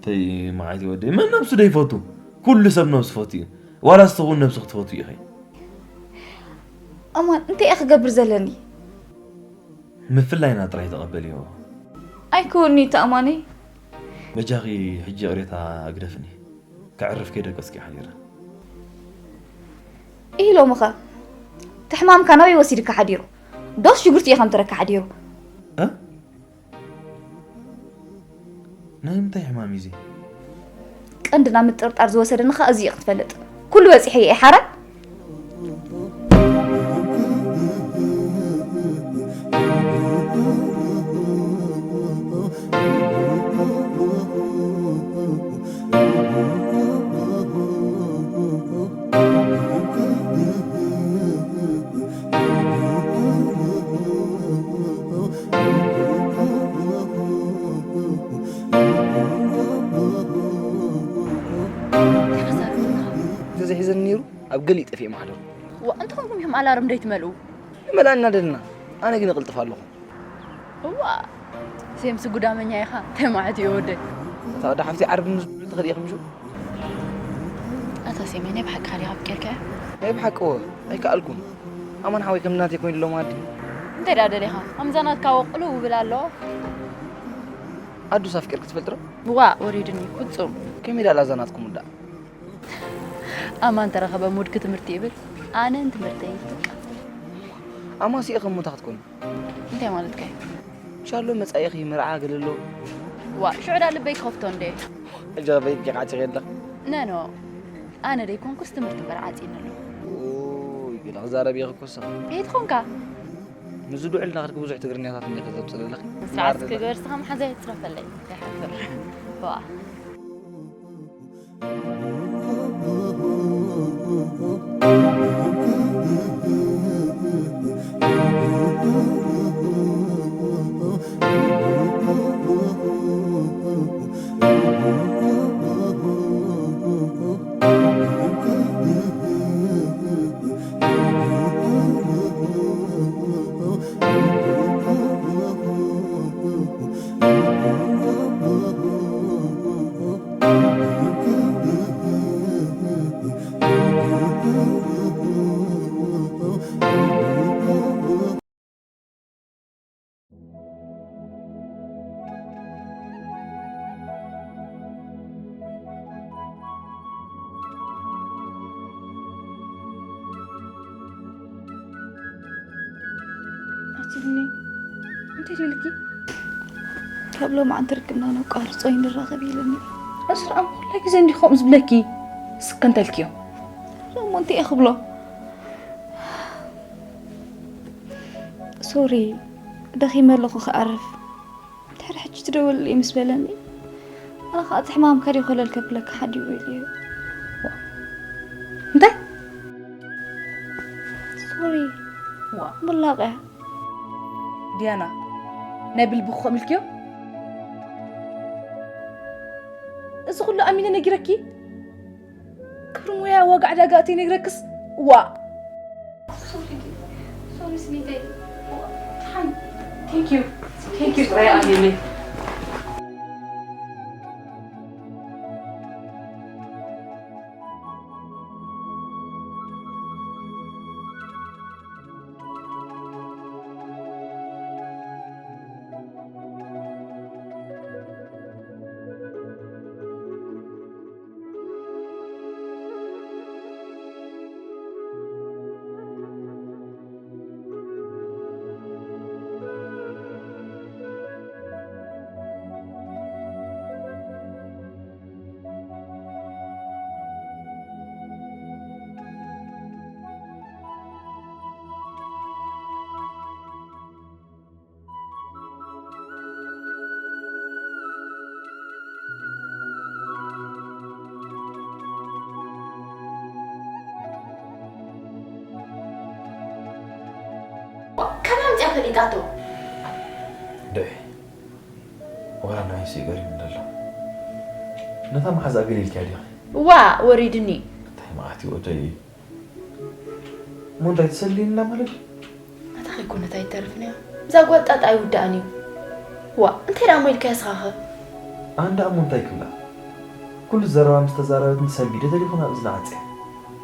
ተይ መዓይቲ ወደይ፣ መን ነብሱ ደይፈቱ? ኩሉ ሰብ ነብሱ ፈቱ እዩ። ዋላ ንስኺ እውን ነብስኺ ትፈቱ ኢኺ። ኣማን፣ እንታይ እየ ክገብር ዘለኒ? ምፍላይና ጥራይ ተቐበልዮ። ኣይከውን'ዩ እቲ ኣማነይ። በጃኺ ሕጂ ይቕሬታ ግደፍኒ። ከዕርፍ ከይደቀስኪ ሓዲረ። ኢሎምኸ? እቲ ሕማምካ ናበይ ወሲድካ ሓዲሩ? ዶስ ሽጉርቲ እዩ ከምትረካ ሓዲሩ? እ? ናይ ምንታይ ሕማም እዩ እዚ? ቀንድና ምጥርጣር ዝወሰደኒ ኸኣ እዚ እዩ ክትፈልጥ። ኩሉ በጺሐ እየ ሓራይ። ተዛሪብና። እንተዘይሒዘኒ ነይሩ፣ ኣብ ገሊኡ ጠፊኤ ምሓደርኩ። ዋ፣ እንተኾንኩም ኢኹም ኣላርም ደይትመልኡ? ንመልኣ እናደለና፣ ኣነ ግን እቕልጥፍ ኣለኹ። እዋ፣ ሴምሲ ጉዳመኛ ኢኻ፣ እንታይ ማለት እዩ ወደይ? እታ ወዲ ሓፍቲ ዓርቢ ምስ ብልቲ ኸዲእኺ ምሹ? ኣታ ሴሜ፣ ናይ ብሓቂ ኸዲኻ ኣፍቂርካያ? ናይ ብሓቂ እወ፣ ኣይከኣልኩን። ኣማን ሓወይ ከም ናተይ ኮይኑ ሎማዲ። እንታይ ደኣ ደሊኻ? ከምዛ ናትካ ወቅሉ ውብል ኣሎ። ኣዱስ ኣፍቂርኪ ትፈልጢ ዶ? ዋ፣ ወሪዱኒ፣ ፍጹም። ከመይ ደኣ ላዛ ናትኩም ውዳእ? ኣማን ተረኸበ ሙድኪ ትምህርቲ ይብል፣ ኣነ ንትምህርተይ ይጥቀም። ኣማን ሲኢኺ እሞ እንታይ ክትኮኒ? እንታይ ማለትካ እዩ? ሻሎ መጻኢኺ መርዓ ገለ ኣሎ? ዋ፣ ሽዑ ደኣ ልበይ ክኸፍቶ እንዴ? ሕጂ ኸ በይንኪ ኢኺ ዓጺኺ ኣለኺ? ነኖ፣ ኣነ ደይኮንኩስ ትምህርቲ እምበር ዓጺኒ ኣሎ። ኡይ፣ ገለ ክዛረብ እየ ክኮሰ። ከየት ኾንካ? ምስ ዱዕልና ከድኪ ብዙሕ ትግርኛታት እንዲኺ ዘብጽእ ዘለኺ። ስርዓት እስኪ ግበር፣ እስኻ መሓዛ የትረፈለይ። እንታይ ሓፍር። ዋ። ኣቲ ብኒ፣ እንታይ ደልኪ? ካብ ሎማዓንቲ ርክብና ነቋርጾ፣ ኣይንራኸብ ኢሉኒ። እስራ እሞ ኩላይ ግዜ እንዲኹም ዝብለኪ፣ ስከ እንተልክዮ። እሞ እንታይ እየ ክብሎ? ሶሪ፣ ደኺመ ኣለኹ፣ ክኣርፍ። ድሕሪ ሕጂ ትደውልለይ ምስ በለኒ፣ ኣነ ኸኣ እቲ ሕማምካ ድዩ ኮለል ከብለካ ሓዲሩ ኢለዮ። እንታይ? ሶሪ። ዋ። ሞላቕያ። ዲያና፣ ናይ ብልቢ ክኾም ኢልክዮ? እዚ ኩሉ ኣሚነ ነጊረኪ? ክብሪ ሞያ ዋጋ ዕዳጋ እቲ ነግረክስ? ዋ። ሶሪ፣ ሶሪ ስኒተይ። ሓን፣ ቴንክ ዩ፣ ቴንክ ዩ ጥራይ ኣሚነ። ፈሊጣቶ። ድዒ ዋላ ንዓይሲ ገሪም ደሎ። ነታ መሓዛ ገሊልኪያ ዲኺ? ዋ ወሪድኒ። እንታይ መዓት ይወደይ እዩ። እሞ እንታይ ትሰልይና ማለት እዩ? ኣታ ከይኮነት ኣይተርፍን እያ። እዛ ጓል ጣጣ ኣይውዳእን እዩ። ዋ እንታይ ደኣ ሞ ኢልካ ያስኻኸ? ኣንዳ እሞ እንታይ ክብላ? ኩሉ ዘረባ ምስ ተዛረበትኒ ሰንቢደ ተሌፎና እዝና ዓፅያ።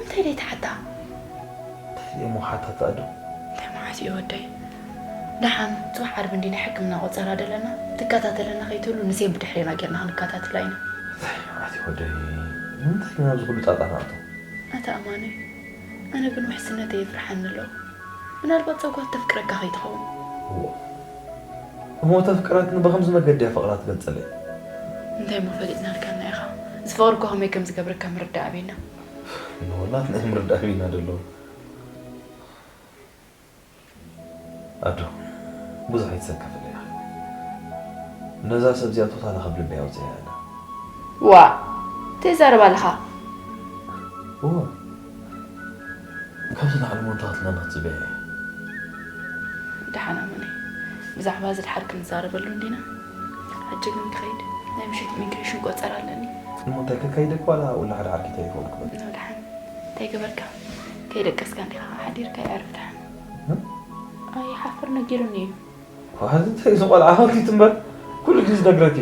እንታይ ደይ ትሓታ? እንታይ ደይ እሞ ሓታታ ዶ? እንታይ መዓት እዩ ወደይ? ደሓን ጽባሕ ዓርቢ እንዲና ሕክምና ቆጸራ ደለና ትከታተለና ከይትህሉ ንሴን ብድሕሬና ጌርና ክንከታተላ ኢና። እንታይ መዓት እዩ ወደይ? ንምንታይ ግን ኣብዚ ኩሉ ጣጣ ንኣቶ? ኣታ ኣማነይ ኣነ ግን ውሕስነተይ የፍርሓኒ ኣሎ። ምናልባት ጸጓት ተፍቅረካ ከይትኸውን። እሞ ተፍቅረትኒ ብኸምዚ መገዲ እያ ፍቕራ ትገልጸለይ። እንታይ እሞ ፈሊጥናልካና ኢኻ? እዚ ፍቕሪ እኮ ከመይ ከም ዝገብረካ ምርዳእ ኣበይና። ንወላት ናይ ምርዳእ ኣበይና ደሎ። ኣዶ ብዙሕ ኣይትሰከፍለይ ኢኻ። ነዛ ሰብ እዚኣ ቶታላ ካብ ልበይ ኣውፅያ እያ። ዋ እንታይ ዛረብ ኣለኻ? እወ ካብዚ ላዕሊ ሞንታ ክትለና ትፅበያ እየ። ደሓን ኣመነይ ብዛዕባ እዚ ድሓር ክንዛረበሉ እንዲና። ሕጂ ግን ክኸይድ ናይ ምሸት ኢሚግሬሽን ቆፀራ ኣለኒ። እሞ እንታይ ከካይደኪ ዋላ ውላ ሓደ ዓርኪ ተሌፎን ክበል። ኖ ደሓን እንታይ ገበርካ? ከይደቀስካ እንዲኻ ሓዲርካ የዕርፍ ደሓን። ኣይሓፍር ነጊሩኒ እዩ። ኳ እዚ እንታይ እዚ ቆልዓ ሃውኪት እምበር ኩሉ ግዜ ዝነግረኪ።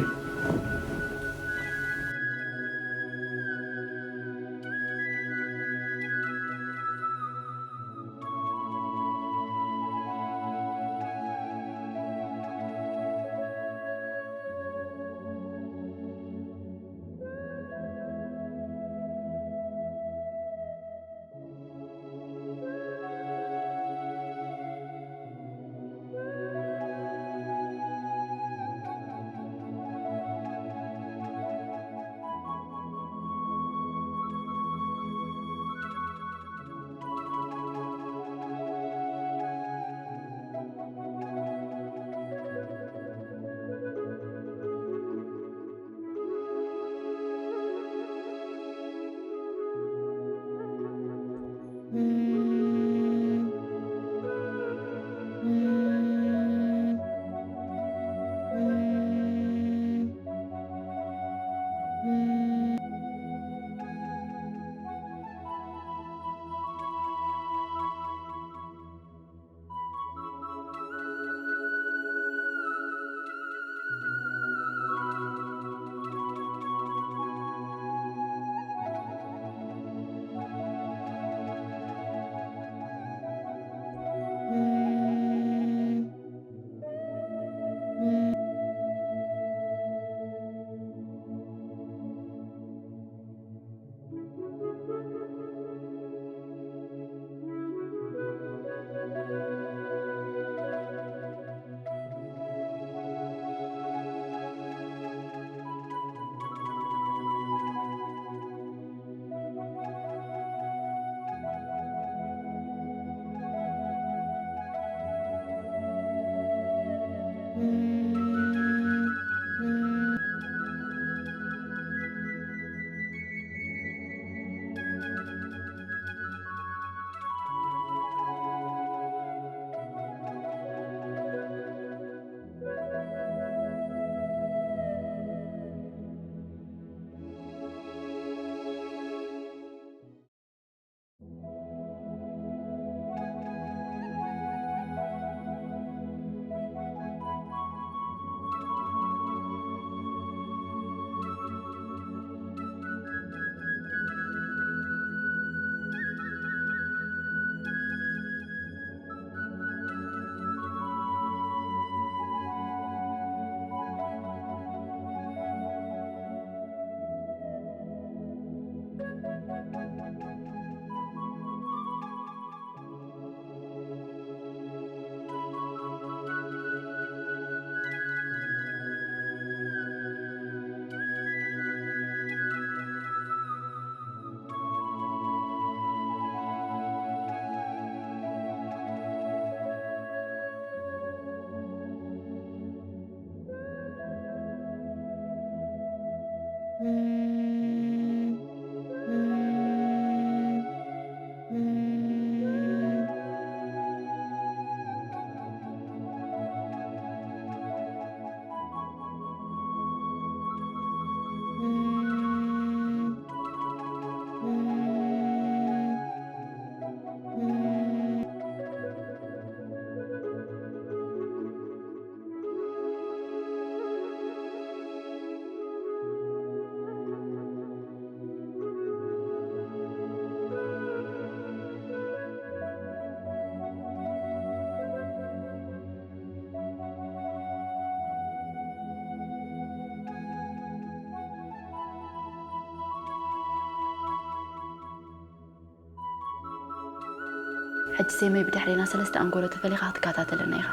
ሕጂ ሰመይ ብድሕሬና ሰለስተ ኣንጎሎ ተፈሊኻ ክትከታተለና ኢኻ።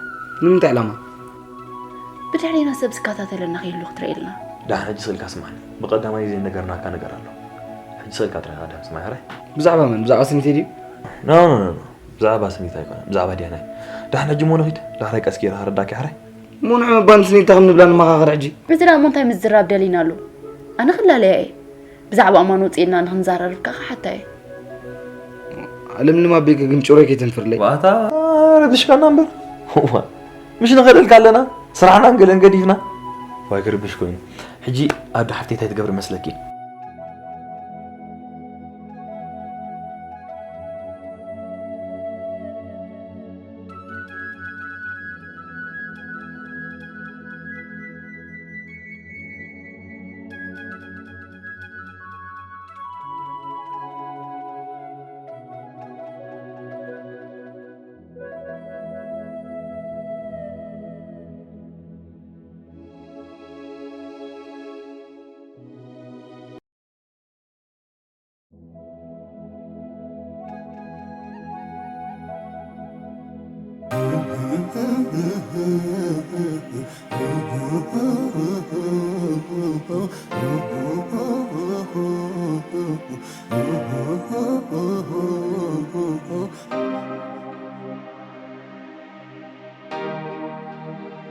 ንምንታይ ዕላማ? ብድሕሬና ሰብ ዝከታተለና ክህሉ ክትርእየልና። ደሓን ሕጂ ስልካ ስማዕኒ። ብቐዳማይ ዘይነገርናካ ነገር ኣሎ። ሕጂ ስልካ ጥራይ ቀዳም ስማዕ ሕራይ። ብዛዕባ መን? ብዛዕባ ስኒተይ ድዩ? ኖ፣ ኖ፣ ኖ፣ ኖ። ብዛዕባ ስኒት ኣይኮነን። ብዛዕባ ዲያናይ። ደሓን ሕጂ እሞ ንኺድ። ዳሕራይ ቀስ ገይረ ከረዳእኪ ሕራይ። እሞ ንዑ እባ ንስኒት እንታይ ከም ንብላ ንመኻኸር ሕጂ። እዚ ደኣ እሞ እንታይ ምዝራብ ደሊና ኣሎ? ኣነ ክላለያ እየ። ብዛዕባ እማን ወፂእና ንክንዘራረብ ከዓ ሓታ እየ። ኣለምልም ኣቤከ ግን ጭሮይ ከይተንፍርለይ። ዋታ ረብሽካና እምበር። እዋ፣ ምሽ ንኸደልካ ኣለና። ስራሕናን ገለን ገዲፍና። ዋይ ክርብሽ ኮይኑ። ሕጂ ኣዶ ሓፍተይ እንታይ ትገብር መስለኪ?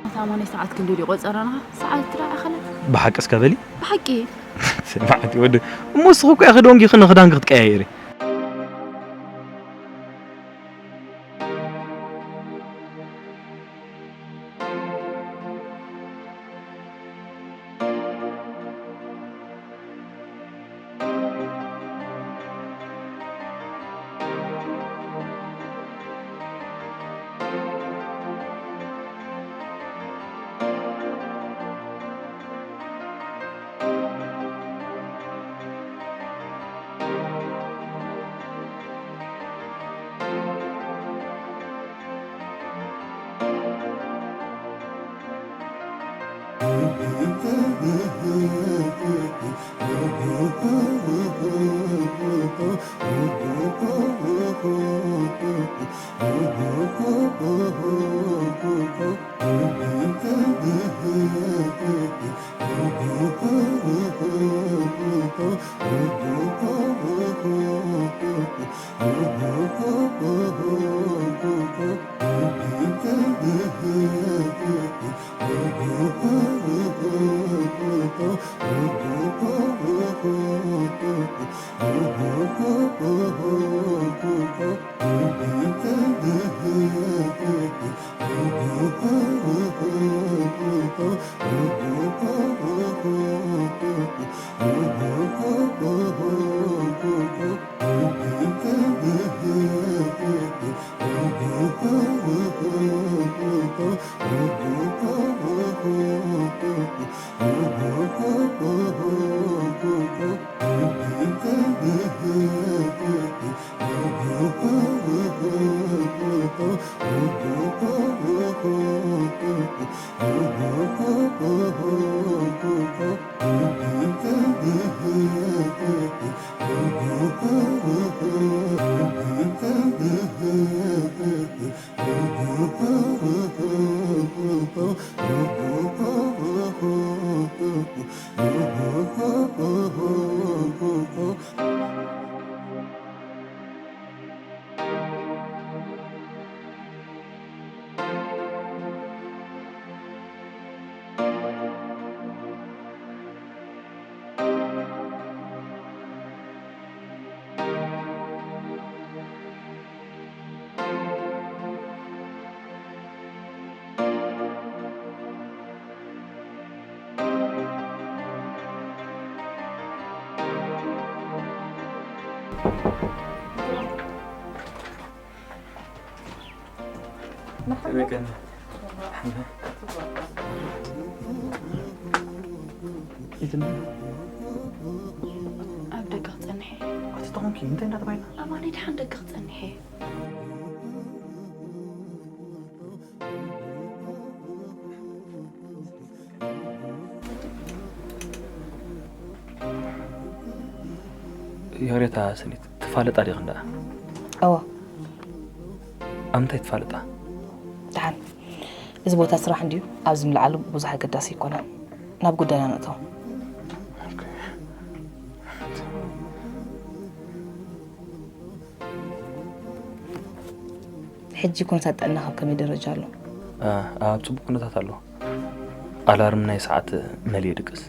ኣታ ኣማኒ ሰዓት ክንደይ ድዩ ቆጸረና? ሰዓት ትረኣ ኣኸለ? ብሓቂ እስከ በሊ። ብሓቂ። ስማዕቲ ወዲ፣ እሞ ንስኺ እኮ ኢኺ ደንጊኺ ንኽዳንኪ ክትቀያየሪ። ኣብ ደገ ክጸንሕ እየ። ኣቲ ተኾንኪ እንታይ እንዳተባይና? ኣማኒ ድሓን ደገ ክጸንሕ እየ። ዮሬታ ስኒት ትፋለጣ ዲኽን ደኣ? እወ። ኣብ ምንታይ ትፋለጣ? ደሓን፣ እዚ ቦታ ስራሕ እንድዩ፣ ኣብዚ ምልዓሉ ብዙሕ ኣገዳሲ ኣይኮነን። ናብ ጉዳይና ንእቶ። ሕጂ ኩነታት ጥዕናኻ ኣብ ከመይ ደረጃ ኣሎ? ኣብ ጽቡቕ ኩነታት ኣሎ። ኣላርም ናይ ሰዓት መሊኡ ድቅስ።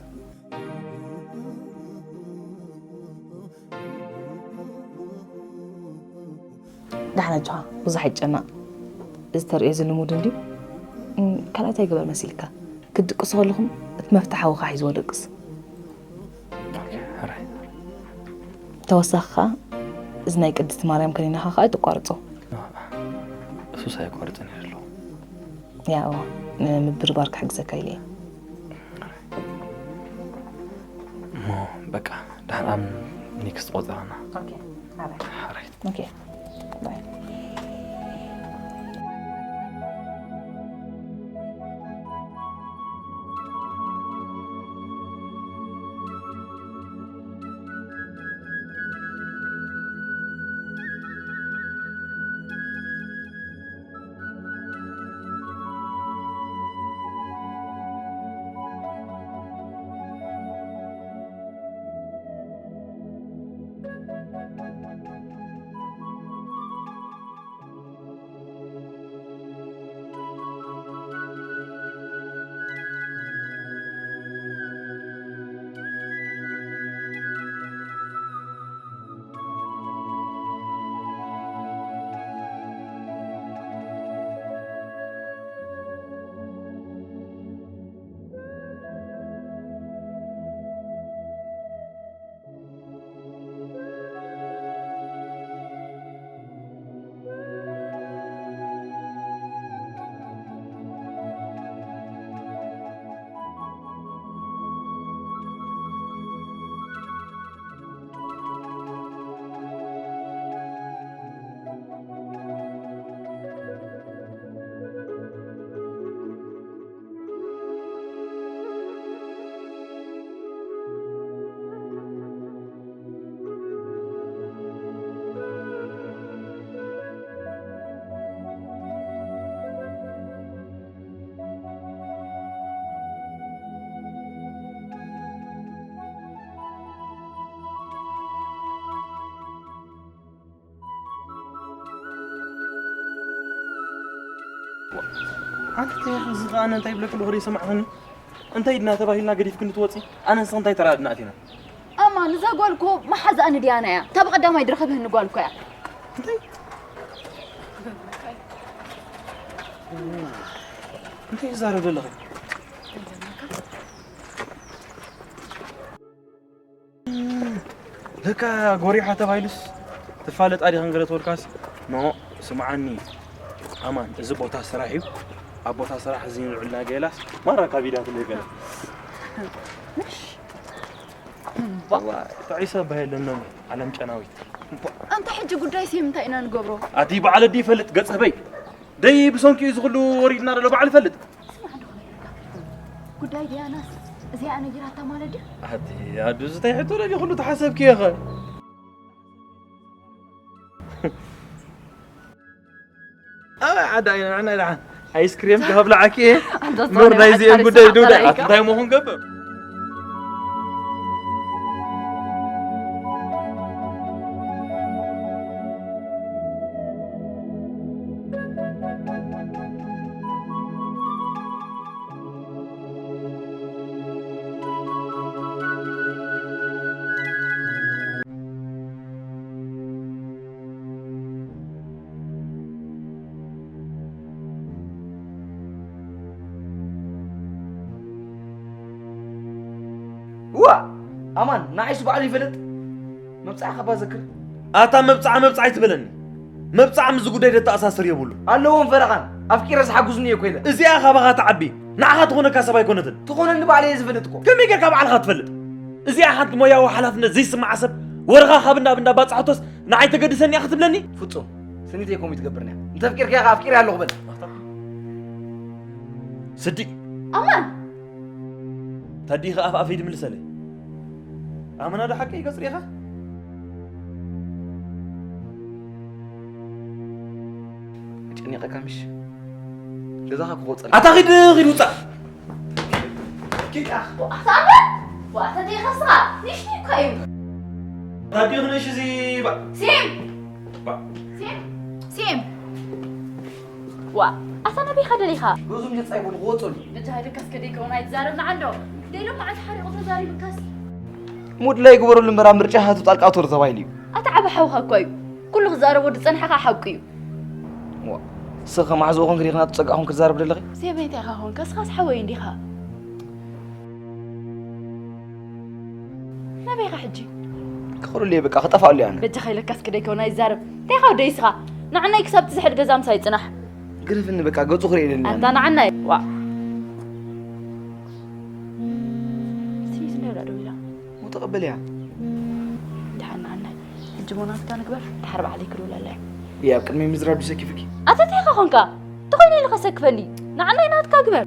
ደሓን ኣጆኻ፣ ብዙሕ ኣይጨነቕ። እዚ ተርእዮ እዚ ልሙድ እንድዩ። እም፣ ካልኣይ እንታይ ገበር መሲልካ? ክትድቅሱ ከለኹም እቲ መፍትሕ ሓውኻ ሒዝዎ ደቅስ። ሕራይ። ተወሳኺ ኸኣ እዚ ናይ ቅድስቲ ማርያም ከኒናኻ ኸኣ ኣይትቋርጾ። እሱስ ኣይቋርጽን እየ ዘለኹ። ያው ንምብርባር ክሕግዘካ ኢለ እየ። እሞ በቃ፣ ደሓን ኣብ ኔክስት ቆጸራና። ኦኬ፣ ኣራይ። ሓራይ። ኦኬ፣ ባይ። ኣንቲ እንታይ ኢኺ እዚ ኸኣ እንታይ ይብለኪ ኣለኹ ዘይሰማዕኽኒ? እንታይ ኢድና ተባሂልና ገዲፍክኒ ትወጺ? ኣነ ንስኺ እንታይ ተራ ኣድናእት ኢና? ኣማን፣ እዛ ጓል እኮ መሓዛኣ ንድያና እያ። እታ ብቐዳማይ ድረኸብህኒ ጓል እኮ እያ። እንታይ? እንታይ ትዛረቢ ዘለኺ? ለካ ጎሪሓ ተባሂሉስ ትፋለጣ ዲኽን ገለ ተበልካስ? ኖ፣ ስምዓኒ ኣማን፣ እዚ ቦታ ስራሕ እዩ። ኣብ ቦታ ስራሕ እዚ ንልዑልና ገላስ ማራ ካብ ኢዳ ትለይ ገለ። ዋላ፣ ጥዑይ ሰብ ባህ የለን ሎሚ፣ ዓለም ጨናዊት። ኣንታ ሕጂ ጉዳይ ሲ እንታይ ኢና ንገብሮ? ኣቲ በዓል ኣዲ ይፈልጥ፣ ገጽ ህበይ። ደይ ብሰንኪ እዩ ዝኹሉ ወሪድና ዘሎ፣ በዓል ይፈልጥ። ስማዕ እንዶ ክነግረካ። ጉዳይ ዲያናስ እዚኣ ነጊራታ ማለት ድዩ? ኣቲ ኣዱ፣ እዚ እንታይ ሕቶ ደልዩ ኩሉ ተሓሰብኪ ኢኸ? ኣበይ ዓዲ ኣይንዕናይ ደሓን? ኣይስክሬም ከብልዓኪ እየ። ኣንታ ኑር ዝኾነ ናይዚኤን ሓሳብ ጉዳይ ዶ ደኣ? ተራእይካ? ኣቲ እንታይ ሞ ክንገብር? እዋ! ኣማን፣ ንዓይስ ባዕሉ ይፈልጥ። መብጽዓ ከባ ዘክር። ኣታ መብጽዓ መብጽዓ ኣይትበለኒ። መብጽዓ ምስዚ ጉዳይ ደተኣሳስር የብሉ። ኣለዎም ፈረቓን። ኣፍቂረ ዝሓግዙኒ እየ ኮይለ። እዚኣ ካባኻ ትዓቢ። ንዓኻ ትኾነካ ሰብ ኣይኮነትን። ትኾነኒ ባዕለይ እየ ዝፈልጥ እኮ። ከመይ ጌርካ ባዕልኻ ትፈልጥ? እዚኣ ሓንቲ ሞያዊ ሓላፍነት ዘይስምዓ ሰብ ወረኻ ካብ እንዳ ኣብ እንዳ ባጽሓቶስ ንዓይ ተገድሰኒ እያ ክትብለኒ? ፍጹም። ስኒተይ ከምኡ ትገብርኒ እያ። እንተ ኣፍቂርካያ ከኣ ኣፍቂረ ኣለኹ በል። ስዲ። ኣማን! ታዲኻ ኣፍ ኣፈይ ድምልሰለይ? ኣመና ዶ ሓቀይ ገጽ ሪኢኻ? እቲ ጨኒቐካ ምሽ? ገዛኻ ክቆጽር። ኣታ ኺድ፣ ኺድ ውጻእ። ኪድ ኣኽ። ኣታ ኣታ ተይኸስኻ፣ ንእሽተይ እኳ እዩ። ኣታ ዲኹ ንእሽ እዚ ባ-፣ ሲም! ባ-፣ ሲም! ሲም! ዋ፣ ኣታ ናበይ ኸ ደሊኻ? ገዝኡ ምሸጥ ጻይ ቦሉ ክወጽኦ እዩ። ብቻ ሃይደካ እስከ ደይከውን ኣይትዛረብና ዓንዶ። ደይሎም መዓልቲ ሓሪቑ ተዛሪቡካስ። ሙድ ላይ ግበረሉ እምበር ኣብ ምርጫ ሃቱ ጣልቃ ኣትወር ተባሂሉ እዩ። ኣታ ዓቢ ሓውኻ እኳ እዩ። ኩሉ ክዛረቦ ዝጸንሐ ኸኣ ሓቁ እዩ። ዋ፣ ንስኺ ከማሕዝኡ ኾንኪ ዲኺ ናቱ ጸጋኹም ክትዛረብ ደለኺ? ሴመይ እንታይ ኢኻ ኾንካ? እስኻስ ሓወይ እንዲኻ። ናበይ ኢኻ ሕጂ? ክኸደሉ እየ በቃ፣ ክጠፍኣሉ እየ ኣነ። በጃኻ ኢለካስ ክደይ ከውን ኣይዛረብ። እንታይ ኢኻ ወደይ እስኻ? ንዓናይ ክሳብ ትዝሕል ገዛ ምሳይ ጽናሕ። ግደፍኒ በቃ፣ ገጹ ክርኢ የደልን ኣነ። ኣንታ ንዓናይ፣ ዋ። ስሚ ስሚ ወዳ ደው ኢላ። ሞ ተቐበልያ። ደሓን ንዓናይ። ሕጂ ሞናክታ ንግበር፣ ደሓር ባዕለይ ክድውለላ እየ። እየ ኣብ ቅድሚ ምዝራብ ድዩ ሰኪፉኪ? ኣታ እንታይ ኢኻ ኾንካ? ተኾይነ ኢሉ ኸሰክፈኒ። ንዓናይ ናትካ ግበር።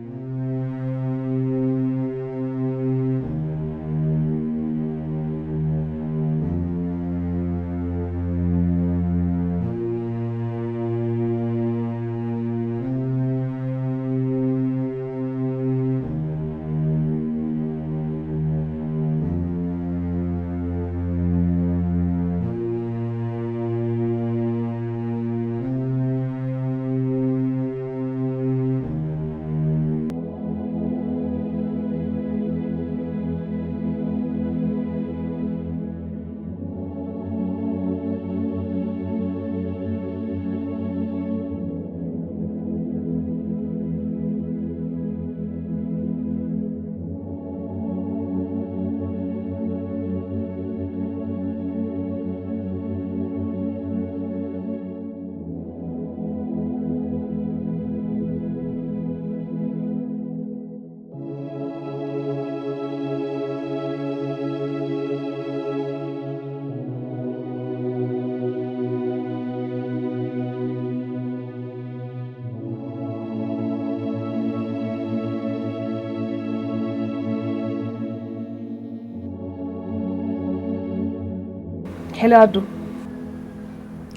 ሄሎ ኣዱ።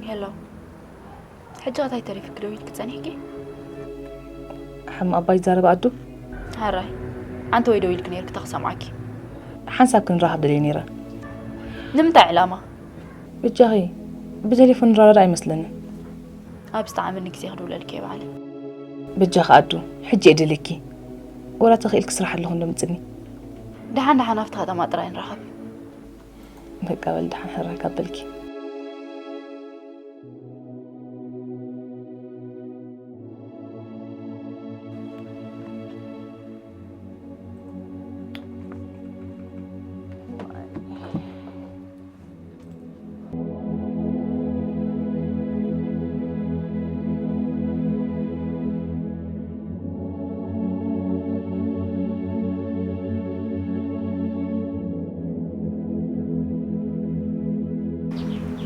ሄሎ። ሕጂ ኸ ታይ ተሪፍኪ ደው ኢልኪ ጸኒሕኪ? ሓም ኣባይ ዛረብ ኣዱ። ሃራይ። ኣንተ ወይ ደው ኢልኪ ነይርኪ፣ ተኽሰምዓኪ። ሓንሳብ ክንራኸብ ደልየ ነይረ። ንምንታይ ዕላማ? ብጃኺ፣ ብቴሌፎን ንራዳዳ ኣይመስለንን። ኣብ ዝተዓመኒ ግዜ ክድውለልኪ እየ ባዕለይ። በጃኺ ኣዱ፣ ሕጂ እየ ደልየኪ። ወላ ተኽኢልኪ ስራሕ ኣለኹ እንዶ ምጽኒ። ደሓን ደሓን ኣብቲ ከተማ ጥራይ ንራኸብ። በቃ በል ደሓን ሕራይ ካብ በልኪ።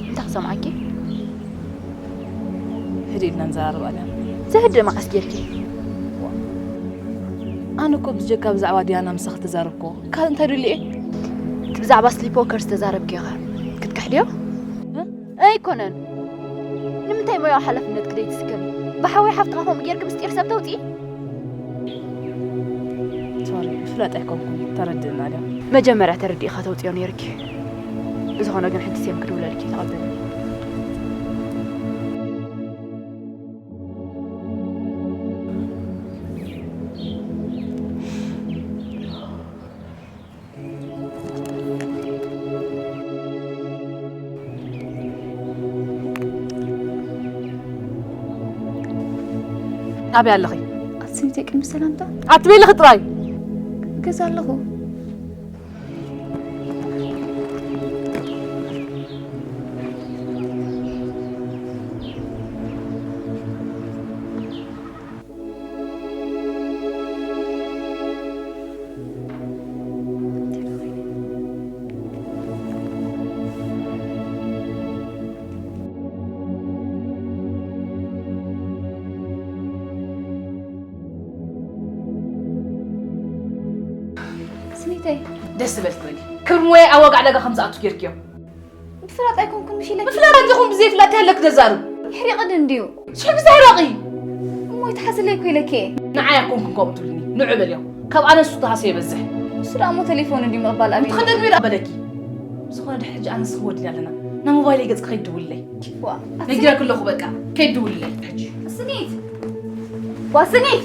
እንታይ ክሰምዓኪ? ህድእ ኢልና ንዘራረብ ኣድያ። ዘህድእ መዓስ ጌርኪ? ኣነ እኮ ብጀካ ብዛዕባ ዲያና ምሳኺ ተዛረብኩ። ካልእ እንታይ ደልየ? እቲ ብዛዕባ ስሊፕ ዎከር ዝተዛረብክዮ ኸ ክትክሕድዮ? እ? ኣይኮነን። ንምንታይ ሞያዊ ሓላፍነትኪ ደይትስከሚ? ብሓወይ ሓፍትኻ ከምኡ ጌርኪ ምስጢር ሰብ ተውፅኢ? ሶሪ፣ ብፍላጥ ኣይኮንኩን። ተረድእና ድያ? መጀመርያ ተረዲእኻ ተውፅዮ ነይርኪ። ብዝኾነ ግን ሕጂ ሴም ክድውለልኪ ተቐበሊ። ኣበይ ኣለኺ? ኣሰይተይ ቅድሚ ሰላምታ ኣትበልኺ ጥራይ። ገዛ ኣለኹ። ስኒተይ። ደስ ዝበል ትበሊ። ክብሪ ሞያ ኣብ ዋጋ ዕዳጋ ከም ዝኣቱ ጌርክዮ። ብፍላጥ ኣይኮንኩን ምሽ ኢለኪ። ብፍላጥ እንዲኹም ብዘይ ፍላጥ ከለክ ተዛርብ። ይሕሪቕን እንድዩ። ሽሕ ግዜ ሕረቒ። ትሓስለይ እኮ ኢለኪ እየ። ንዓይ ኣይኮንኩን ከምኡ ትብልኒ። ንዑ በልዮ። ካብ ኣነ ንሱ ተሃስዮ ይበዝሕ። ንሱ ደኣ እሞ ቴሌፎን እንድዩ ምቕባል ኣበይ? እንተኸደግሚ ደኣ በለኪ። ብዝኾነ ድሕሪ ሕጂ ኣነስ ክወድል ኣለና። ናብ ሞባይለይ ገጽ ከይት ደውልለይ። ዋ፣ ነጊረኪ ኣለኹ በቃ። ከይት ደውልለይ ሕጂ። ስኒት! ዋ፣ ስኒት!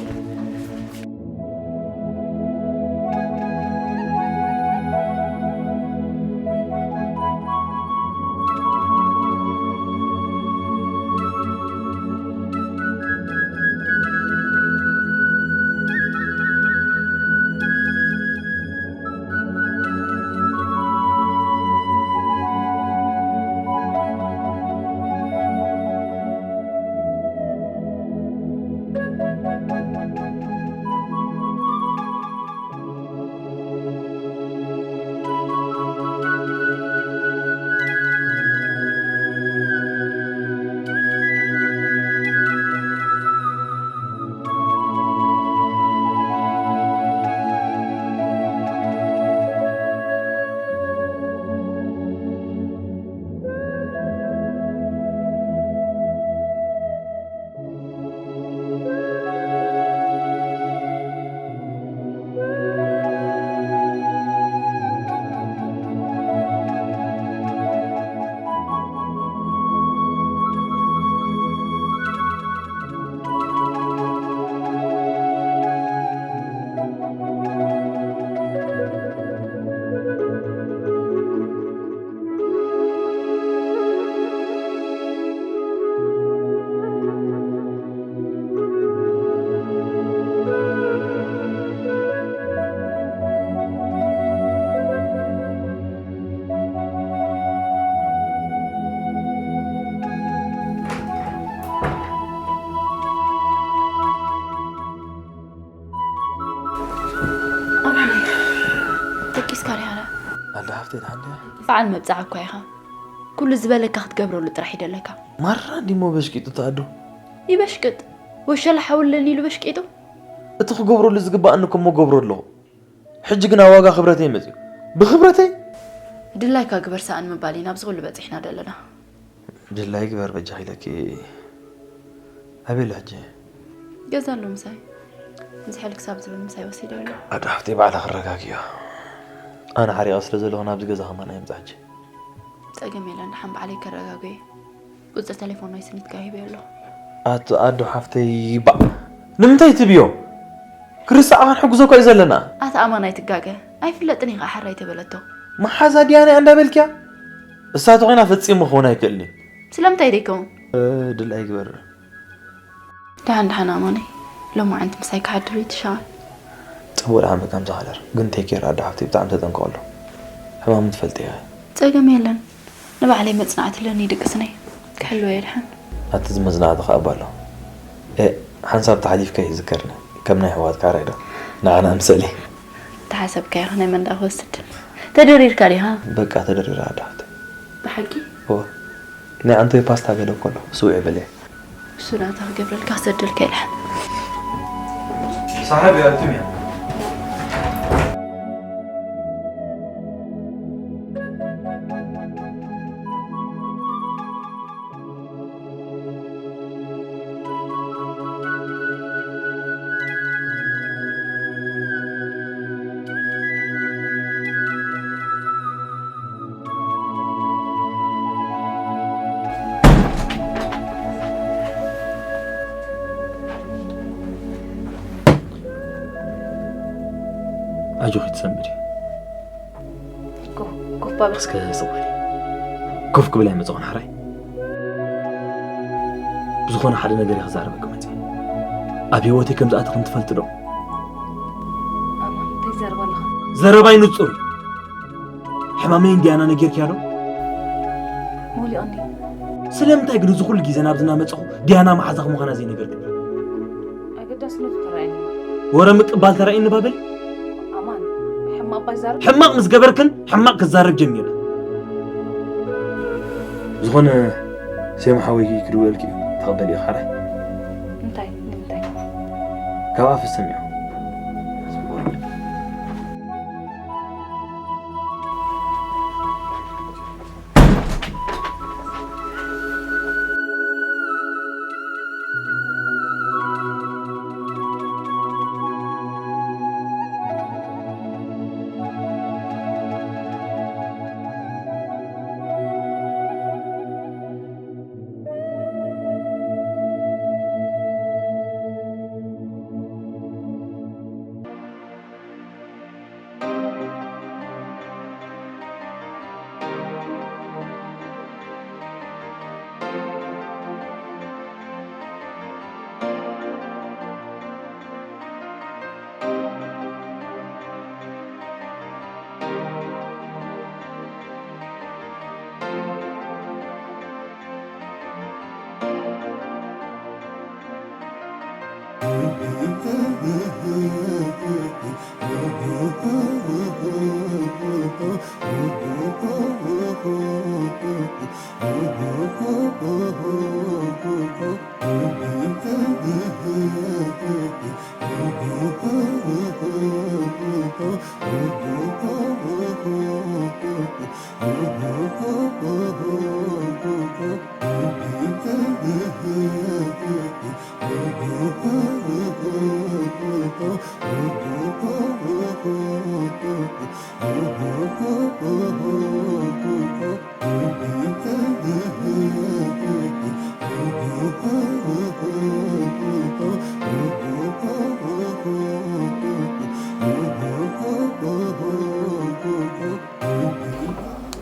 ኣማን፣ ደቂስካ ዲኻ? ኣደ ሃፍተይ፣ ደሓን ድያ? በዓል መብጽዓ እኳ ኢኻ። ኩሉ ዝበለካ ክትገብረሉ ጥራሕ ይደለካ። ማራ እንዲሞ በሽቂጡ ተኣዶ። ይበሽቅጥ። ወሸላ ሓውለኒ ኢሉ በሽቂጡ። እቲ ክገብረሉ ዝግባኣኒ እኮ እሞ ገብሮ ኣለኹ። ሕጂ ግን ኣብ ዋጋ ክብረተይ መጽዩ። ብክብረተይ? ድላይካ ግበር ሰኣን ምባል ኢና ኣብዚ ኩሉ በጺሕና ዘለና። ድላይ ግበር በጃ ኢለኪ። ኣበይ ኣሎ ሕጂ? ገዛ ኣሎ ምሳይ። ዝሕል ክሳብ ዝብል ምሳይ ወሲደ ኣሎ። ኣደ ሃፍተይ ባዕላ ክረጋግዮ። ኣነ ሓሪቐ ስለ ዘለኹ ናብዚ ገዛ ከማን ኣይምጻ ሕጂ። ጸገም የለን፣ ደሓን ባዕለይ ከረጋግዮ። ቁጽሪ ቴሌፎን ናይ ስኒት ጋር ሂበዮ ኣለኹ። ኣቲ ኣዶ ሓፍተይ ባዕ። ንምንታይ ትብዮ? ክርስኣ ክንሕግዞ እኮ እዩ ዘለና። ኣቲ ኣማን ኣይትጋገ። ኣይፍለጥን ኢኻ ሓራይ ተበለቶ። መሓዛ ድያና እንዳበልክያ? እሳቶ ኮይና ፈጺሙ ክኸውን ኣይክእልን እዩ። ስለምንታይ ደይከውን? እ፣ ድል ኣይግበር። ደሓን ደሓን ኣማነይ፣ ሎማዓንቲ ምሳይ ክሓድር እዩ ትሻቐል። ጽቡቕ ደሓን በቃ ምሳኻ ሕደር። ግን ቴክ ኬር ኣዶ ሓፍተይ ብጣዕሚ ተጠንቀቐሉ። ሕማሙ ትፈልጢ ኢኺ። ጸገም የለን። ንባዕለይ መጽናዕቲ ኣለኒ ይድቅስነይ። ክሕልወ እየ ደሓን። ኣቲ እዚ መጽናዕቲ ከኣ እባ ኣሎ። ኤ፣ ሓንሳብ ተሓሊፍካ ይዝከርኒ። ከም ናይ ኣሕዋትካ ራይ ዶ? ንዓና ምሰሊ። ተሓሰብካዮ ከ ናይ መን ደኣ ክወስድ? ተደሪርካ ዲኻ? በቃ ተደሪረ ኣዶ ሓፍተይ። ብሓቂ? እወ። ናይ ኣንቶይ ፓስታ ገለ እኮ ኣሎ፣ ስውዕ በለ። እሱ ናታ ክገብረልካ ክሰደልካ ይልሓን። ሳሕብ እያ፣ ኣቱም እያ። ኣጆኺ ትሰንብዲ። ኮፍ፣ ኮፍ በል። እስከ ስቕ በሊ። ኮፍ ክብል ኣይመጸኹን ሓራይ። ብዝኾነ ሓደ ነገር እየ ክዛረበኪ መጺአ። ኣብ ህይወተይ ከም ዝኣተኽን ትፈልጢ ዶ? ኣማን፣ እንታይ ትዛረብ ኣለኻ? ዘረባይ ንጹር እዩ። ሕማመይ ንዲያና ነጊርክያ ዶ? ሞሊቐኒ። ስለምንታይ ግን እዚ ኩሉ ግዜ ናብዚ እናመጻኹ ዲያና መሓዛኺ ምዃና ዘይነገርክኒ? ኣገዳስነቱ ተራእየኒ። ወረ ምቅባል ተራእየኒ ባበሊ? ኣማን፣ ሕማቕ ባይዛረብ? ሕማቕ ምስ ገበርክን ሕማቕ ክዛረብ ጀሚረ። ዝኾነ ሴማ ሓወይኪ ክድውለልኪ እዩ። ተቐበሊ ኢኺ ሓራይ? እንታይ? ንምንታይ? ካብ ኣፍ ዝሰሚዖ።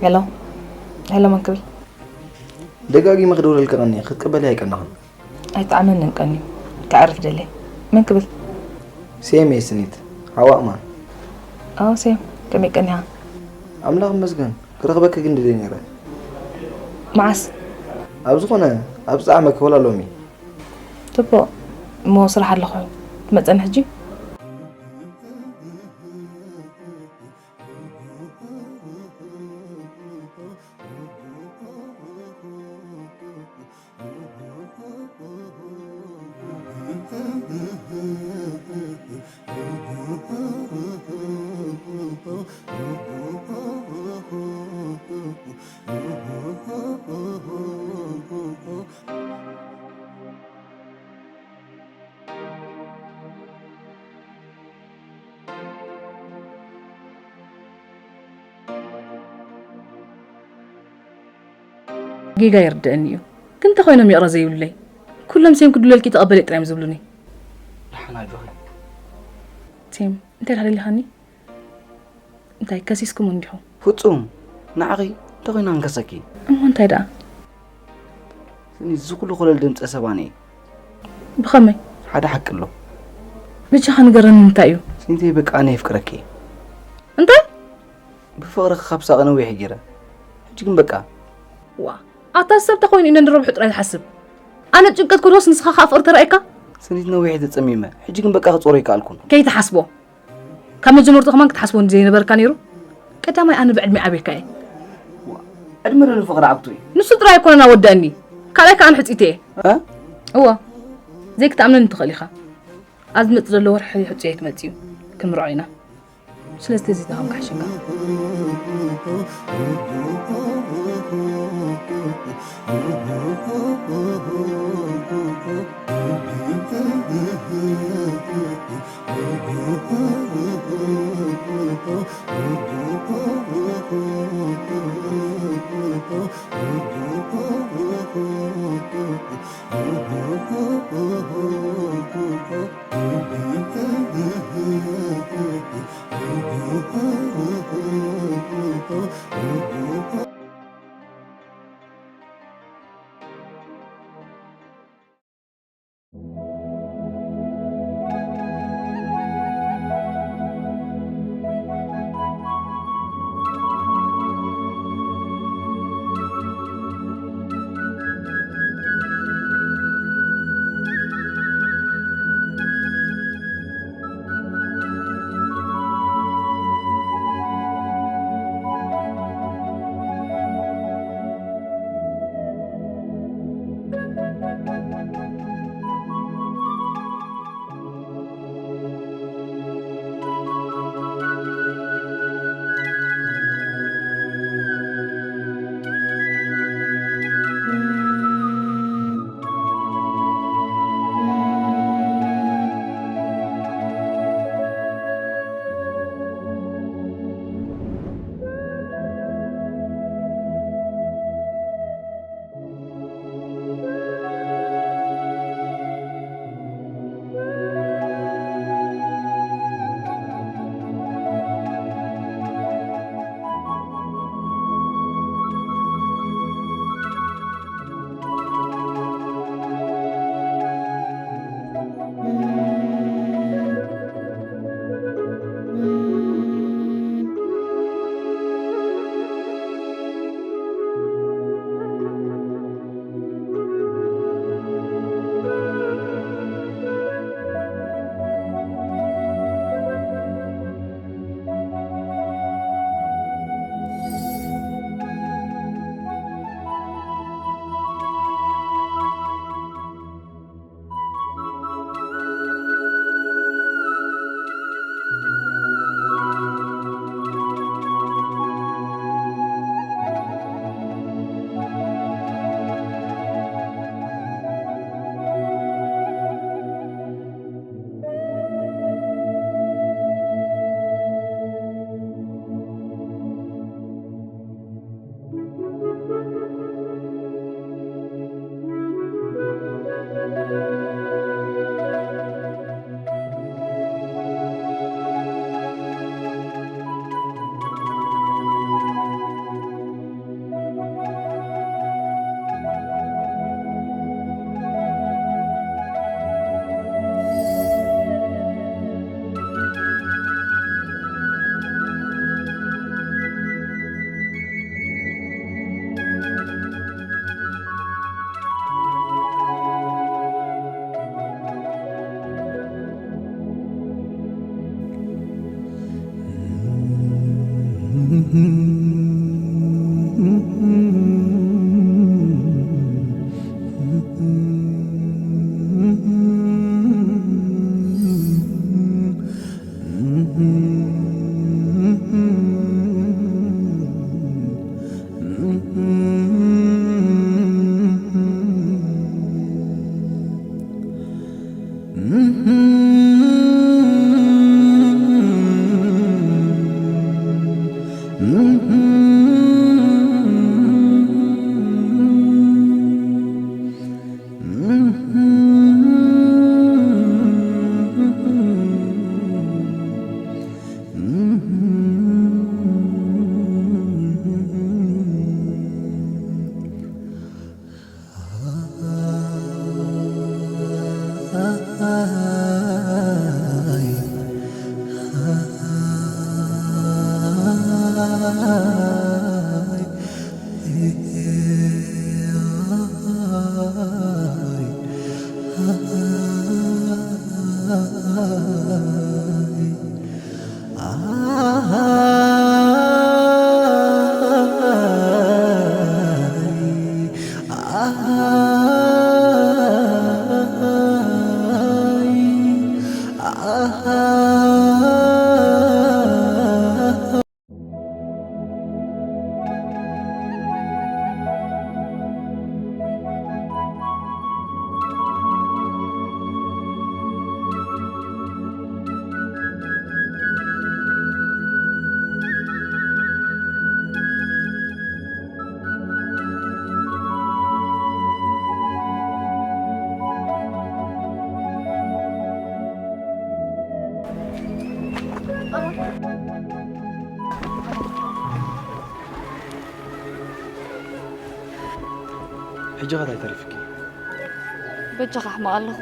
ሄሎ፣ ሄሎ፣ መን ክብል? ደጋጊመ ክደውለልካ ቀንየ፣ ክትቅበሊ ኣይቀናኽን። ኣይጠዓመንን ቀንዩ፣ ከዕርፍ ደልየ። መን ክብል? ሴም እየ ስኒት፣ ሓዋ እማን። ኣዎ ሴም፣ ከመይ ቀኒኻ? ኣምላኽ ይመስገን፣ ክረኽበኪ ግን ደልየ ነይረ። መዓስ? ኣብ ዝኾነ፣ ኣብ ጻዕመ ክወላ ሎሚ። ጽቡቕ፣ እሞ ስራሕ ኣለኹ፣ ትመጸኒ ሕጂ? ጌጋ ይርድእኒ እዩ፣ ግን እንተኾይኖም ይቕረ ዘይብሉለይ? ኩሎም ሴም ክድውለልኪ ተቐበሊ ጥራይ እዮም ዝብሉኒ። ደሓን ኣጆኺ። ሴም፣ እንታይ ደኣ ደሊኻኒ? እንታይ ከሲስኩም እንዲኹም? ፍጹም፣ ንዓኺ እንተኾይና ንከሰኪ። እሞ እንታይ ደኣ? ስኒ፣ እዚ ኩሉ ኮለል ድምጸ ሰባን እየ። ብኸመይ? ሓደ ሓቂ ኣሎ። ብቻኻ ንገረኒ፣ እንታይ እዩ? ስኒተይ፣ በቃ ኣነ የፍቅረኪ እየ። እንታይ? ብፍቕርኺ ካብ ሳቐ ነዊሕ ገይረ። ሕጂ ግን በቃ። ዋ፣ ኣታ ሰብ ተኾይኑ ኢና ንረብሑ ጥራይ ዝሓስብ። ኣነ ጭንቀት ክወስድ ንስኻ ከኣ ፍቕሪ ተራእየካ? ስኒት፣ ነዊሕ ተጸሚመ። ሕጂ ግን በቃ ክጾሮ ኣይከኣልኩን። ከይትሓስቦ። ካብ መጀመርቱ ከማን ክትሓስቦ እንዲ ዘይነበርካ ነይሩ። ቀዳማይ ኣነ ብዕድመ ዓብየካ እየ። ዋ፣ ዕድመ ዶ ንፍቕሪ ዓግቱ እዩ? ንሱ ጥራይ ኣይኮነን ኣወደእኒ። ካልኣይ ከኣ ኣነ ሕጽይቲ እየ። እ? እወ። ዘይክትኣምነኒ ትኽእል ኢኻ። ኣብ ዝመጽእ ዘሎ ወርሒ ሕጹየይ ክመጽእ እዩ። ክንምርዖ ኢና። ስለዚ ተዘይተሃምካ ሕሸካ። ሕጂ ኸ እንታይ ተሪፍኪ? በጃኻ ኣሕመቕ ኣለኹ።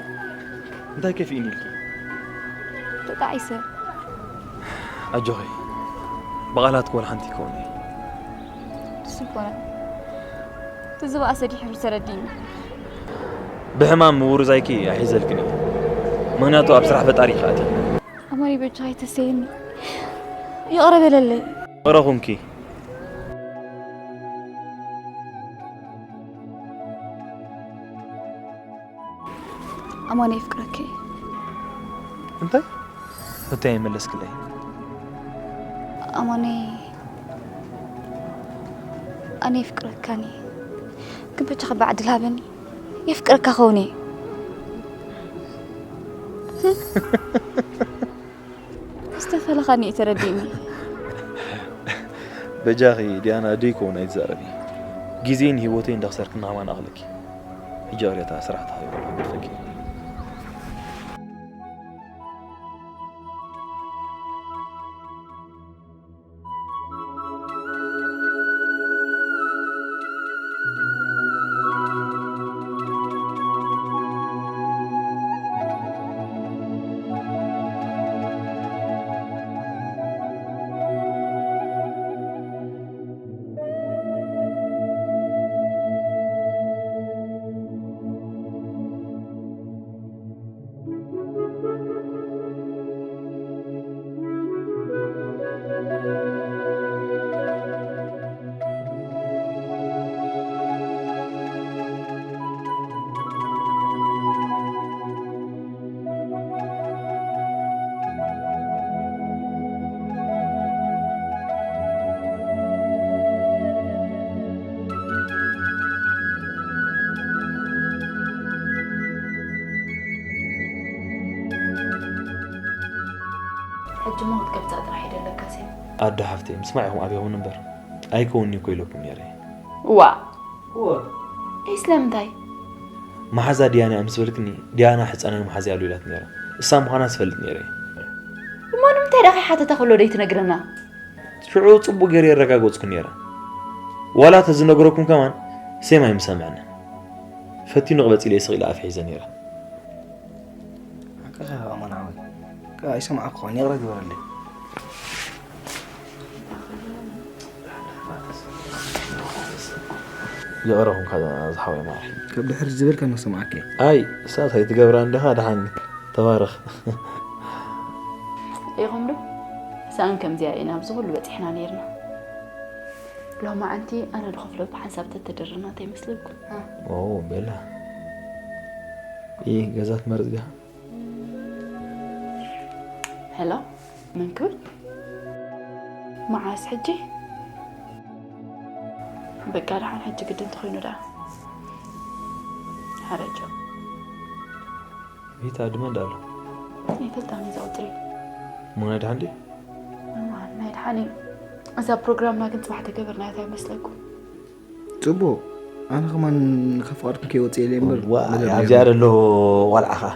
እንታይ ከፊእኒ ኢልኪ? ተጣዒሰ። ኣጆኺ፣ ብቓላት ክወል ሓንቲ ይከውን እየ። ንሱ ኮነ። እቲ ዝበኣሰ ድሕሪ ተረዲእኒ። ብሕማም ምውርዛይኪ ኣይሕዘልክን እየ። ምኽንያቱ ኣብ ስራሕ ፈጣሪ ይኸኣቲ። ኣማኒ በጃኻ ኣይተሰየኒ። ይቕረ በለለይ። ይቕረ ኩንኪ። ኣማኒ የፍቅረኪ። እንታይ? ሕቶይ ኣይመለስክለይ። ኣማኒ ኣነ የፍቅረካኒ። ግን በጃኻ ብዓድል ሃበኒ። የፍቅረካ ኸውን እየ። ዝተፈለኻኒ እዩ ተረዲእኒ። በጃኺ ዲያና፣ ደይ ከውን ኣይትዛረቢ። ግዜን ህይወተይ እንዳኽሰርክና ከማን ኣኽለኪ። ሕጂ ቅሬታ ስራሕ ተሃይወ ክፈኪ። ሕጂ እሞ ክትገብጻ ጥራሕ እዩ ዘለካ ሴም። ኣደ ሓፍተይ፣ ምስማዕ ኢኹም ኣብኹም እምበር፣ ኣይከውንኒ እኮ ኢለኩም ነይረ። ዋ! እወ። ስለምንታይ? መሓዛ ዲያና እያ ምስ በልክኒ፣ ዲያና ሕጻናዊ መሓዛ ኣሎ ኢላት ነይራ። እሳ ምዃና ዝፈልጥ ነይረ። እሞ ንምንታይ ደኣ ከይሓተታ ከሎ ደይትነግረና? ሽዑ ጽቡቕ ገይረ የረጋገጽኩ ነይረ። ዋላ ተዝነግረኩም ከማን፣ ሴም ኣይምሰምዐንን። ፈቲኑ ክበጽ ኢለ ስቕ ኢለ ኣፍ ሒዘ ነይረ። ሓቅኻ ኢኻ ኣማን ሓወይ። ከ ኣይሰማዕኩኻን፣ ይቕረ ግበረለይ። ይቕረ ኩንካ ዝሓወይ ማሪ። ካብ ድሕር ዝበልካ መሰማዕከ። ኣይ፣ እሳት ኣይትገብራ እንዲኻ፣ ደሓን ተባረኽ። ኢኹም ዶ? ሳእን ከምዚኣ ኢና ኣብዚ ኩሉ በጺሕና ነይርና። ሎማዓንቲ ኣነ ዝኸፍሎ ብሓንሳብ ተተደረና እንታይ ይመስለኩም? ኦ ቤላ፣ ይህ ገዛ ትመርጽ ዲኻ? ሄሎ፣ መን ክብል? መዓስ ሕጂ? በቃ ደሓን፣ ሕጂ ግድን እንተኾይኑ ደኣ። ሓረጆ። ቤታ ድመ እንዳሎ። ኣይፈልጣን እዛ ቁፅሪ። እሞ ናይ ደሓን ድዩ? እማ ናይ ደሓን እዩ። እዛ ፕሮግራምና ግን ፅባሕ ተገበርናያ እንታይ ይመስለኩም? ጽቡቕ። ኣነ ከማን ካብ ፍቓድኩም ከይወጽእ ኢለ እምበር፣ ዋ፣ መደብ ኣብዚኣ ነይሩ። ዘሎ ቆልዓ ኸኣ።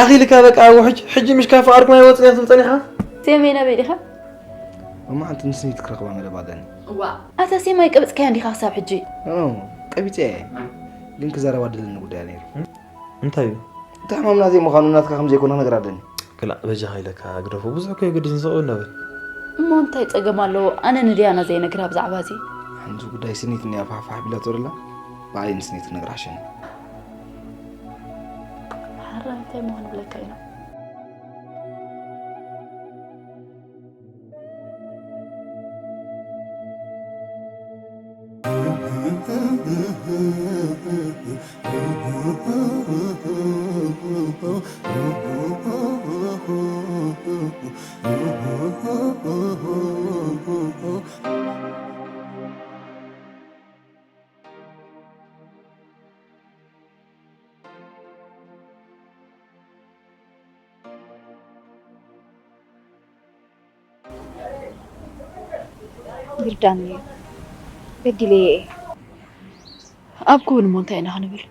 ኣኺልካ በቃ፣ ኣብ ሕጂ፣ ሕጂ ምሽ ካብ ፍቓድኩም ኣይወጽእን እያ ትብል ጸኒኻ? ሴመይ ናበይ ዲኻ? ሎማዓንቲ ንስኒት ክረኽባ መደብ ኣለኒ። ዋ፣ ኣታ ሴም ኣይቀበጽካያን ዲኻ ክሳብ ሕጂ? ኦ፣ ቀቢጸ እየ። ግን ክዛረባ ደለኒ ጉዳይ ነይሩ። እንታይ እዩ? እቲ ሕማምና ዘይምዃኑ ናትካ ከም ዘይኮነ ክነግራ ኣለኒ። ክላእ በጃኻ ኢለካ ግደፎ፣ ብዙሕ እኮ የገድስ ንስቕ በል ናበል። እሞ እንታይ ጸገም ኣለዎ? ኣነ ንድያና ዘይነግራ ብዛዕባ እዚ? ሓንቲ ጉዳይ ስኒት እኒኣ ፋሕፋሕ ቢላቶ ደላ፣ ባዕለይ ንስኒት ክነግራ ሓሸኒ። ሓራይ እንታይ ምዃን ብለካ ኢና? ይርዳኒ እዩ። በዲለየ እየ። ኣብ ክውን እሞ እንታይ ኢና ክንብል?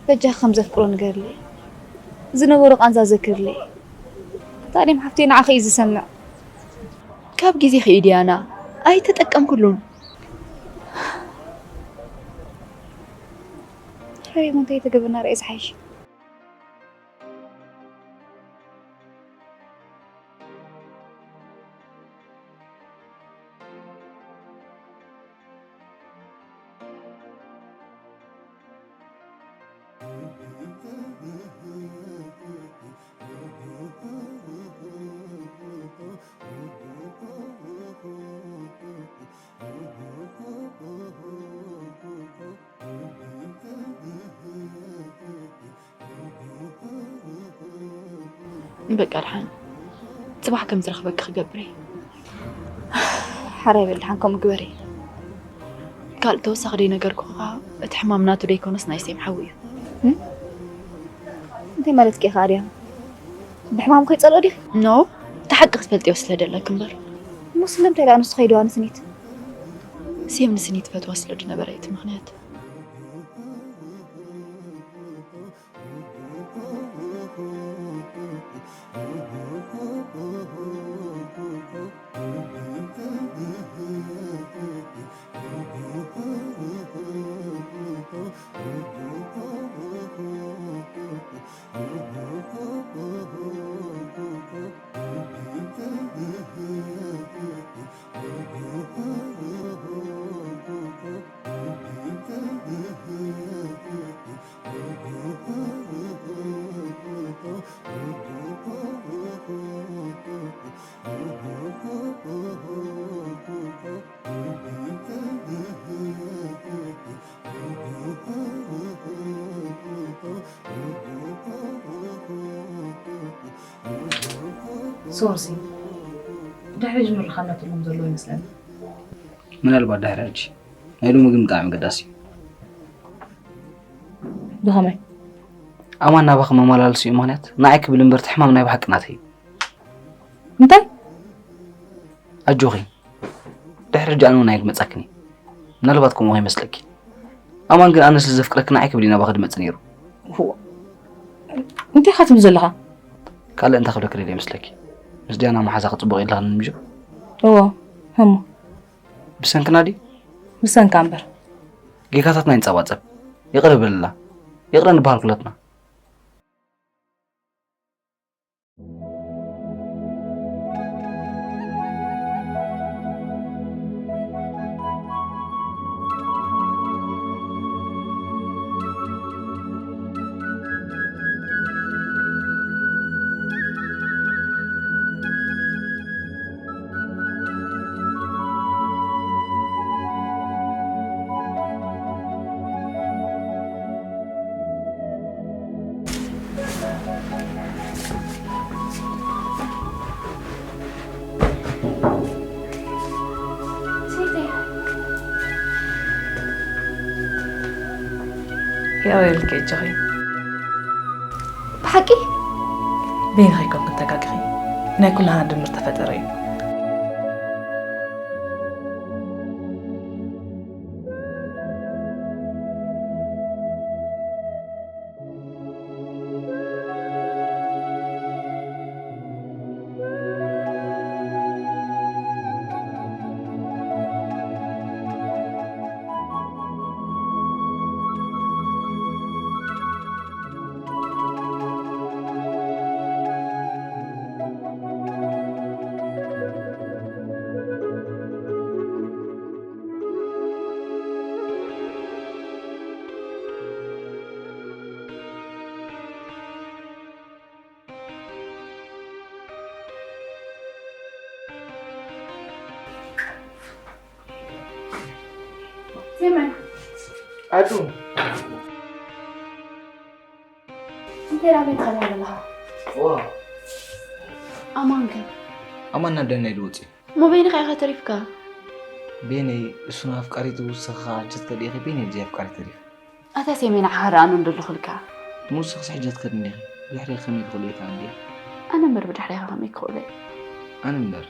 በጃ ከም ዘፍቅሮ ንገርለይ። ዝነበሮ ቃንዛ ዘክርለይ። ታዲም ሓፍተይ ንዓኺ እዩ ዝሰምዕ። ካብ ግዜ ኸዩ ዲያና ኣይተጠቀምኩሉን። ሕሪሙ እንታይ ተገብርና ርኣይ ዝሓይሽ። በቃ ደሓን፣ ጽባሕ ከም ዝረኽበኪ ክገብር እየ። ሓራይ በል ደሓን ከምኡ ግበሪ። ካልእ ተወሳኺ ደይነገርኩኻ፣ እቲ ሕማም ናቱ ደይኮነስ ናይ ሴም ሓዊ እዩ። እም? እንታይ ማለትኪ ኢኻ ኣድያም? ብሕማሙ ከይጸልኦ ዲኺ? ኖ፣ እቲ ሓቂ ክትፈልጥዮ ስለ ደለኪ እምበር። እሞ ስለምንታይ ደኣ ንሱ ከይድዋ ንስኒት? ሴም ንስኒት ትፈትዋ ስለ ዝነበረ እዩ እቲ ምኽንያት። ሶሲ፣ ድሕሪ ሕጂ ምርኻብ ናትሎም ዘሎ ይመስለኒ። ምናልባት ድሕሪ ሕጂ። ናይ ሎሚ ግን ብጣዕሚ ኣገዳሲ እዩ። ብኸመይ? ኣማን ናባኺ መመላለሲኡ ምኽንያት ንዓይ ክብል እምበር፣ እቲ ሕማም ናይ ብሓቂ ናተይ እዩ። እንታይ? ኣጆኺ፣ ድሕሪ ሕጂ ኣነ እውን ኣይክመጻክን እየ። ምናልባት ከምኡ ከይመስለኪ። ኣማን ግን ኣነ ስለ ዘፍቅረኪ ንዓይ ክብል እዩ ናባኺ ዝመጽእ ነይሩ። እዋ፣ እንታይ ኢኻ ትብል ዘለኻ? ካልእ እንታይ ክብለኪ ደልየ ይመስለኪ? ምስ ዲያና መሓዛኺ ጽቡቕ የለኽን ምጆ? እዎ፣ እሞ? ብሰንክና ድዩ? ብሰንካ እምበር። ጌጋታትና ይንጸባጸብ። ይቕረ በለላ። ይቕረ ንበሃል ኩላትና። የቕሬልኪ እጆኺ። ብሓቂ? በይንኺ ኣይኮንክን ተጋጊኺ። ናይ ኩላህና ድምር ተፈጠረ እዩ። ዜመን። ኣዱ። እንታይ ዳኣ ቤት ኸዳ ዘለኻ? ዋ። ኣማን ከ? ኣማን ናብ ደናይ ድወጽ እዩ። እሞ በይንኻ ኢኻ ተሪፍካ? በይነይ እሱን ኣፍቃሪቱ ውስኻ ጀትከ ዲኺ በይነይ ብዘይ ኣፍቃሪ ተሪፍ። ኣታ ሴሜን ዓኻ ደኣ ኣኑ እንደልኹልካ። ሙስኽስ ሕጀት ከድኒኺ ብድሕሪ ከመይ ክኽሉ እየ ተኣንዲየ? ኣነ እምበር ብድሕሪኻ ከመይ ክኽእሉ እየ? ኣነ እምበር።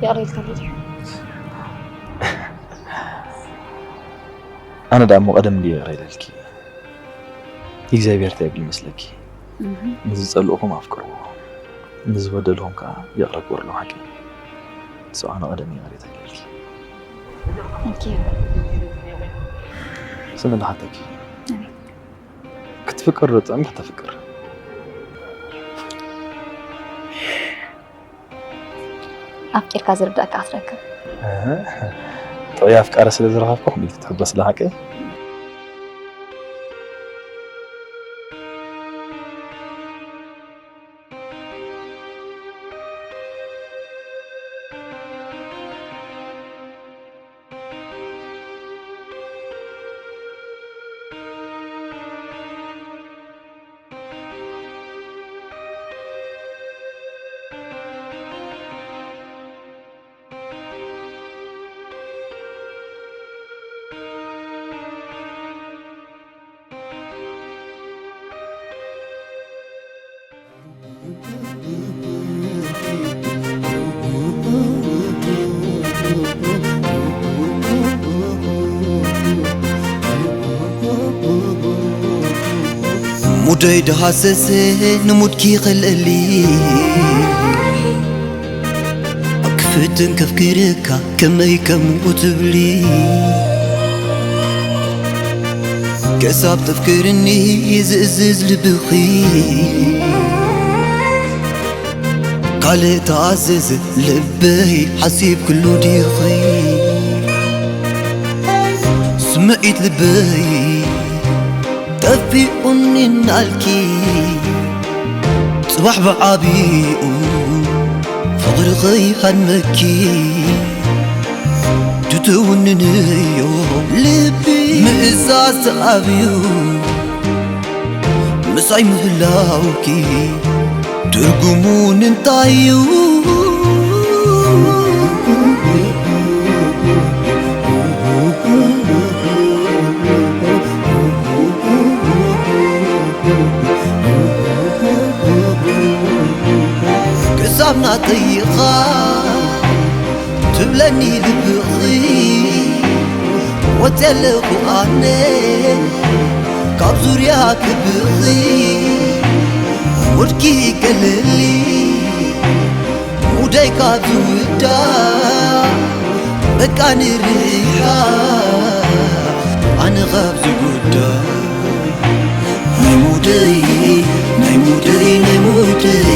ይቕሬታ። ኣነ ደኣ እሞ ቀደም ድየ ይቕረ ኢለልኪ። እግዚኣብሔር እንታይ ይብል ይመስለኪ? እህ። ንዝጸልእኹም ኣፍቅርዎ፣ ንዝበደልኹም ከኣ ይቕረ ግበርሎም። ሓቂ ንስኻ ንቐደም ይቕሬታ ኢለልኪ። Thank you። ስሚ ልሓተኪ። ኣቤት። ክትፍቅር ዶ ትጸምሕ ተፍቅር? ኣፍቂርካ ዝርዳእካ ክትረክብ። እህ፣ ጥዑይ ኣፍቃሪ ስለ ዝረኸብኩ ኢልኪ ትሕጎሲ ዶ ሓቂ? ሙደይ ደሃሰሰ ንሙድኪ ኸልእሊ ክፍትን ከፍክርካ ከመይ ከምኡ ትብሊ ክሳብ ተፍቅርኒ ዝእዝዝ ልብኺ ካልእ ተኣዘዘ ልበይ ሓሲብ ኩሉ ዲኺ ስምዒት ልበይ ጠፊኡኒ እናልኪ ጽባሕ ብዓቢኡ ፍቕሪ ኸይሃድመኪ ትትውንንዮ ልቢ ምእዛዝ ተኣብዩ ምሳይ ምህላውኪ ትርጉሙ ንምንታይ እዩ? ክሳብ ናተይኻ ትብለኒ ልብኺ ወፂ ኣለኹ ኣነ ካብ ዙርያ ክብኺ ሙድኪ ይገለሊ ሙደይ ካብ ዝውዳ በቃ ንርሓ ኣነ ካብ ዝጉዳ ናይ ሙደይ ናይ ሙደይ ናይ ሙደይ